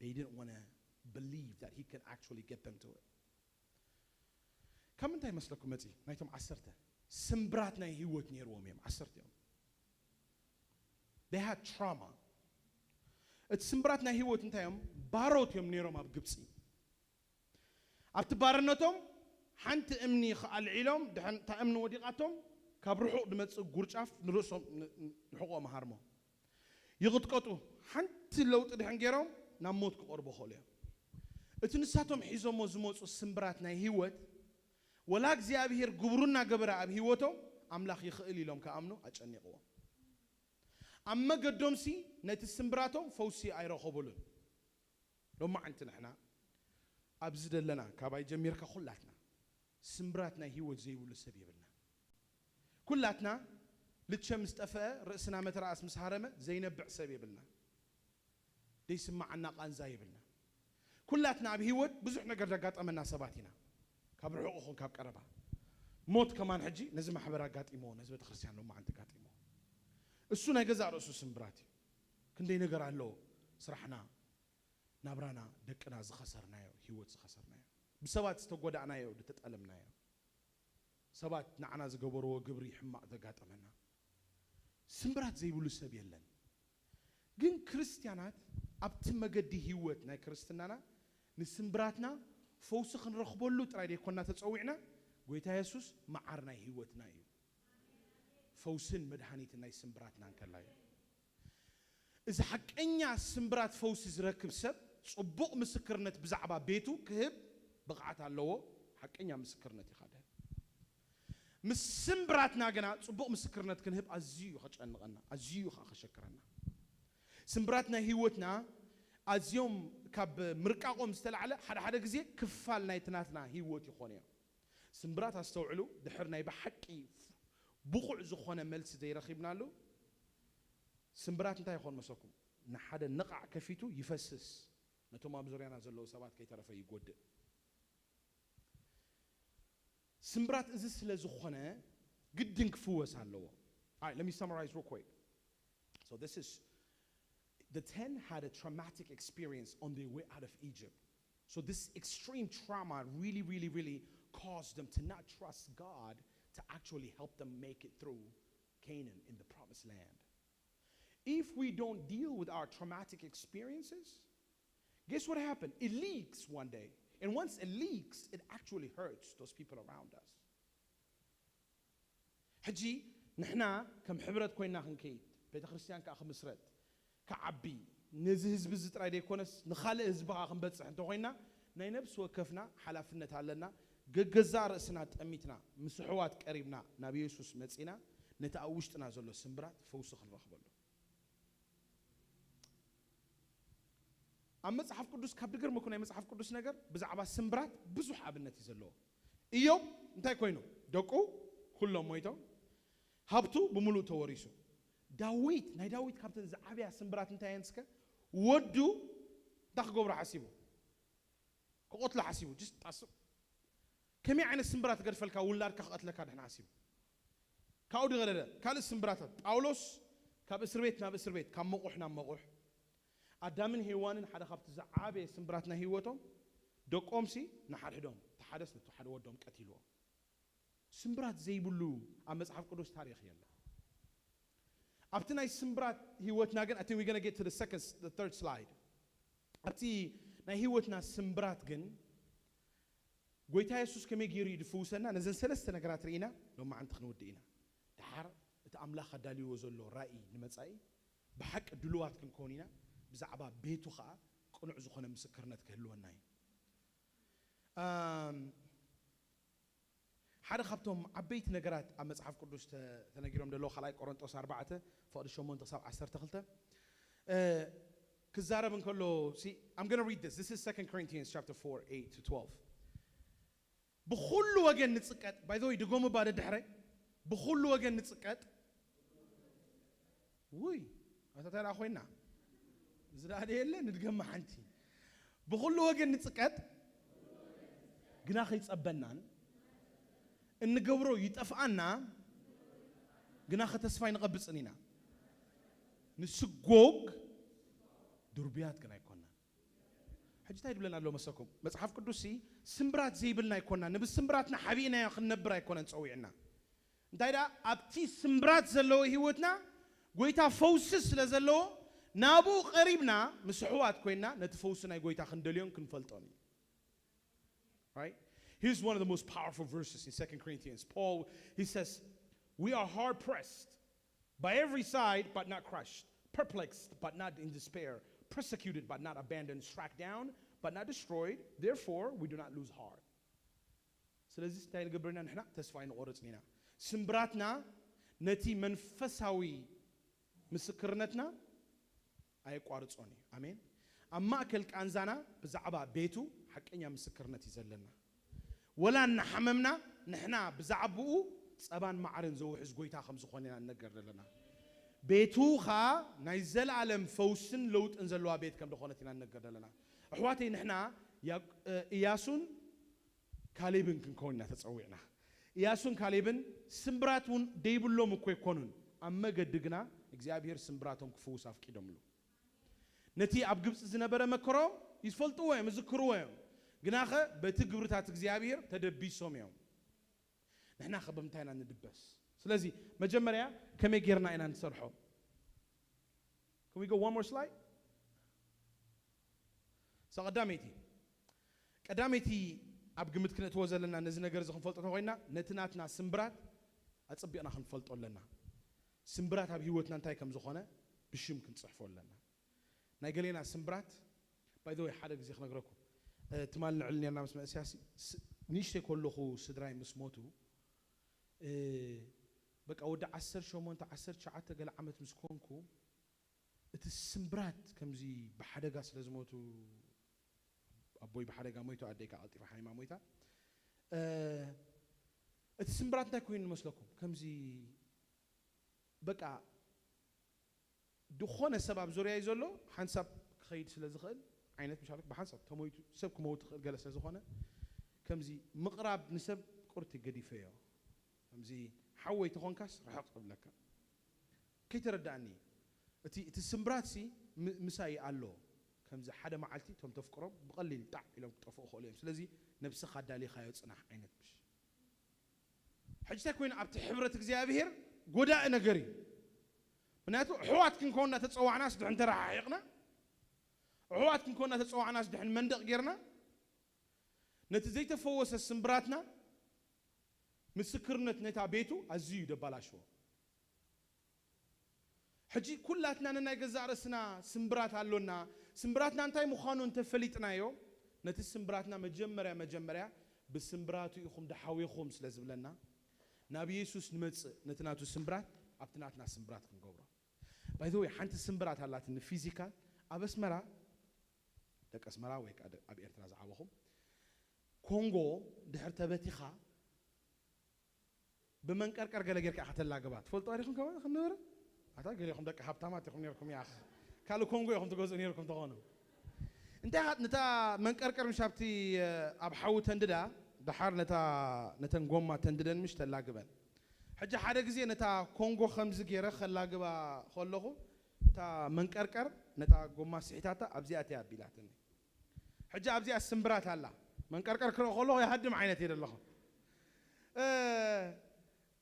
they didn't want to believe that he can actually get them to it. ካብ ምንታይ መስለኩም መፂ? ናይቶም ዓሰርተ ስምብራት ናይ ህይወት ነይርዎም እዮም። ዓሰርተ እዮም። They had trauma. እቲ ስምብራት ናይ ህይወት እንታይ እዮም? ባሮት እዮም ነይሮም ኣብ ግብፂ። ኣብቲ ባርነቶም ሓንቲ እምኒ ከኣልዒሎም፣ ድሕን እታ እምኒ ወዲቓቶም፣ ካብ ርሑቕ ድመፅእ ጉርጫፍ ንርእሶም፣ ን-፣ ን-፣ ንሕቖኦም ሃርሞ። ይቕጥቀጡ። ሓንቲ ለውጢ ድሕን ገይሮም ናብ ሞት ክቐርቡ ኸእሉ እዮም። እቲ ንሳቶም ሒዞሞ ዝመፁ ስምብራት ናይ ህይወት፣ ወላ እግዚኣብሔር ግብሩ እናገበረ ኣብ ህይወቶም ኣምላኽ ይኽእል ኢሎም ክኣምኑ ኣጨኒቕዎም። ኣብ መገዶምሲ ነቲ ስምብራቶም ፈውሲ ኣይረኸቡሉን። ሎማዓንቲ ንሕና ኣብዚ ዘለና ካባይ ጀሚርካ ኩላትና ስምብራት ናይ ህይወት ዘይብሉ ሰብ የብልና። ኩላትና ልቸ ምስ ጠፍአ፣ ርእስና መተርኣስ ምስ ሃረመ ዘይነብዕ ሰብ የብልና። ደይስማዓና ቃንዛ የብልና። ኩላትና ኣብ ህይወት ብዙሕ ነገር ዘጋጠመና ሰባት ኢና። ካብ ርሑቕ ይኹን ካብ ቀረባ። ሞት ከማን ሕጂ ነዚ ማሕበር ኣጋጢሞ፣ ነዚ ቤተክርስትያን ሎማዓንቲ ኣጋጢሞ። እሱ ናይ ገዛእ ርእሱ ስምብራት እዩ። ክንደይ ነገር ኣሎ። ስራሕና፣ ናብራና፣ ደቅና ዝኸሰርናዮ፣ ህይወት ዝኸሰርናዮ፣ ብሰባት ዝተጎዳእናዮ፣ ዝተጠለምናዮ፣ ሰባት ንዓና ዝገበርዎ ግብሪ ሕማቕ ዘጋጠመና፣ ስምብራት ዘይብሉ ሰብ የለን። ግን ክርስትያናት ኣብቲ መገዲ ህይወት ናይ ክርስትናና ንስምብራትና ፈውሲ ክንረኽበሉ ጥራይ ደይኮንና ተጸዊዕና፣ ጎይታ የሱስ መዓር ናይ ህይወትና እዩ። ፈውስን መድሃኒትን ናይ ስምብራትና እንከላ እዩ። እዚ ሓቀኛ ስምብራት ፈውሲ ዝረክብ ሰብ ጽቡቕ ምስክርነት ብዛዕባ ቤቱ ክህብ ብቕዓት ኣለዎ። ሓቀኛ ምስክርነት ኢኻ ድህብ። ምስ ስምብራትና ግና ጽቡቕ ምስክርነት ክንህብ ኣዝዩ እዩ ከጨንቐና፣ ኣዝዩ እዩ ከኣ ከሸክረና። ስምብራት ናይ ህይወትና ኣዝዮም ካብ ምርቃቖም ዝተላዕለ ሓደ ሓደ ግዜ ክፋል ናይቲ ናትና ህይወት ይኾኑ እዮም። ስምብራት ኣስተውዕሉ፣ ድሕር ናይ ብሓቂ ብቑዕ ዝኾነ መልሲ ዘይረኺብናሉ ስምብራት እንታይ ይኾን መሰኩም? ንሓደ ንቓዕ ከፊቱ ይፈስስ፣ ነቶም ኣብ ዙርያና ዘለዉ ሰባት ከይተረፈ ይጎድእ። ስምብራት እዚ ስለ ዝኾነ ግድን ክፍወስ ኣለዎ። All right, let me summarize real quick. So this is, the ten had a traumatic experience on their way out of Egypt. So this extreme trauma really, really, really caused them to not trust God to actually help them make it through Canaan in the promised land. If we don't deal with our traumatic experiences, guess what happened? It leaks one day. And once it leaks, it actually hurts those people around us. ሕጂ ንሕና ከም ሕብረት ኮይና ክንከይድ፣ ቤተ ክርስቲያን ከኣ ክምስረት፣ ክዓቢ፣ ነዚ ህዝቢ እዚ ጥራይ ዘይኮነስ ንኻልእ ህዝቢ ከኣ ክንበጽሕ እንተኾይና፣ ናይ ነብሲ ወከፍና ሓላፍነት ኣለና። ገገዛእ ርእስና ጠሚትና፣ ምስ ኣሕዋት ቀሪብና፣ ናብ የሱስ መጺና፣ ነቲ ኣብ ውሽጥና ዘሎ ስምብራት ፈውሲ ክንረኽበሉ። ኣብ መጽሓፍ ቅዱስ ካብ ድገርመኩም ናይ መጽሓፍ ቅዱስ ነገር ብዛዕባ ስምብራት ብዙሕ ኣብነት እዩ ዘለዎ። ኢዮብ እንታይ ኮይኑ? ደቁ ኩሎም ሞይቶም፣ ሃብቱ ብምሉእ ተወሪሱ። ዳዊት፣ ናይ ዳዊት ካብተን ዝዓብያ ስምብራት እንታይ እየን እስከ? ወዱ እንታይ ክገብሮ ሓሲቡ? ክቐትሎ ሓሲቡ። ጅስት ጣሱ። ከመይ ዓይነት ስምብራት ገድፈልካ ውላድካ ክቐትለካ ድሕን ሓሲቡ? ካብኡ ድገደደ ካልእ ስምብራታት። ጳውሎስ ካብ እስር ቤት ናብ እስር ቤት፣ ካብ መቑሕ ናብ መቑሕ። ኣዳምን ሄዋንን ሓደ ካብቲ ዝዓበየ ስምብራት ናይ ህይወቶም፣ ደቆምሲ ንሓድሕዶም፣ እቲ ሓደስ ነቲ ሓደ ወዶም ቀቲልዎ። ስምብራት ዘይብሉ ኣብ መጽሓፍ ቅዱስ ታሪኽ የለን። ኣብቲ ናይ ስምብራት ህይወትና ግን፣ I think we're gonna get to the second, the third slide. ኣብቲ ናይ ህይወትና ስምብራት ግን፣ ጎይታ የሱስ ከመይ ገይሩ እዩ ድፍውሰና? ነዘን ሰለስተ ነገራት ርኢና፣ ሎማዓንቲ ክንውድእ ኢና። ደሓር እቲ ኣምላኽ ኣዳልይዎ ዘሎ ራእይ ንመጻኢ ብሓቂ ድሉዋት ክንከውን ኢና። ብዛዕባ ቤቱ ኸኣ ቅኑዕ ዝኾነ ምስክርነት ክህልወና እዩ። ኣም፣ ሓደ ካብቶም ዓበይቲ ነገራት ኣብ መጽሓፍ ቅዱስ ተ-፣ ተነጊሮም ዘለዉ ካልኣይ ቆሮንጦስ ኣርባዕተ ፍቕዲ ሸሞንተ ክሳብ ዓሰርተ ክልተ፣ እ፣ ክዛረብ እንከሎ፣ see, I'm gonna read this. This is Second Corinthians chapter four, eight to twelve. ብኹሉ ወገን ንጽቀጥ። By the way፣ ድገሙ ባደ ድሕረ። ብኹሉ ወገን ንጽቀጥ። ውይ፣ ኣታ እንታይ ደኣ ኮይና? እዚ ደኣ ደየለ፣ ንድገማ ሓንቲ። ብኹሉ ወገን ንጽቀጥ፣ ግና ከይጸበናን፣ እንገብሮ ይጠፍኣና፣ ግና ከተስፋ ኣይንቐብጽን ኢና። ንስጎግ ድርቡያት ግን ኣይኮናን። ሕጂ እንታይ ይብለና ኣሎ መሰኩም? መጽሓፍ ቅዱስ ሲ ስምብራት ዘይብልና ኣይኮናን። ንብስምብራትና ሓቢእናዮ ክንነብር ኣይኮነን ጸዊዕና። እንታይ ደኣ ኣብቲ ስምብራት ዘለዎ ህይወትና ጎይታ ፈውሲ ስለ ዘለዎ ናብኡ ቀሪብና ምስ ኣሕዋት ኮይና ነቲ ፈውሲ ናይ ጎይታ ክንደልዮን ክንፈልጦን እዩ። Right? Here's one of the most powerful verses in Second Corinthians. Paul, he says, "We are hard pressed by every side, but not crushed, perplexed, but not in despair, persecuted, but not abandoned, struck down, but not destroyed. Therefore, we do not lose heart." ስለዚ እንታይ ንገብር ኢና ንሕና? ተስፋ ኣይንቆርጽን ኢና። ስምብራትና ነቲ መንፈሳዊ ምስክርነትና ኣየቋርጾን እዩ። ኣሜን። ኣብ ማእከል ቃንዛና ብዛዕባ ቤቱ ሓቀኛ ምስክርነት እዩ ዘለና። ወላ እናሓመምና ንሕና ብዛዕባኡ ጸባን ማዕርን ዘውሕዝ ጎይታ ከም ዝኾነ ኢና ንነገር ዘለና። ቤቱ ኸኣ ናይ ዘለኣለም ፈውስን ለውጥን ዘለዋ ቤት ከም ዝኾነት ኢና ንነገር ዘለና። ኣሕዋተይ፣ ንሕና ያቅ-፣ እ፣ ኢያሱን ካሌብን ክንከውን ኢና ተጸዊዕና። ኢያሱን ካሌብን ስምብራት እውን ደይብሎም እኮ ኣይኮኑን። ኣብ መገዲ ግና እግዚኣብሔር ስምብራቶም ክፍውስ ኣፍቂዶምሉ። ነቲ ኣብ ግብጺ ዝነበረ መከሮም ይፈልጥዎ እዮም፣ ይዝክርዎ እዮም። ግናኸ በቲ ግብርታት እግዚኣብሔር ተደቢሶም እዮም። ንሕናኸ ብምንታይ ኢና ንድበስ? ስለዚ መጀመርያ ከመይ ጌርና ኢና ንሰርሖ? Can we go one more slide? So ቀዳመይቲ ቀዳመይቲ ኣብ ግምት ክነእትዎ ዘለና ነዚ ነገር እዚ ክንፈልጦ እንተኾይና ነቲ ናትና ስምብራት ኣጸቢቕና ክንፈልጦ ኣለና። ስምብራት ኣብ ህይወትና እንታይ ከም ዝኾነ ብሽም ክንጽሕፎ ኣለና። ናይ ገሌና ስምብራት፣ by the way፣ ሓደ ግዜ ክነግረኩም፣ እ፣ ትማል ንዕል ነርና ምስ መንእሰያሲ፣ ስ-፣ ንእሽተይ ከለኹ ስድራይ ምስ ሞቱ፣ እ፣ በቃ ወዲ ዓሰርተ ሸሞንተ፣ ዓሰርተ ትሽዓተ ገለ ዓመት ምስ ኮንኩ፣ እቲ ስምብራት ከምዚ ብሓደጋ ስለ ዝሞቱ፣ ኣቦይ ብሓደጋ ሞይቱ፣ ኣደይ ከዓ ቀልጢፋ ሓሚማ ሞይታ። እ፣ እቲ ስምብራት እንታይ ኮይኑ ይመስለኩም? ከምዚ በቃ ዝኾነ ሰብ ኣብ ዙርያይ ዘሎ ሓንሳብ ክኸይድ ስለ ዝኽእል ዓይነት፣ ምሻልክ ብሓንሳብ ተሞይቱ ሰብ ክመውት ክኽእል ገለ ስለ ዝኾነ፣ ከምዚ ምቕራብ ንሰብ ቁርቲ ገዲፈዮ። ከምዚ ሓወይ ተኾንካስ ርሕቕ እብለካ። ከይተረዳእኒ፣ እቲ፣ እቲ ስምብራትሲ ም-፣ ምሳይ ኣሎ። ከምዚ ሓደ መዓልቲ እቶም ተፍቅሮም ብቐሊል ጣዕ ኢሎም ክጠፍኡ ይኽእሉ እዮም። ስለዚ ነብስኻ ኣዳሊኻዮ ጽናሕ ዓይነት ምሽ። ሕጂ እንታይ ኮይኑ ኣብቲ ሕብረት እግዚኣብሔር ጎዳኢ ነገር እዩ። ምክንያቱ ኣሕዋት ክንከውን እናተጸዋዕናስ ድሕን ተረሓሒቕና፣ ኣሕዋት ክንከውን እናተጸዋዕናስ ድሕን መንደቕ ጌርና፣ ነቲ ዘይተፈወሰ ስምብራትና ምስክርነት ነታ ቤቱ ኣዝዩ እዩ ደባላሽዎ። ሕጂ ኩላትና ነናይ ገዛእ ርእስና ስምብራት ኣሎና። ስምብራትና እንታይ ምዃኑ እንተፈሊጥናዮ፣ ነቲ ስምብራትና መጀመርያ መጀመርያ ብስምብራቱ ኢኹም ደሓዊኹም ስለ ዝብለና፣ ናብ የሱስ ንመጽእ፣ ነቲ ናቱ ስምብራት ኣብቲ ናትና ስምብራት ክንገብሮ። By the way፣ ሓንቲ ስምብራት ኣላትኒ ፊዚካል፣ ኣብ ኣስመራ፣ ደቂ ኣስመራ ወይ ከኣ ደ-፣ ኣብ ኤርትራ ዝዓበኹም፣ ኮንጎ ድሕር ተበቲኻ፣ ብመንቀርቀር ገለ ጌርካ ኢኻ ተላግባ። ትፈልጡ ዲኹም ከማን ክንነበረ? ኣታ ገሊኹም ደቂ ሃብታማት ኢኹም ኔርኩም፣ ያኽ ካልእ ኮንጎ ኢኹም ትገዝኡ ኔርኩም ተኾኑ። እንታይ ኢኻ ነታ መንቀርቀር ምሽ ኣብቲ፣ እ፣ ኣብ ሓዊ ተንድዳ፣ ደሓር ነታ፣ ነተን ጎማ ተንድደን ምሽ ተላግበን። ሕጂ ሓደ ግዜ ነታ ኮንጎ ከምዚ ገይረ ከላግባ ከለኹ፣ እታ መንቀርቀር ነታ ጎማ ስሒታታ ኣብዚኣ እትያ ኣቢላትኒ። ሕጂ ኣብዚኣ ስምብራት ኣላ። መንቀርቀር ክርኢ ከለኹ ይሃድም ዓይነት እየ ዘለኹ። እ፣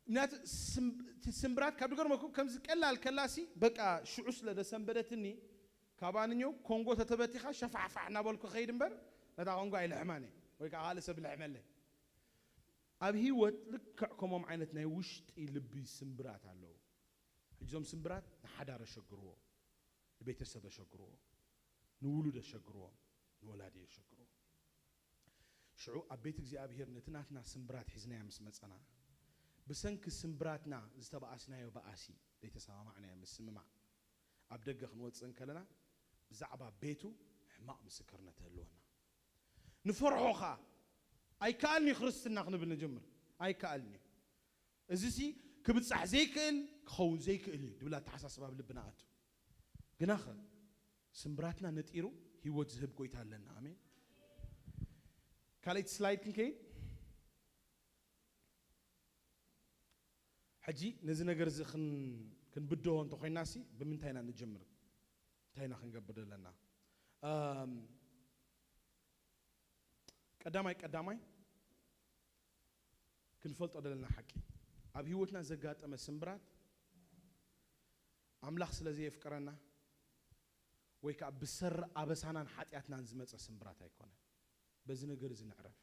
ምክንያቱ ስም-፣ እቲ ስምብራት ካብ ድገርመኩም ከምዚ ቀላል ከላሲ በቃ ሽዑ ስለ ደሰንበደትኒ ካብ ኣንኘው ኮንጎ ተተበቲኻ ሸፋሕፋሕ እናበልኩ ከይድ እምበር ነታ ኮንጎ ኣይልሕማን እየ ወይ ከዓ ካልእ ሰብ ልሕመለይ። ኣብ ህይወት ልክዕ ከምኦም ዓይነት ናይ ውሽጢ ልቢ ስምብራት ኣለዉ። ሕጂ እዞም ስምብራት ንሓዳር ኣሸግርዎ፣ ንቤተሰብ ኣሸግርዎ፣ ንውሉድ ኣሸግርዎ፣ ንወላዲ ኣሸግርዎ። ሽዑ ኣብ ቤት እግዚኣብሔር ነቲ ናትና ስምብራት ሒዝናዮ ምስ መጸና፣ ብሰንኪ ስምብራትና ዝተባኣስናዮ ባኣሲ፣ ዘይተሰማማዕናዮ ምስምማዕ፣ ኣብ ደገ ክንወጽእ እንከለና፣ ብዛዕባ ቤቱ ሕማቕ ምስክርነት ይህልወና። ንፈርሖ ኸኣ፣ ኣይከኣልን እዩ ክርስትና ክንብል ንጅምር። ኣይከኣልን እዩ። እዚሲ ክብጻሕ ዘይክእል፣ ክኸውን ዘይክእል እዩ፣ ዝብል ኣተሓሳስባ ኣብ ልብና ኣቱ። ግናኸ፣ ስምብራትና ነጢሩ ህይወት ዝህብ ጎይታ ኣለና። ኣሜን። ካልኣይቲ ስላይድ ክንከይድ። ሕጂ ነዚ ነገር እዚ ክን- ክንብድሆ እንተኮይናሲ ብምንታይ ኢና ንጀምር? እንታይ ኢና ክንገብር ዘለና? ኣም፣ ቀዳማይ ቀዳማይ ክንፈልጦ ዘለና ሓቂ፣ ኣብ ህይወትና ዘጋጠመ ስምብራት ኣምላኽ ስለ ዘየፍቅረና ወይ ከዓ ብሰሪ ኣበሳናን ሓጢኣትናን ዝመፀ ስምብራት ኣይኮነን። በዚ ነገር እዚ ንዕረፍ።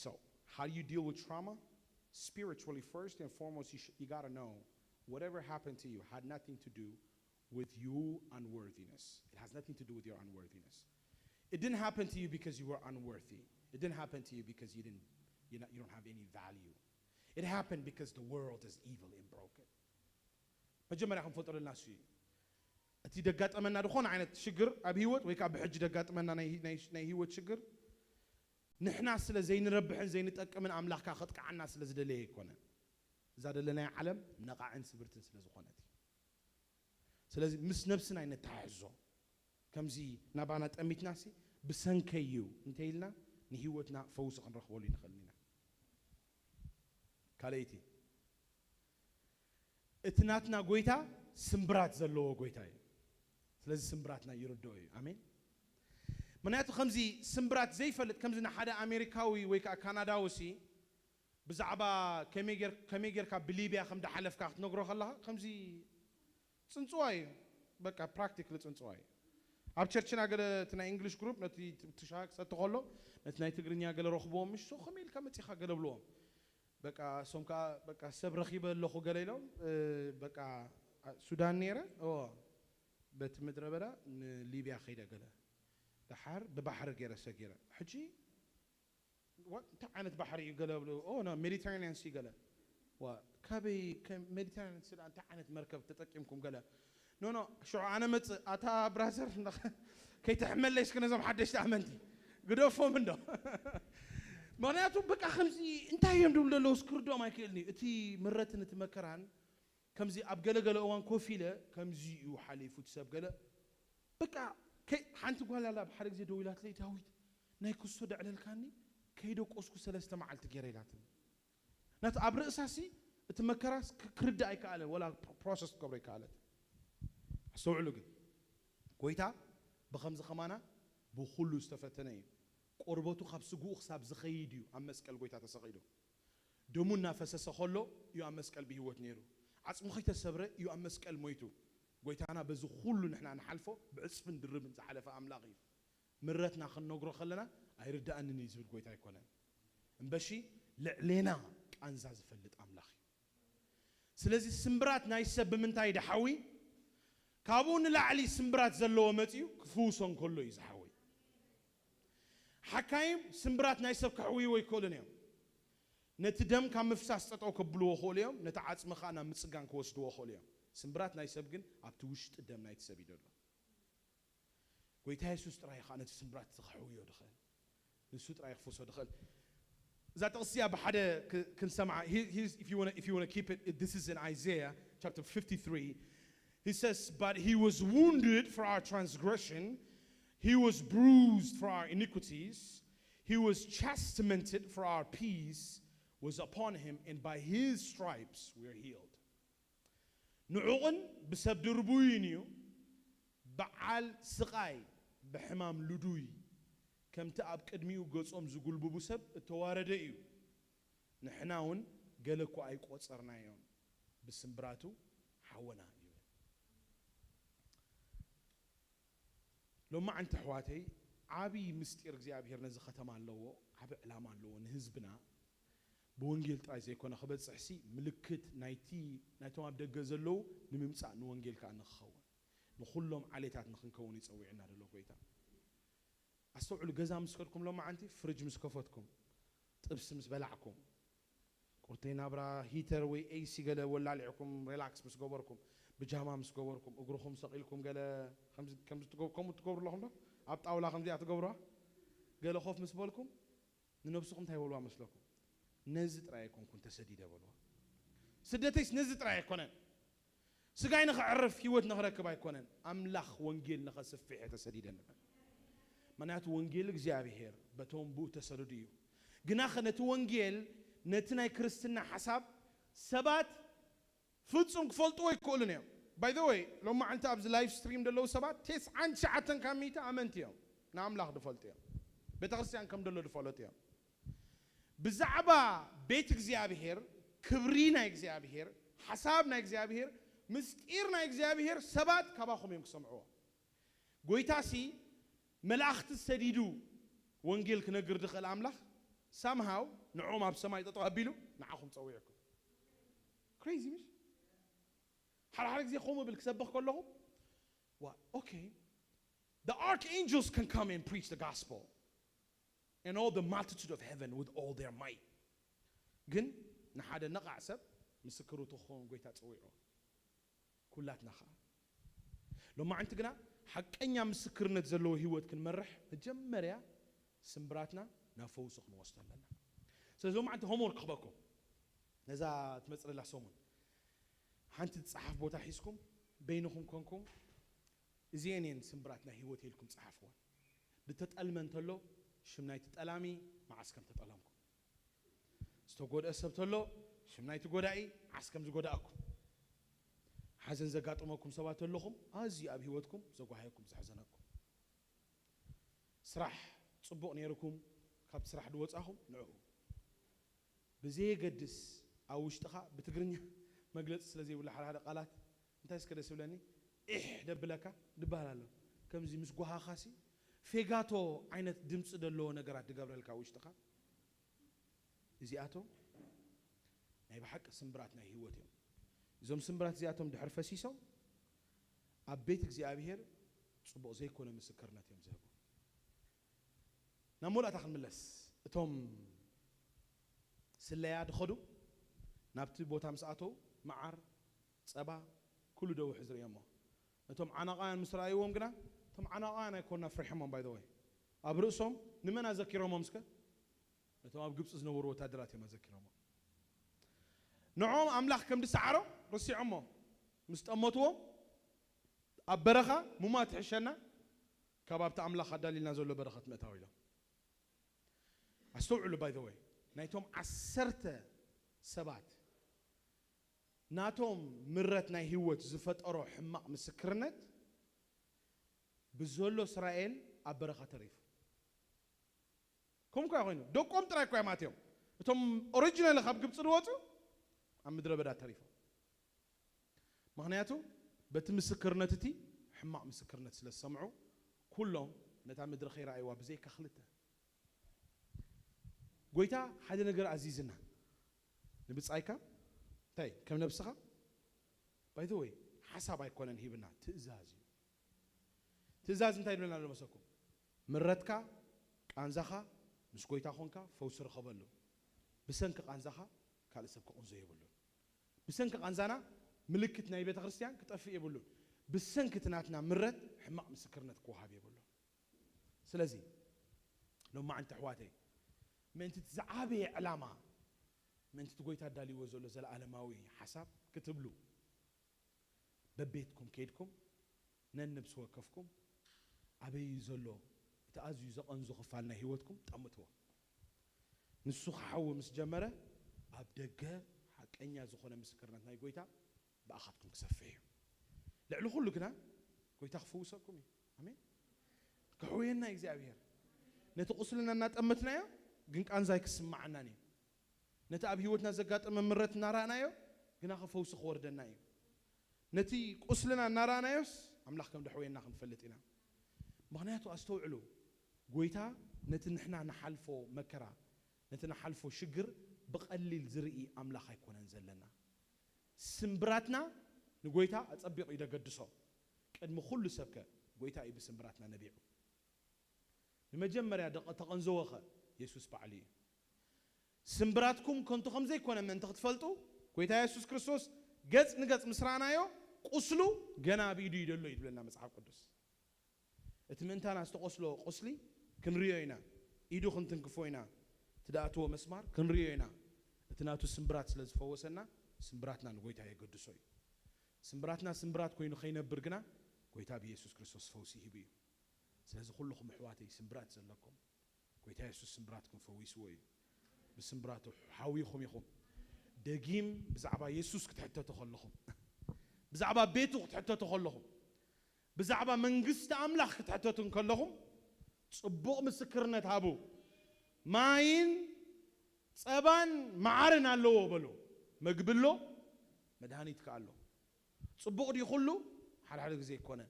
So, how do you deal with trauma? Spiritually, first and foremost, you, sh- you got to know whatever happened to you had nothing to do with your unworthiness. It has nothing to do with your unworthiness. It didn't happen to you because you were unworthy. It didn't happen to you because you didn't, you know, you don't have any value. It happened because the world is evil and broken. መጀመርያ ክንፈልጦ ዘለና እሱ እዩ። እቲ ደጋጠመና ዝኾነ ዓይነት ሽግር ኣብ ህይወት ወይ ከዓ ብሕጂ ደጋጥመና ናይ ናይ- ናይ ህይወት ሽግር ንሕና ስለ ዘይንረብሕን ዘይንጠቅምን ኣምላኽካ ከጥቅዓና ስለ ዝደለየ ኣይኮነን። እዛ ዘለናያ ዓለም ነቓዕን ስብርትን ስለ ዝኾነት እዩ። ስለዚ ምስ ነብስና ኣይነተሓሕዞ። ከምዚ ናባና ጠሚትናሲ ብሰንከይ እዩ እንተ ኢልና ንህይወትና ፈውሲ ክንረኽበሉ ይንኽእል ኢና። ካልኣይቲ፣ እቲ ናትና ጎይታ ስምብራት ዘለዎ ጎይታ እዩ። ስለዚ ስምብራትና ይርድኦ እዩ። ኣሜን። ምክንያቱ ከምዚ ስምብራት ዘይፈልጥ፣ ከምዚ ንሓደ ኣሜሪካዊ ወይ ከዓ ካናዳዊ ሲ ብዛዕባ ከመይ ጌር- ከመይ ጌርካ ብሊብያ ከም ድሓለፍካ ክትነግሮ ከለኻ ከምዚ ፅንፅዋ እዩ። በቃ ፕራክቲክሊ ፅንፅዋ እዩ። ኣብ ቸርችና ገለ እቲ ናይ እንግሊሽ ግሩፕ ነቲ ትሻ ክሰቲ ከሎ ነቲ ናይ ትግርኛ ገለ ረኽብዎም፣ ምሽ ሶ ከመይ ኢልካ መፂኻ ገለ ብልዎም። በቃ እሶም ከዓ በቃ ሰብ ረኺበ ኣለኹ ገለ ኢሎም እ፣ በቃ ሱዳን ነይረ ኦ በቲ ምድረ በዳ ንሊብያ ከይደ ገለ ደሓር ብባሕሪ ገይረ ሰጊረ ሕጂ ዋ እንታይ ዓይነት ባሕሪ እዩ ገለ ብሎ ኦ ኖ ሜዲተራኒያን ሲ ገለ ዋ ካበይ ሜዲተራኒያን ሲ እንታይ ዓይነት መርከብ ተጠቂምኩም ገለ ኖ ኖ ሽዑ ኣነ መጽእ ኣታ ብራዘር ከይትሕመለይ እስኪ ነዞም ሓደሽቲ ኣመንቲ ግደፎም እንዶ ምክንያቱ በቃ ከምዚ እንታይ እዮም ድብሉ ዘለዉ እስክርዶም ኣይክእልኒ እቲ ምረትን እቲ መከራን ከምዚ ኣብ ገለገለ እዋን ኮፍ ኢለ ከምዚ እዩ ሓሊፉ እቲ ሰብ ገለ በቃ ሓንቲ ጓል ኣላ ሓደ ግዜ ደው ኢላትለይ ዳዊት ናይ ክስቶ ደዕለልካኒ ከይደቆስኩ ሰለስተ መዓልቲ ገይረ ኢላትኒ ናቲ ኣብ ርእሳሲ እቲ መከራስ ክርዳእ ኣይከኣለን ወላ ፕሮሰስ ክገብሮ ኣይከኣለት ኣስተውዕሉ ግን ጎይታ ብከምዚ ከማና ብኩሉ ዝተፈተነ እዩ ቆርበቱ ካብ ስግኡ ክሳብ ዝኸይድ እዩ ኣብ መስቀል ጎይታ ተሰቒሉ ደሙ እናፈሰሰ ከሎ እዩ ኣብ መስቀል ብህይወት ነይሩ ዓፅሙ ከይተሰብረ እዩ ኣብ መስቀል ሞይቱ ጎይታና በዚ ኩሉ ንሕና ንሓልፎ ብዕፅፍን ድርብን ዝሓለፈ ኣምላኽ እዩ ምረትና ክንነግሮ ከለና ኣይርዳእንን እዩ ዝብል ጎይታ ኣይኮነን እምበሺ ልዕሌና ቃንዛ ዝፈልጥ ኣምላኽ እዩ ስለዚ ስምብራት ናይ ሰብ ብምንታይ ድሓዊ ካብኡ ንላዕሊ ስምብራት ዘለዎ መፅዩ ክፍውሶ እንከሎ እዩ ዝሓዊ ሓካይም ስምብራት ናይ ሰብ ከሕውይዎ ይክእሉን እዮም ነቲ ደም ካብ ምፍሳስ ጠጠው ከብልዎ ክእሉ እዮም ነቲ ዓፅሚ ከዓ ናብ ምፅጋን ክወስድዎ ክእሉ እዮም ስምብራት ናይ ሰብ ግን ኣብቲ ውሽጢ ደም ናይቲ ሰብ እዩ ዘሎ ጎይታ የሱስ ጥራይ ከዓ ነቲ ስምብራት እዚ ከሕውዮ ድኽእል ንሱ ጥራይ ክፍውሶ ድኽእል እዛ ጥቕሲ እዚኣ ብሓደ ክንሰምዓ if you want to keep it this is in Isaiah chapter fifty-three he says but he was wounded for our transgression he was bruised for our iniquities he was chastened for our peace was upon him and by his stripes we are healed ንዑቕን ብሰብ ድርቡይን እዩ በዓል ስቓይ ብሕማም ልዱይ ከምቲ ኣብ ቅድሚኡ ገጾም ዝጉልብቡ ሰብ እተዋረደ እዩ ንሕና እውን ገለ እኳ ኣይቆጸርናዮን ብስምብራቱ ሓወና ይብል ሎማዓንቲ ኣሕዋተይ ዓብዪ ምስጢር እግዚኣብሄር ነዚ ከተማ ኣለዎ ዓቢ ዕላማ ኣለዎ ንህዝብና ብወንጌል ጥራይ ዘይኮነ ክበፅሕሲ ምልክት ናይቲ ናይቶም ኣብ ደገ ዘለዉ ንምምፃእ ንወንጌል ከዓ ንክኸውን ንኩሎም ዓሌታት ንክንከውን ይፀዊዕና ዘሎ ጎይታ ኣስተውዕሉ ገዛ ምስ ከድኩም ሎማዓንቲ ፍርጅ ምስ ከፈትኩም ጥብሲ ምስ በላዕኩም ቁርተይ ናብራ ሂተር ወይ ኤሲ ገለ ወላሊዕኩም ሪላክስ ምስ ገበርኩም ብጃማ ምስ ገበርኩም እግርኹም ሰቒልኩም ገለ ከምኡ ትገብሩ ኣለኹም ዶ ኣብ ጣውላ ከምዚኣ ትገብሩዋ ገለ ኮፍ ምስ በልኩም ንነብስኹም እንታይ በልዋ መስለኩም ነዚ ጥራይ ኣይኮንኩን ተሰዲደ በልዋ ስደተይስ ነዚ ጥራይ ኣይኮነን ስጋይ ንኽዕርፍ ህይወት ንኽረክብ ኣይኮነን ኣምላኽ ወንጌል ንኸስፍሕ እየ ተሰዲደ ንበል ምክንያቱ ወንጌል እግዚኣብሄር በቶም ብኡ ተሰደዱ እዩ ግናኸ ነቲ ወንጌል ነቲ ናይ ክርስትና ሓሳብ ሰባት ፍጹም ክፈልጥዎ ኣይክእሉን እዮም። By the way, ሎማዓንቲ ኣብዚ ላይቭ ስትሪም ዘለዉ ሰባት ተስዓን ትሽዓተን ካብ ሚእቲ ኣመንቲ እዮም፣ ንኣምላኽ ዝፈልጡ እዮም፣ ቤተክርስትያን ከም ዘሎ ዝፈለጡ እዮም። ብዛዕባ ቤት እግዚኣብሔር፣ ክብሪ ናይ እግዚኣብሔር፣ ሓሳብ ናይ እግዚኣብሔር፣ ምስጢር ናይ እግዚኣብሔር ሰባት ካባኹም እዮም ክሰምዕዎ። ጎይታሲ መላእኽቲ ሰዲዱ ወንጌል ክነግር ዝኽእል ኣምላኽ ሳምሃው ንዕኦም ኣብ ሰማይ ጠጠው ኣቢሉ ንዓኹም ጸዊዕኩም። ክሬዚ ምሽ? ሓደ ሓደ ግዜ ከምኡ ብል ክሰብኽ ከለኹ ዋ ኦኬ፣ the archangels can come and preach the gospel and all the multitude of heaven with all their might. ግን ንሓደ ነቓዕ ሰብ ምስክሩ ትኸውን ጎይታ ጸዊዑ። ኩላትና ኸዓ ሎማዓንቲ ግና ሓቀኛ ምስክርነት ዘለዎ ህይወት ክንመርሕ መጀመርያ ስምብራትና ናብ ፈውሲ ክንወስዶ ኣለና። ስለዚ ሎማዓንቲ ሆምወርክ ክበኩም ነዛ ትመፅእ ዘላ ሰሙን ሓንቲ ዝፀሓፍ ቦታ ሒዝኩም በይንኹም ኮንኩም እዚአን እየን ስምብራት ናይ ህይወት ኢልኩም ፀሓፍወን። ዝተጠልመ እንተሎ ሽም ናይቲ ጠላሚ መዓስ ከም ተጠለምኩም ዝተጎድአ ሰብ ተሎ ሽም ናይቲ ጎዳኢ ዓስ ከም ዝጎዳእኩም ሓዘን ዘጋጠመኩም ሰባት ኣለኹም ኣዝዩ ኣብ ህይወትኩም ዘጓሃየኩም ዘሕዘነኩም ስራሕ ጽቡቕ ነይርኩም ካብ ስራሕ ድወጻኹም ንዕኡ ብዘየገድስ ኣብ ውሽጥኻ ብትግርኛ መግለጺ ስለ ዘይብሉ ሓደ ሓደ ቃላት እንታይ እስከ ደስ ይብለኒ ኢሕ ደብለካ ድበሃል ኣሎ ከምዚ ምስ ጓሃኻሲ ፌጋቶ ዓይነት ድምፂ ዘለዎ ነገራት ድገብረልካ ውሽጥኻ እዚኣቶም ናይ ብሓቂ ስምብራት ናይ ህይወት እዮም። እዞም ስምብራት እዚኣቶም ድሕር ፈሲሶም ኣብ ቤት እግዚኣብሔር ጽቡቕ ዘይኮነ ምስክርነት እዮም ዝህቡ። ናብ መወዳእታ ክንምለስ እቶም ስለያ ድኸዱ ናብቲ ቦታ ምስ ኣተው መዓር ጸባ ኩሉ ደውሒ ዝርእዮሞ እቶም ዓናቓውያን ምስ ረኣይዎም ግና እቶም ዓናቓውያን ኣይኮና ፍሪሖሞም ባይ ወይ ኣብ ርእሶም ንመን ኣዘኪሮሞም እስከ ነቶም ኣብ ግብፂ ዝነበሩ ወታደራት እዮም ኣዘኪሮሞ ንዖም ኣምላኽ ከም ዝሰዓሮ ረሲዖሞ ምስ ጠመትዎም ኣብ በረኻ ሙማት ትሕሸና ካብ ኣብቲ ኣምላኽ ኣዳሊልና ዘሎ በረኸት ምእታው ኢሎም ኣስተውዕሉ ባይ ወይ ናይቶም ዓሰርተ ሰባት ናቶም ምረት ናይ ህይወት ዝፈጠሮ ሕማቕ ምስክርነት ብዘሎ እስራኤል ኣብ በረኻ ተሪፉ ከምኡ ኮያ ኮይኑ ደቆም ጥራይ ኮያ ማት እዮም እቶም ኦሪጂናል ካብ ግብፂ ዝወፁ ኣብ ምድረ በዳ ተሪፎም ምክንያቱ በቲ ምስክርነት እቲ ሕማቕ ምስክርነት ስለ ዝሰምዑ ኩሎም ነታ ምድሪ ከይረኣይዋ ብዘይካ ክልተ ጎይታ ሓደ ነገር ኣዚዝና ንብጻይካ እንታይ ከም ነብስኻ ባይ ወይ ሓሳብ ኣይኮነን ሂብና ትእዛዝ እዩ ትእዛዝ እንታይ ይብለና ኣሎ መሰኩም ምረትካ ቃንዛኻ ምስ ጎይታ ኮንካ ፈውሲ ርኸበሉ ብሰንኪ ቃንዛኻ ካልእ ሰብ ክቕንዞ የብሉን ብሰንኪ ቃንዛና ምልክት ናይ ቤተ ክርስቲያን ክጠፍእ የብሉን ብሰንኪ ትናትና ምረት ሕማቕ ምስክርነት ክወሃብ የብሉን ስለዚ ሎማዓንቲ ኣሕዋተይ ምእንቲ እቲ ዝዓበየ ዕላማ ምእንቲ እቲ ጎይታ ኣዳልይዎ ዘሎ ዘለኣለማዊ ሓሳብ ክትብሉ በቤትኩም ከይድኩም ነንብሲ ወከፍኩም ኣበይ ዘሎ እቲ ኣዝዩ ዘቐንዙ ክፋል ናይ ህይወትኩም ጠምትዎ ንሱ ክሓዊ ምስ ጀመረ ኣብ ደገ ሓቀኛ ዝኾነ ምስክርነት ናይ ጎይታ ብኣኻትኩም ክሰፍሕ እዩ ልዕሊ ኩሉ ግና ጎይታ ክፍውሰኩም እዩ ኣሜን ክሕውየና እግዚኣብሔር ነቲ ቁስልና እናጠመትናዮ ግን ቃንዛይ ክስማዓናን እዩ ነቲ ኣብ ህይወትና ዘጋጠመ ምረት እናረኣናዮ ግና ከፈውሲ ክወርደና እዩ ነቲ ቁስልና እናረኣናዮስ ኣምላኽ ከም ደሕወየና ክንፈልጥ ኢና ምኽንያቱ ኣስተውዕሉ ጎይታ ነቲ ንሕና ንሓልፎ መከራ ነቲ ንሓልፎ ሽግር ብቐሊል ዝርኢ ኣምላኽ ኣይኮነን ዘለና ስምብራትና ንጎይታ ኣጸቢቑ እዩ ደገድሶ ቅድሚ ኩሉ ሰብከ ጎይታ እዩ ብስምብራትና ነቢዑ ንመጀመርያ ተቐንዘወኸ የሱስ ባዕሉ እዩ ስምብራትኩም ከንቱ ከም ዘይኮነ ምእንቲ ክትፈልጡ ጎይታ የሱስ ክርስቶስ ገጽ ንገጽ ምስ ረኣናዮ ቁስሉ ገና ኣብ ኢዱ እዩ ደሎ እዩ ዝብለና መጽሓፍ ቅዱስ እቲ ምእንታና ዝተቖስሎ ቁስሊ ክንርዮ ኢና ኢዱ ክንትንክፎ ኢና እቲ ደኣትዎ መስማር ክንርዮ ኢና እቲ ናቱ ስምብራት ስለ ዝፈወሰና ስምብራትና ንጎይታ የገድሶ እዩ ስምብራትና ስምብራት ኮይኑ ከይነብር ግና ጎይታ ብየሱስ ክርስቶስ ፈውሲ ሂቡ እዩ ስለዚ ኩልኹም ኣሕዋተይ ስምብራት ዘለኩም ጎይታ የሱስ ስምብራትኩም ፈዊስዎ እዩ ብስምብራቱ ሓዊኹም ኢኹም ደጊም ብዛዕባ የሱስ ክትሕተቱ ከለኹም፣ ብዛዕባ ቤቱ ክትሕተቱ ከለኹም፣ ብዛዕባ መንግስቲ ኣምላኽ ክትሕተቱ እንከለኹም፣ ጽቡቕ ምስክርነት ሃቡ። ማይን ጸባን መዓርን ኣለዎ በሉ። መግቢ ኣሎ፣ መድሃኒት ከኣ ኣሎ። ጽቡቕ ድዩ ኩሉ? ሓደ ሓደ ግዜ ኣይኮነን።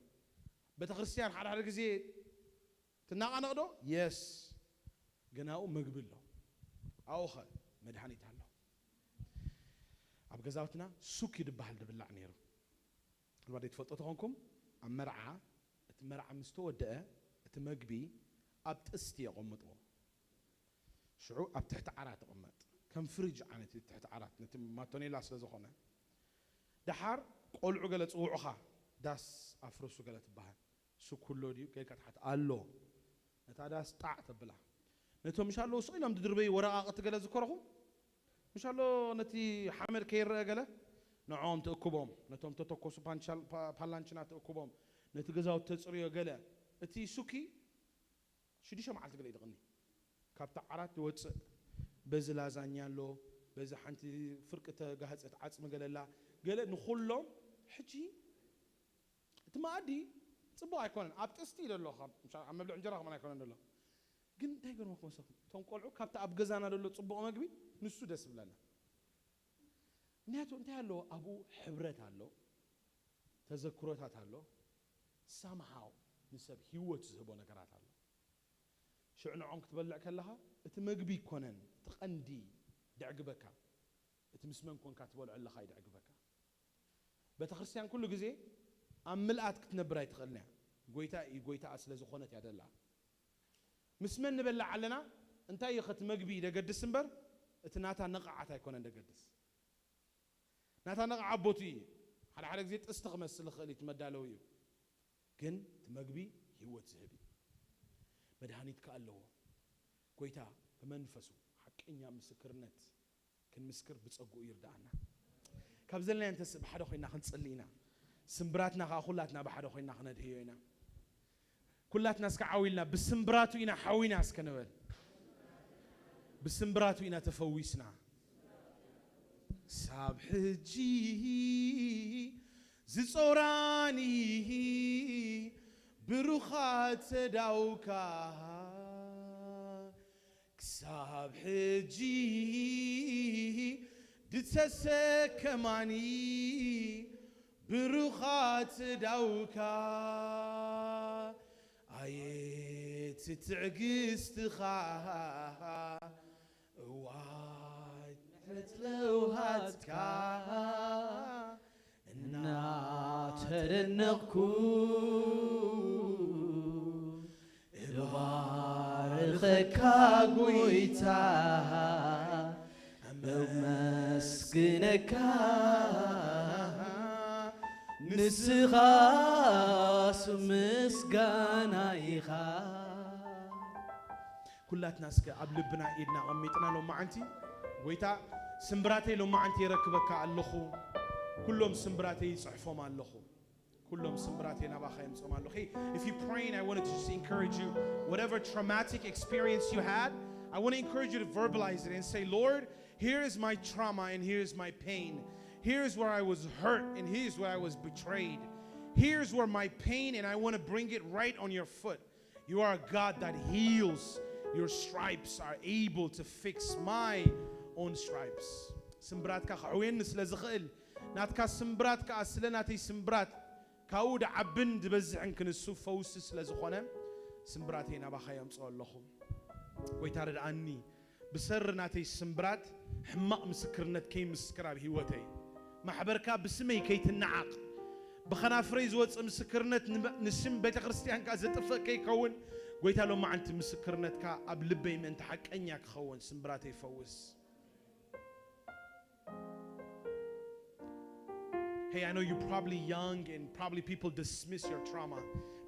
ቤተ ክርስቲያን ሓደ ሓደ ግዜ ትናቓነቕ ዶ? የስ። ግን ኣብኡ መግቢ ኣሎ። ኣብኡ ኸ መድሃኒት ኣሎ። ኣብ ገዛውትና ሱክ እዩ ዝበሃል ዝብላዕ ነይሩ። ምናልባት ትፈልጡ ተኾንኩም፣ ኣብ መርዓ፣ እቲ መርዓ ምስ ተወደአ፣ እቲ መግቢ ኣብ ጥስቲ የቐምጥዎ። ሽዑ ኣብ ትሕቲ ዓራት ይቕመጥ። ከም ፍሪጅ ዓይነት እዩ ትሕቲ ዓራት፣ ነቲ ማቶኔላ ስለ ዝኾነ። ደሓር ቆልዑ ገለ ጽውዑኻ፣ ዳስ ኣፍርሱ ገለ ትበሃል። ሱክ ኣሎ ድዩ? ጌርካ ትሓት ኣሎ። ነታ ዳስ ጣዕ ተብላ። ነቶም ምሻሎ ስቕ ኢሎም ዝድርበዩ ወረቓቕቲ ገለ ዝከረኹም፣ ምሻሎ ነቲ ሓመድ ከይረአ ገለ ንዕኦም ትእክቦም። ነቶም ተተኮሱ ፓንቻል-፣ ፓ-፣ ፓላንችና ትእክቦም። ነቲ ገዛውቲ ተጽርዮ ገለ። እቲ ሱኪ ሽዱሽተ መዓልቲ ገለ ይድቕኒ። ካብቲ ዓራት ዝወጽእ በዚ ላዛኛ ኣሎ፣ በዚ ሓንቲ ፍርቂ ተጋህጸት ዓጽሚ ገለ ኣላ። ገለ ንኹሎም ሕጂ እቲ መኣዲ ጽቡቕ ኣይኮነን። ኣብ ጥስቲ እዩ ዘሎ፣ ካብ፣ ምሻ-፣ ኣብ መብልዕ እንጀራ ከምኡ ኣይኮነን ዘሎ። ግን እንታይ ገርመኩም መሰለኩም? እቶም ቆልዑ ካብቲ ኣብ ገዛና ዘሎ ጽቡቕ መግቢ ንሱ ደስ ይብለና። ምክንያቱ እንታይ ኣሎ? ኣብኡ ሕብረት ኣሎ፣ ተዘክሮታት ኣሎ፣ ሳምሃው ንሰብ ህይወት ዝህቦ ነገራት ኣሎ። ሽዑ ንዖም ክትበልዕ ከለኻ እቲ መግቢ ይኮነን እቲ ቀንዲ ደዕግበካ፣ እቲ ምስ መን ኮንካ ትበልዖ ኣለኻ እዩ ደዕግበካ። ቤተ ክርስቲያን ኩሉ ግዜ ኣብ ምልኣት ክትነብር ኣይትኽእልን እያ። ጎይታ እዩ፣ ጎይታኣ ስለ ዝኾነት እያ ደላ። ምስ መን ንበልዕ ኣለና? እንታይ እዩ ኸቲ መግቢ ደገድስ እምበር፣ እቲ ናታ ነቓዓት ኣይኮነን ደገድስ። ናታ ነቓዓት ቦቱ እዩ። ሓደ ሓደ ግዜ ጥስቲ ክመስል ይኽእል እዩ፣ እቲ መዳለዊ እዩ። ግን እቲ መግቢ ህይወት ዝህብ እዩ። መድሃኒት ከኣ ኣለዎ። ጎይታ ብመንፈሱ ሓቀኛ ምስክርነት ክንምስክር ብጸግኡ ይርድኣና። ካብ ዘለናዮ እንተስ ብሓደ ኮይና ክንጽሊ ኢና። ስምብራትና ከኣ ኩላትና ብሓደ ኮይና ክነድህዮ ኢና። ኩላትና እስከ ዓው ኢልና፣ "ብስምብራቱ ኢና ሓዊና" እስከ ንበል። ብስምብራቱ ኢና ተፈዊስና። ክሳብ ሕጂ ዝጾራኒ ብሩኻት ተዳውካ፣ ክሳብ ሕጂ ድተሰከማኒ ብሩኻት ተዳውካ፣ ኣየት ትዕግስትኻ እዋይ መትለውሃትካ እናተደነቕኩ እባርኸካ ጎይታ እመስግነካ ንስኻ ስብ ምስጋና ኢኻ። ኩላትና እስከ ኣብ ልብና ኢድና ኣቐሚጥና ሎማዓንቲ፣ "ጎይታ፣ ስምብራተይ ሎማዓንቲ የረክበካ ኣለኹ። ኩሎም ስምብራተይ ይጽሕፎም ኣለኹ። ኩሎም ስምብራተይ ናባኻ የምጾም ኣለኹ." Hey, if you're praying, I wanted to just encourage you. Whatever traumatic experience you had, I want to encourage you to verbalize it and say, "Lord, here is my trauma and here is my pain. Here is where I was hurt and here is where I was betrayed. Here's where my pain, and I want to bring it right on your foot." You are a God that heals. Your stripes are able to fix my own stripes. ስምብራትካ ክሕውየኒ ስለ ዝኽእል፣ ናትካ ስምብራት ከኣ ስለ ናተይ ስምብራት ካብኡ ድዓብን ዝበዝሕን ክንሱ ፈውሲ ስለ ዝኾነ፣ ስምብራተይ ናባኻ የምጽኦ ኣለኹ። ጎይታ ርድኣኒ፣ ብሰሪ ናተይ ስምብራት ሕማቕ ምስክርነት ከይምስክር ኣብ ህይወተይ። ማሕበርካ ብስመይ ከይትነዓቕ። ብኸናፍረይ ዝወጽእ ምስክርነት ን-፣ ንስም ቤተ ክርስቲያንካ ዘጥፍእ ከይከውን፣ ጎይታ ሎማዓንቲ ምስክርነትካ ኣብ ልበይ ምእንቲ ሓቀኛ ክኸውን ስምብራተይ ፈውስ። Hey, I know you're probably young and probably people dismiss your trauma.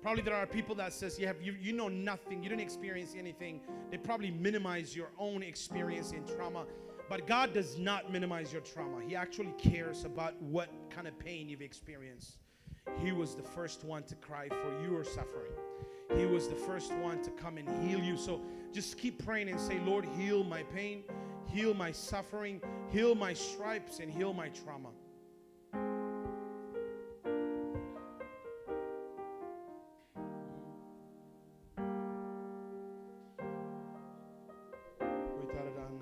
Probably there are people that says you have, you, you know nothing, you didn't experience anything. They probably minimize your own experience in trauma. But God does not minimize your trauma. He actually cares about what kind of pain you've experienced. He was the first one to cry for your suffering. He was the first one to come and heal you. So just keep praying and say, "Lord, heal my pain. Heal my suffering, heal my stripes, and heal my trauma. ጎይታ ርዳእና።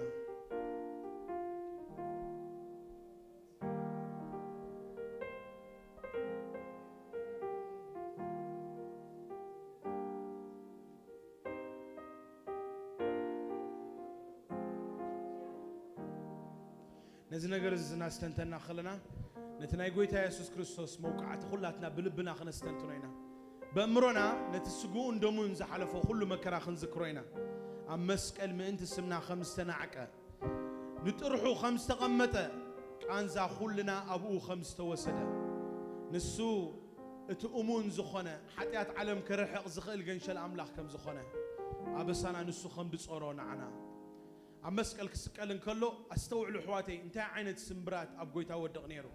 ነዚ ነገር እዚ እናስተንተና ከለና፣ ነቲ ናይ ጎይታ የሱስ ክርስቶስ መውቃዕቲ ኩላትና ብልብና ክነስተንትኖ ኢና። በእምሮና ነቲ ስግኡን ደሙን ዝሓለፎ ኩሉ መከራ ክንዝክሮ ኢና። ኣብ መስቀል ምእንቲ ስምና ከም ዝተናዕቀ፣ ንጥርሑ ከም ዝተቐመጠ፣ ቃንዛ ኩልና ኣብኡ ከም ዝተወሰደ፣ ንሱ እቲ እሙን ዝኾነ፣ ሓጢኣት ዓለም ክርሕቕ ዝኽእል ገንሸል ኣምላኽ ከም ዝኾነ፣ ኣበሳና ንሱ ከም ዝጾሮ ንዓና። ኣብ መስቀል ክስቀል እንከሎ፣ ኣስተውዕሉ ኣሕዋተይ፣ እንታይ ዓይነት ስምብራት ኣብ ጎይታ ወድቕ ነይሩ።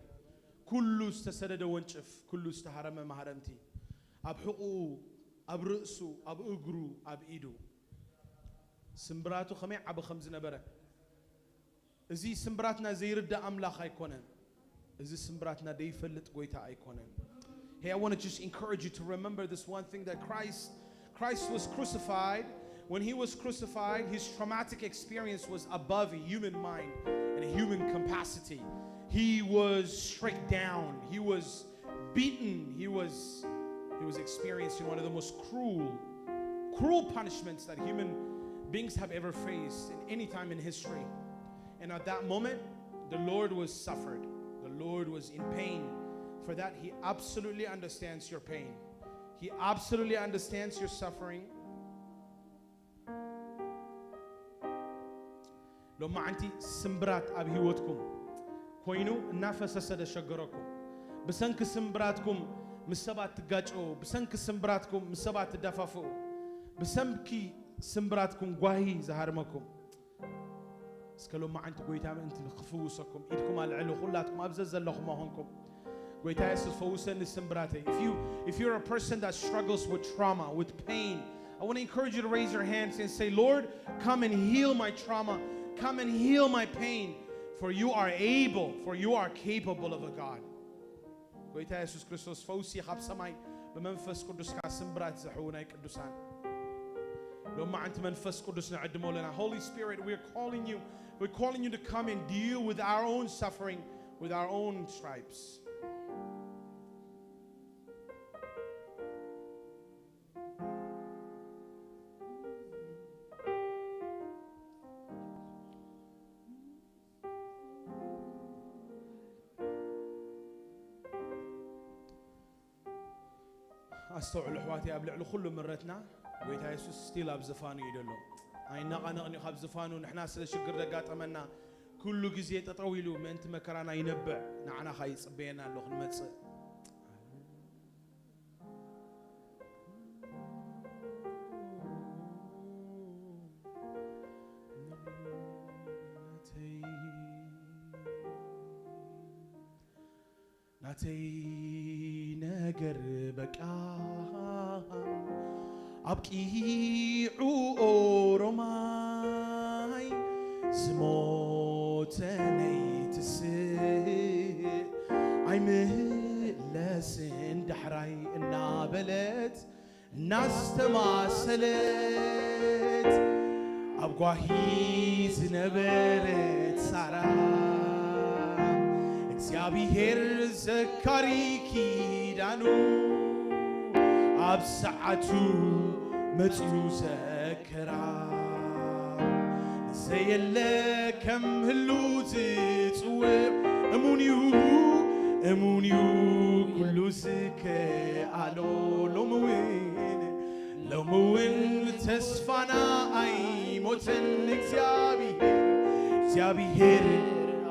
ኩሉ ዝተሰደደ ወንጭፍ፣ ኩሉ ዝተሃረመ ማህረምቲ፣ ኣብ ሕቑኡ፣ ኣብ ርእሱ፣ ኣብ እግሩ፣ ኣብ ኢዱ፣ ስምብራቱ ከመይ ዓቢ ከም ዝነበረ። እዚ ስምብራትና ዘይርዳእ ኣምላኽ ኣይኮነን። እዚ ስምብራትና ዘይፈልጥ ጎይታ ኣይኮነን። Hey, I want to just encourage you to remember this one thing, that Christ, Christ was crucified. When he was crucified, his traumatic experience was above a human mind and a human capacity. He was struck down. He was beaten. He was, he was experiencing one of the most cruel, cruel punishments that human beings have ever faced in any time in history. And at that moment, the Lord was suffered. The Lord was in pain. For that, he absolutely understands your pain. He absolutely understands your suffering. ሎማዓንቲ ስምብራት ኣብ ህይወትኩም ኮይኑ እናፈሰሰ ደሸገረኩም። ብሰንኪ ስምብራትኩም ምስ ሰባት ትጋጨው፣ ብሰንኪ ስምብራትኩም ምስ ሰባት ትደፋፍኡ፣ ብሰንኪ ስምብራትኩም ጓሂ ዝሃርመኩም። እስከ ሎማዓንቲ ጎይታ ምእንቲ ክፍውሰኩም ኢድኩም ኣልዕሉ። ኩላትኩም ኣብ ዘዘለኹም ኾንኩም ጎይታ የሱስ ፈውሰኒ ስምብራተይ። If you, if you're a person that struggles with trauma, with pain, I want to encourage you to raise your hands and say, Lord, come and heal my trauma. Come and heal my pain. For you are able, for you are capable of a God. ጎይታ የሱስ ክርስቶስ ፈውሲ ካብ ሰማይ ብመንፈስ ቅዱስካ ስምብራት ዘሕው ናይ ቅዱሳን። ሎማዓንቲ መንፈስ ቅዱስ ንዕድሞ ኣለና። Holy Spirit, we're calling you. We're calling you to come and deal with our own suffering, with our own stripes. ኣስተውዕሉ ኣሕዋተይ፣ ኣብ ልዕሊ ኩሉ ምረትና ጎይታ የሱስ ስቲል ኣብ ዝፋኑ እዩ ዘሎ። ኣይናቓነቕን እዩ ካብ ዝፋኑ። ንሕና ስለ ሽግር ዘጋጠመና ኩሉ ግዜ ጠጠው ኢሉ ምእንቲ መከራና ይነብዕ። ንዓና ኸኣ ይጽበየና ኣሎ ክንመጽእ። ናተይ ነገር በቃ ኣብቂዑ፣ ኦሮማይ ዝሞተ ነይትስእ ኣይምለስን ዳሕራይ እናበለት እናስተማሰለት ኣብ ጓሂ ዝነበረት ሳራ እግዚኣብሔር ዘካሪ ኪዳኑ ኣብ ሰዓቱ መጺኡ ዘከራ። ዘየለ ከም ህሉ ዝጽውዕ እሙን እዩ፣ እሙን እዩ ኩሉ ዝከኣሎ። ሎሚ እውን፣ ሎሚ እውን ተስፋና ኣይሞተን። እግዚኣብሔር፣ እግዚኣብሔር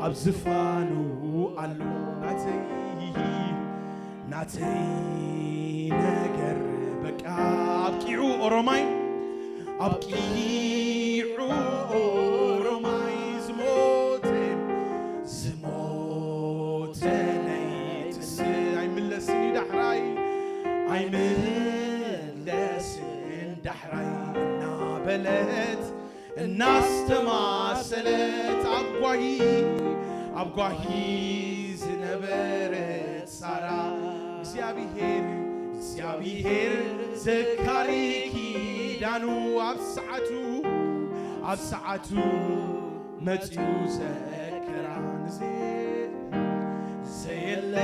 ኣብ ዝፋኑ ኣሎ። ናተይ፣ ናተይ ነገር በቃ ኣብቂዑ፣ ኦሮማይ ኣብቂዑ፣ ኦሮማይ ዝሞተ፣ ዝሞተ ነይትስእ ኣይምለስን እዩ ዳሕራይ፣ ኣይምለስን ዳሕራይ እናበለት እናስተማሰለት ኣብ ጓሂ፣ ኣብ ጓሂ ዝነበረት ሳራ፣ እግዚኣብሔር፣ እግዚኣብሔር ዘካሪ ኪዳኑ ኣብ ሰዓቱ፣ ኣብ ሰዓቱ መጺኡ ዘከራ። ንዘ-፣ ዘየለ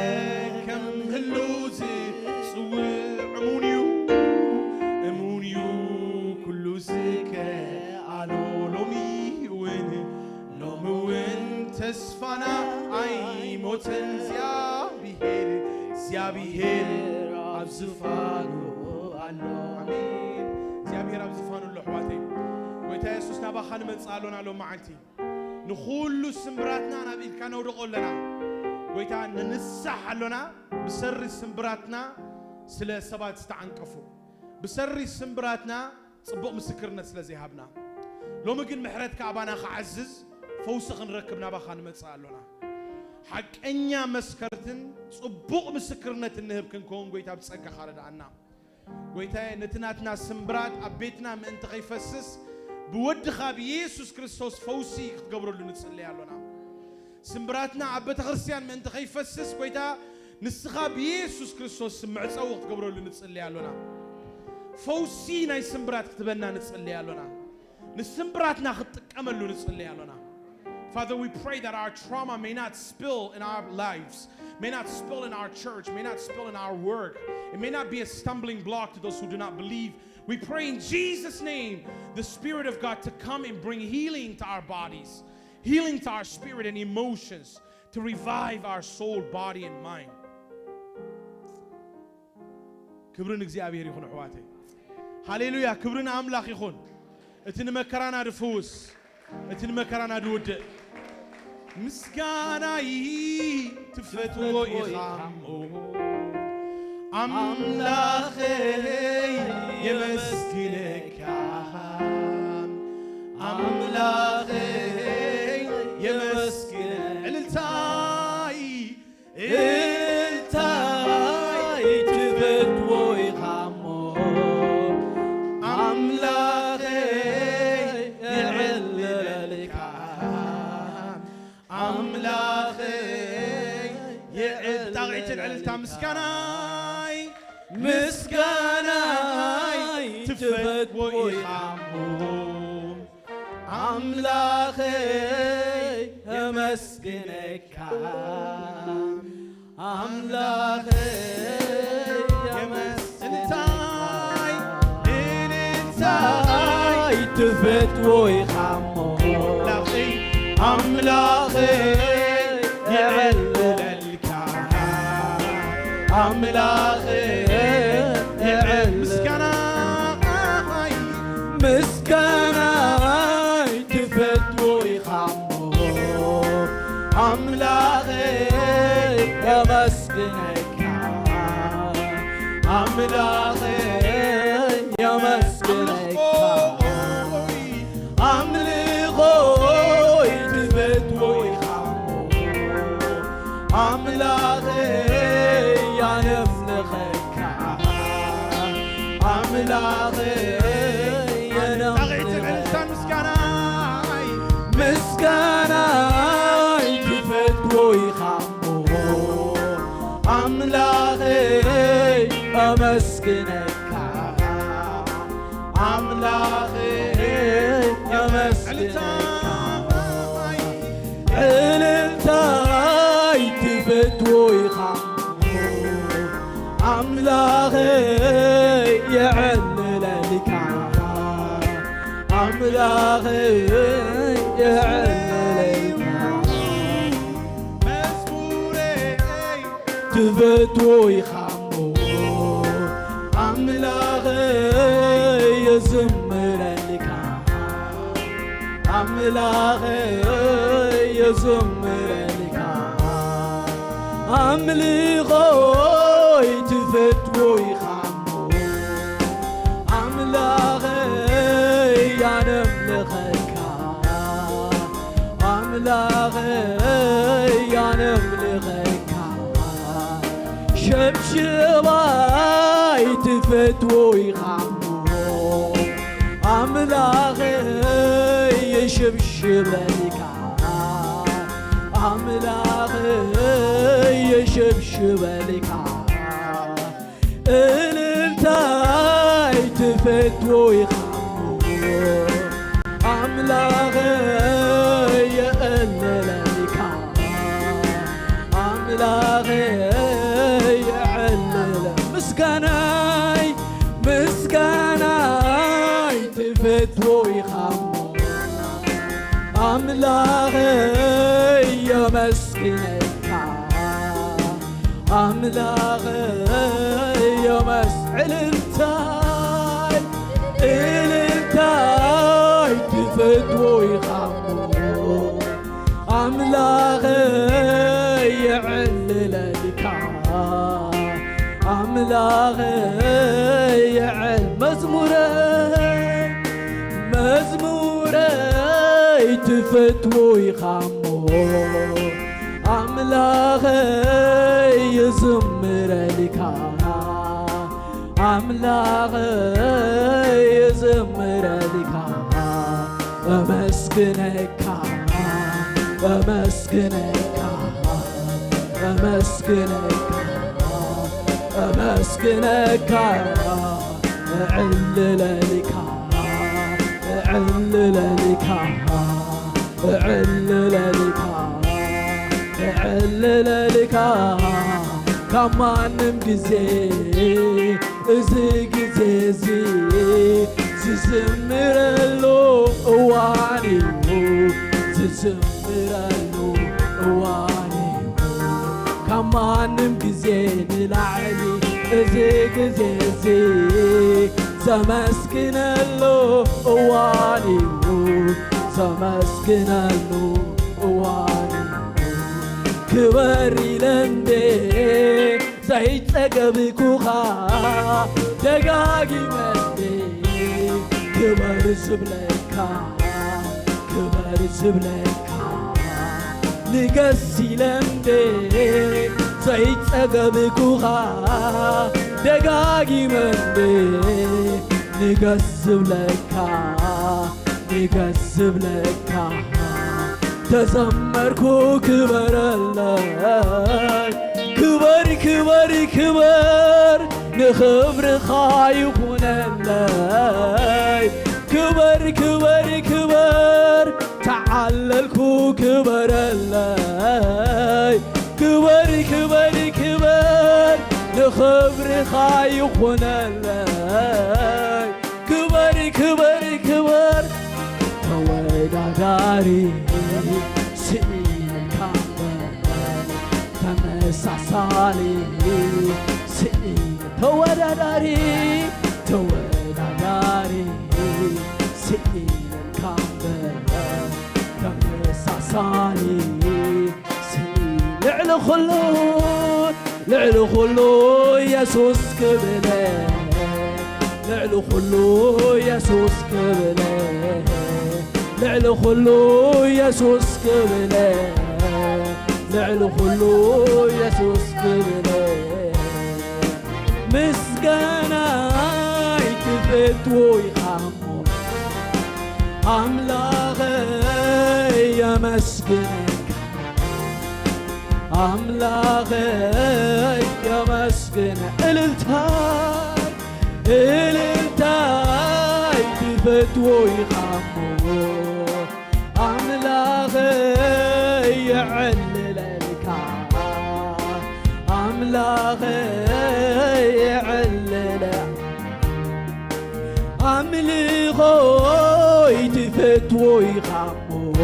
ከም ህሉ ዝጽውዕ እሙን እዩ፣ እሙን እዩ ኩሉ ዝከኣሎ። ሎሚ እውን፣ ሎሚ እውን ተስፋና ኣይሞተን። እግዚኣብሔር፣ እግዚኣብሔር ኣብ ዝፋኑ ኣሎ። ኣሜን። እግዚኣብሔር ኣብ ዝፋኑ ኣሎ። ኣሕዋተይ፣ ጎይታ የሱስ ናባኻ ንመጽእ ኣሎና ሎም መዓልቲ። ንኹሉ ስምብራትና ናብ ኢድካ ነውድቖ ኣለና። ጎይታ፣ ንንሳሕ ኣሎና፣ ብሰሪ ስምብራትና ስለ ሰባት ዝተዓንቀፉ፣ ብሰሪ ስምብራትና ጽቡቕ ምስክርነት ስለ ዘይሃብና። ሎሚ ግን ምሕረትካ ኣባና ክዓዝዝ፣ ፈውሲ ክንረክብ ናባኻ ንመጽእ ኣሎና። ሓቀኛ መስከርትን ጽቡቕ ምስክርነት እንህብ ክንከውን፣ ጎይታ፣ ብጸጋኻ ርድኣና። ጎይታዬ፣ ነቲ ናትና ስምብራት ኣብ ቤትና ምእንቲ ከይፈስስ፣ ብወድኻ ብየሱስ ክርስቶስ ፈውሲ ክትገብረሉ ንጽሊ ኣሎና። ስምብራትና ኣብ ቤተ ክርስቲያን ምእንቲ ከይፈስስ፣ ጎይታ፣ ንስኻ ብየሱስ ክርስቶስ ስም መዕጸዊ ክትገብረሉ ንጽሊ ኣሎና። ፈውሲ ናይ ስምብራት ክትበና ንጽሊ ኣሎና። ንስምብራትና ክትጥቀመሉ ንጽሊ ኣሎና። Father, we pray that our trauma may not spill in our lives, may not spill in our church, may not spill in our work. It may not be a stumbling block to those who do not believe. We pray in Jesus' name, the Spirit of God to come and bring healing to our bodies, healing to our spirit and emotions, to revive our soul, body, and mind. ክብሪ ንእግዚኣብሔር ይኹን፣ ኣሕዋተይ። ሃሌሉያ! ክብሪ ንኣምላኽ ይኹን። እቲ ንመከራና ድፍውስ፣ እቲ ንመከራና ድውድእ። ምስጋናይ ትፈትዎ ኢኻ እሞ፣ ኣምላኸይ የመስግነካ፣ ኣምላኸይ የመስግነ። ዕልልታይ፣ እልልታይ ትፈትዎ ኢኻ እሞ፣ ኣምላኸይ የዕልለልካ፣ ኣምላኸይ የዕል-፣ ብጣቕዒትን ዕልልታ ምስጋናይ፣ ምስጋናይ ትፈትዎ ኢኻ እሞ፣ ኣምላኸይ የመስግነካ፣ ኣምላኸይ የመስግነካ። እንታይ፣ እንታይ ትፈትዎ ኢኻ እሞ፣ ኣምላኸይ፣ ኣምላኸይ የዕልለልካ፣ ኣምላኸይ የዕል-፣ ምስጋናይ፣ ምስጋናይ ትፈትዎ ኢኻ እሞ፣ ኣምላኸይ የመስግነካ፣ ኣምላኸይ የመስግነካ። ኣምልኾይ ትፈትዎ ኢኻ እሞ፣ ኣምላኸይ የነምልኸካ፣ ኣምላኸይ የነምልኸካ። ምስጋናይ፣ ምስጋናይ ትፈትዎ ኢኻ እሞ፣ ኣምላኸይ ኣመስግነካ፣ ኣምላኸይ ኣመስግነካ። ዕልልታይ ትፈትዎ ኢኻ እሞ፣ ኣምላኸይ የዕልለልካ፣ ኣምላኸይ የዕልለልካ። መዝሙረይ ትፈትዎ ኢኻ እሞ፣ ኣምላኸይ የዝምረልካ፣ ኣምላኸይ የዝምረልካ። ኣምልኾይ ትፈትዎ ኢኻ እሞ፣ ኣምላኸይ የነምልኸካ፣ ኣምላኸይ የነምልኸካ። ሸብሽባይ ትፈትዎ ኢኻ እሞ፣ ኣምላኸይ ይሽብሽበልካ ኣምላኽ ይሽብሽበልካ እልልታይ ትፈትዎ ኢኻ ኣምላኽ የዕልለልካ ኣምላኽ የዕልለ ምስጋናይ ምስጋናይ ትፈትዎ ኢኻ ኣምላኽ የመስግነካ ኣምላኽ የመስ እልልታይ እልልታይ ትፈትዎ ኢኻ ኣምላኽ የዕልለልካ ኣምላኽ የዕል መዝሙረ መዝሙረይ ትፈትዎ ኢኻ ኣምላኸይ ይዝምረልካ ኣምላኸይ ይዝምረልካ እመስግነካ እመስግነካ እመስግነካ እመስግነካ እዕልለልካ እዕልለልካ እዕልለልካ እዕልለልካ ካብ ማንም ግዜ እዚ ግዜ እዚ ዝዝምረሉ እዋን እዩ ዝዝምረሉ እዋን እዩ ካብ ማንም ግዜ ንላዕሊ እዚ ግዜ እዚ ዘመስግነሉ እዋን እዩ ዘመስግነሉ እዋን እዩ ክበር ኢለ እንዴ ዘይጸገብኩኻ ደጋጊመ እንዴ ክበር ዝብለካ ክበር ዝብለካ ንገስ ኢለ እንዴ ዘይጸገብኩኻ ደጋጊመ እንዴ ንገስ ዝብለካ ንገስ ዝብለካ ተዘመርኩ ክበረለይ ክበር ክበር ክበር ንኽብርኻ ይኹነለይ ክበር ክበር ክበር ተዓለልኩ ክበረለይ ክበር ክበር ክበር ንኽብርኻ ይኹነለይ ክበር ክበር ክበር ተወዳዳሪ ስኢንካ እምበር ተመሳሳሊ ስኢን ተወዳዳሪ ተወዳዳሪ ስኢንካ እምበር ተመሳሳሊ ልዕሊ ኩሉ ልዕሊ ኩሉ የሱስ ክብለ ልዕሊ ኩሉ የሱስ ክብለ ልዕሊ ኩሉ የሱስ ክብለ ልዕሊ ኩሉ የሱስ ክብለ ምስጋናይ ትፈትዎ ኢኻ ኣምላኸይ የመስግነካ ኣምላኸይ የመስግነ እልልታይ እልልታይ ትፈትዎ ኢኻ እሞ ኣምላኸይ የዕልለልካ ኣምላኸይ የዕልለ ኣምልኾይ ትፈትዎ ኢኻ እሞ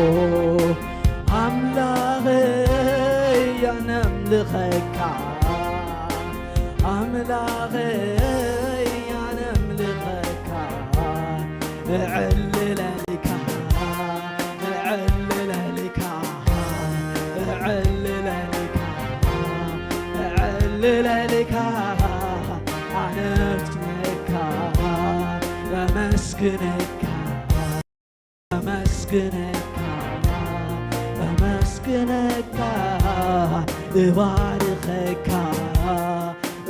ኣምላኸይ ኣነምልኸካ ኣምላኸይ ኣነምልኸካ እዕልለልካ እዕልለልካ እዕልለልካ እዕልለልካ ኣነፍትነካ እመስግነካ እመስግነካ እመስግነካ እባርኸካ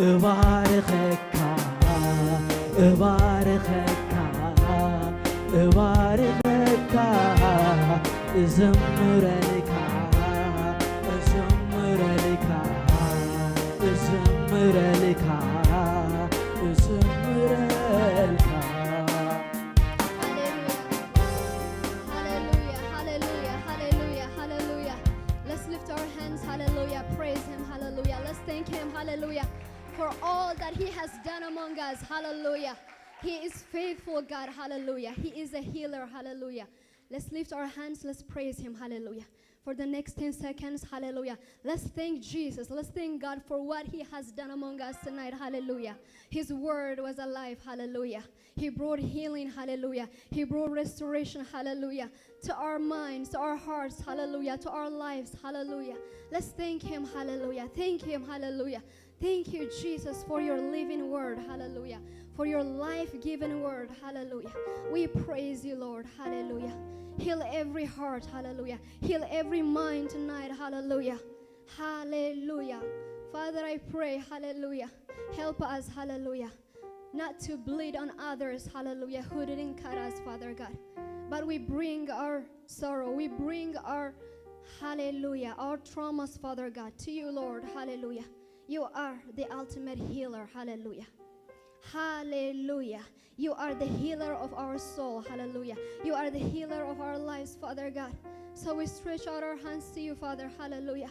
እባርኸካ እባርኸካ እባርኸካ እዘምረልካ፣ እዘምረልካ፣ እዘምረልካ፣ እዘምረልካ። Hallelujah. Hallelujah. Hallelujah. Hallelujah. Hallelujah. Let's lift our hands. Hallelujah. Praise him. Hallelujah. Let's thank him. Hallelujah. For all that he has done among us. Hallelujah. He is faithful God. Hallelujah. He is a healer. Hallelujah. Let's lift our hands. Let's praise him. Hallelujah. For the next ten seconds, hallelujah. Let's thank Jesus. Let's thank God for what he has done among us tonight. Hallelujah. His word was alive. Hallelujah. He brought healing. Hallelujah. He brought restoration. Hallelujah. To our minds, to our hearts. Hallelujah. To our lives. Hallelujah. Let's thank him. Hallelujah. Thank him. Hallelujah. Thank you, Jesus, for your living word. Hallelujah. For your life-giving word. Hallelujah. We praise you, Lord. Hallelujah. Heal every heart. Hallelujah. Heal every mind tonight. Hallelujah. Hallelujah. Father, I pray, hallelujah. Help us, hallelujah, not to bleed on others, hallelujah, who didn't cut us, Father God. But we bring our sorrow, we bring our, hallelujah, our traumas, Father God, to you, Lord, hallelujah. You are the ultimate healer, hallelujah. Hallelujah. You are the healer of our soul. Hallelujah. You are the healer of our lives, Father God. So we stretch out our hands to you, Father. Hallelujah.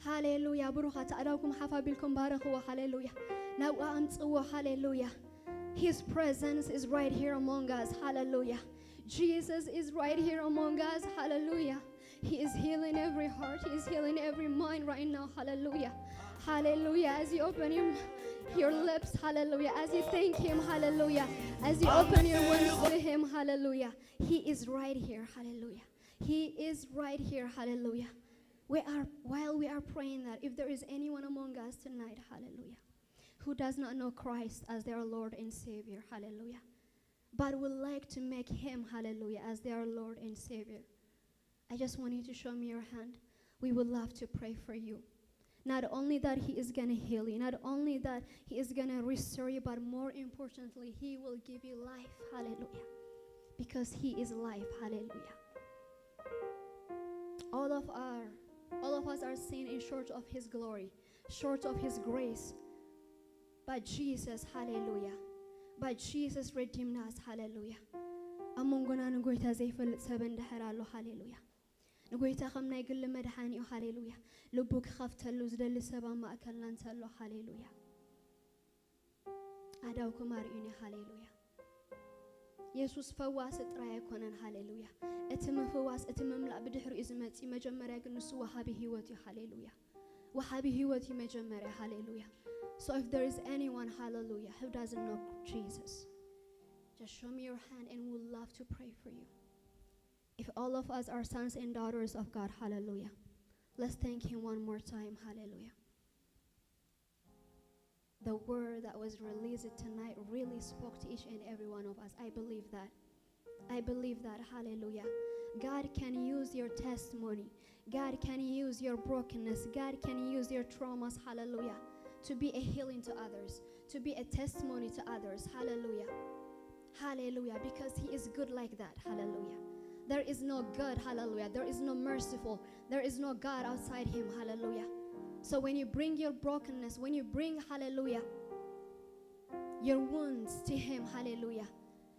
ሃሌሉያ። ብሩኻት ኣእዳውኩም ሓፍ ኣቢልኩም ባርኽዎ። ሃሌሉያ። ናብኡ ኣምጽዎ። ሃሌሉያ። His presence is right here among us. Hallelujah. Jesus is right here among us. Hallelujah. He is healing every heart. He is healing every mind right now. Hallelujah. Hallelujah. As you open your, your lips, hallelujah. As you thank him, hallelujah. As you open your wings to him, hallelujah. He is right here. Hallelujah. He is right here. Hallelujah. We are, while we are praying that, if there is anyone among us tonight, hallelujah, who does not know Christ as their Lord and Savior, hallelujah, but would like to make him, hallelujah, as their Lord and Savior, I just want you to show me your hand. We would love to pray for you. Not only that he is gonna heal you, not only that he is gonna restore you, but more importantly, he will give you life. Hallelujah. Because he is life. Hallelujah. All of our, all of us are sin and short of his glory, short of his grace. But Jesus, hallelujah. But Jesus redeemed us, hallelujah. ኣብ መንጎና ንጎይታ ዘይፈልጥ ሰብ እንድሕር ኣሎ፣ ሃሌሉያ። ንጎይታ ከም ናይ ግሊ መድሓኒኡ፣ ሃሌሉያ፣ ልቡ ክኸፍተሉ ዝደሊ ሰብ ኣብ ማእከልና እንተሎ፣ ሃሌሉያ። ኣእዳውኩም ኣርእዩኒ፣ ሃሌሉያ። የሱስ ፈዋሲ ጥራይ ኣይኮነን፣ ሃሌሉያ። እቲ ምፍዋስ፣ እቲ ምምላእ ብድሕሪኡ ዝመጽእ፣ መጀመርያ ግን ንሱ ወሃቢ ህይወት እዩ፣ ሃሌሉያ። ወሃቢ ህይወት እዩ መጀመርያ፣ ሃሌሉያ። So if there is anyone, hallelujah, who doesn't know Jesus, just show me your hand and we'll love to pray for you. If all of us are sons and daughters of God, hallelujah. Let's thank him one more time, hallelujah. The word that was released tonight really spoke to each and every one of us. I believe that. I believe that. Hallelujah. God can use your testimony. God can use your brokenness. God can use your traumas. Hallelujah. To be a healing to others, to be a testimony to others. Hallelujah. Hallelujah. Because he is good like that. Hallelujah. There is no good. Hallelujah. There is no merciful. There is no God outside him. Hallelujah. So when you bring your brokenness, when you bring, hallelujah, your wounds to him, hallelujah,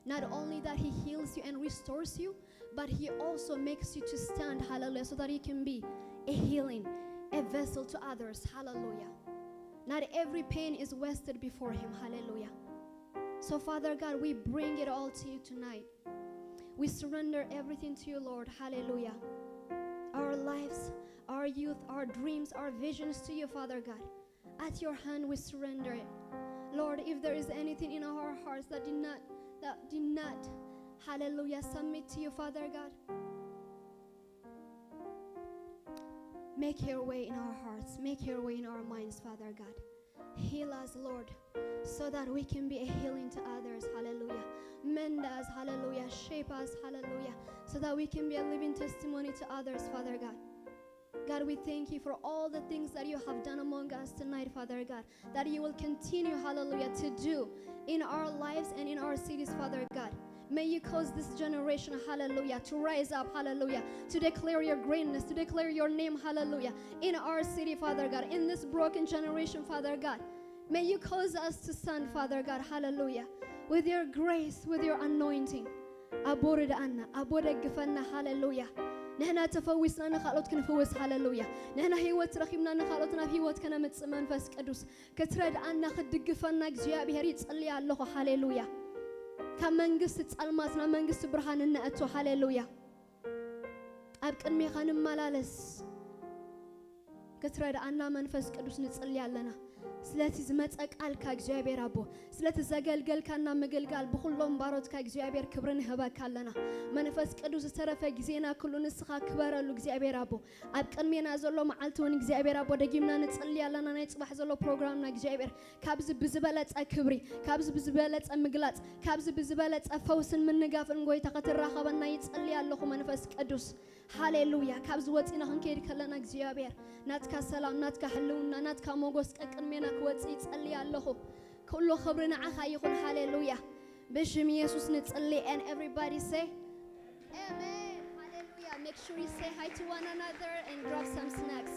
not only that he heals you and restores you, but he also makes you to stand, hallelujah, so that you can be a healing, a vessel to others. Hallelujah. Not every pain is wasted before him. Hallelujah. So Father God, we bring it all to you tonight. We surrender everything to you, Lord. Hallelujah. Our lives, our youth, our dreams, our visions to you, Father God. At your hand we surrender it. Lord, if there is anything in our hearts that did not, that did not, hallelujah, submit to you, Father God, make your way in our hearts, make your way in our minds, Father God. Heal us, Lord, so that we can be a healing to others. Hallelujah. Mend us, hallelujah. Shape us, hallelujah, so that we can be a living testimony to others, Father God. God, we thank you for all the things that you have done among us tonight, Father God, that you will continue, hallelujah, to do in our lives and in our cities, Father God. May you cause this generation, hallelujah, to rise up, hallelujah, to declare your greatness, to declare your name, hallelujah, in our city, Father God, in this broken generation, Father God. May you cause us to stand, Father God, hallelujah, with your grace, with your anointing. ኣቦ ርድኣና፣ ኣቦ ደግፈና፣ ሃሌሉያ። ንሕና ተፈዊስና ንኻልኦት ክንፍውስ፣ ሃሌሉያ። ንሕና ህይወት ረኺብና ንኻልኦት ናብ ህይወት ከነምጽእ መንፈስ ቅዱስ ክትረድኣና ክትድግፈና እግዚኣብሔር ይጽሊ ኣለኹ፣ ሃሌሉያ። ካብ መንግስቲ ጸልማት ናብ መንግስቲ ብርሃን እነእቶ፣ ሃሌሉያ። ኣብ ቅድሜኻ ንመላለስ ክትረድኣና መንፈስ ቅዱስ ንጽሊ ኣለና። ስለቲ ዝመጸ ቃልካ እግዚኣብሔር ኣቦ፣ ስለቲ ዘገልገልካና ምግልጋል ብኹሎም ባሮትካ እግዚኣብሔር ክብሪ ንህበካ ኣለና። መንፈስ ቅዱስ ዝተረፈ ግዜና ኩሉ ንስኻ ክበረሉ እግዚኣብሔር ኣቦ። ኣብ ቅድሜና ዘሎ መዓልቲ እውን እግዚኣብሔር ኣቦ ደጊምና ንጽሊ ኣለና። ናይ ጽባሕ ዘሎ ፕሮግራምና እግዚኣብሔር ካብዚ ብዝበለጸ ክብሪ፣ ካብዚ ብዝበለጸ ምግላጽ፣ ካብዚ ብዝበለጸ ፈውስን ምንጋፍን ጎይታ ክትራኸበና ይጽሊ ኣለኹ መንፈስ ቅዱስ። ሃሌሉያ። ካብዚ ወጺና ክንከይድ ከለና እግዚኣብሔር ናትካ ሰላም፣ ናትካ ህልውና፣ ናትካ ሞጎስ ቀቅድሜና ክወጽእ ይጸሊ ኣለኹ። ኩሉ ክብሪ ንዓኻ ይኹን። ሃሌሉያ። ብሽም ኢየሱስ ንጽሊ and everybody say amen. Hallelujah. Make sure you say hi to one another and grab some snacks.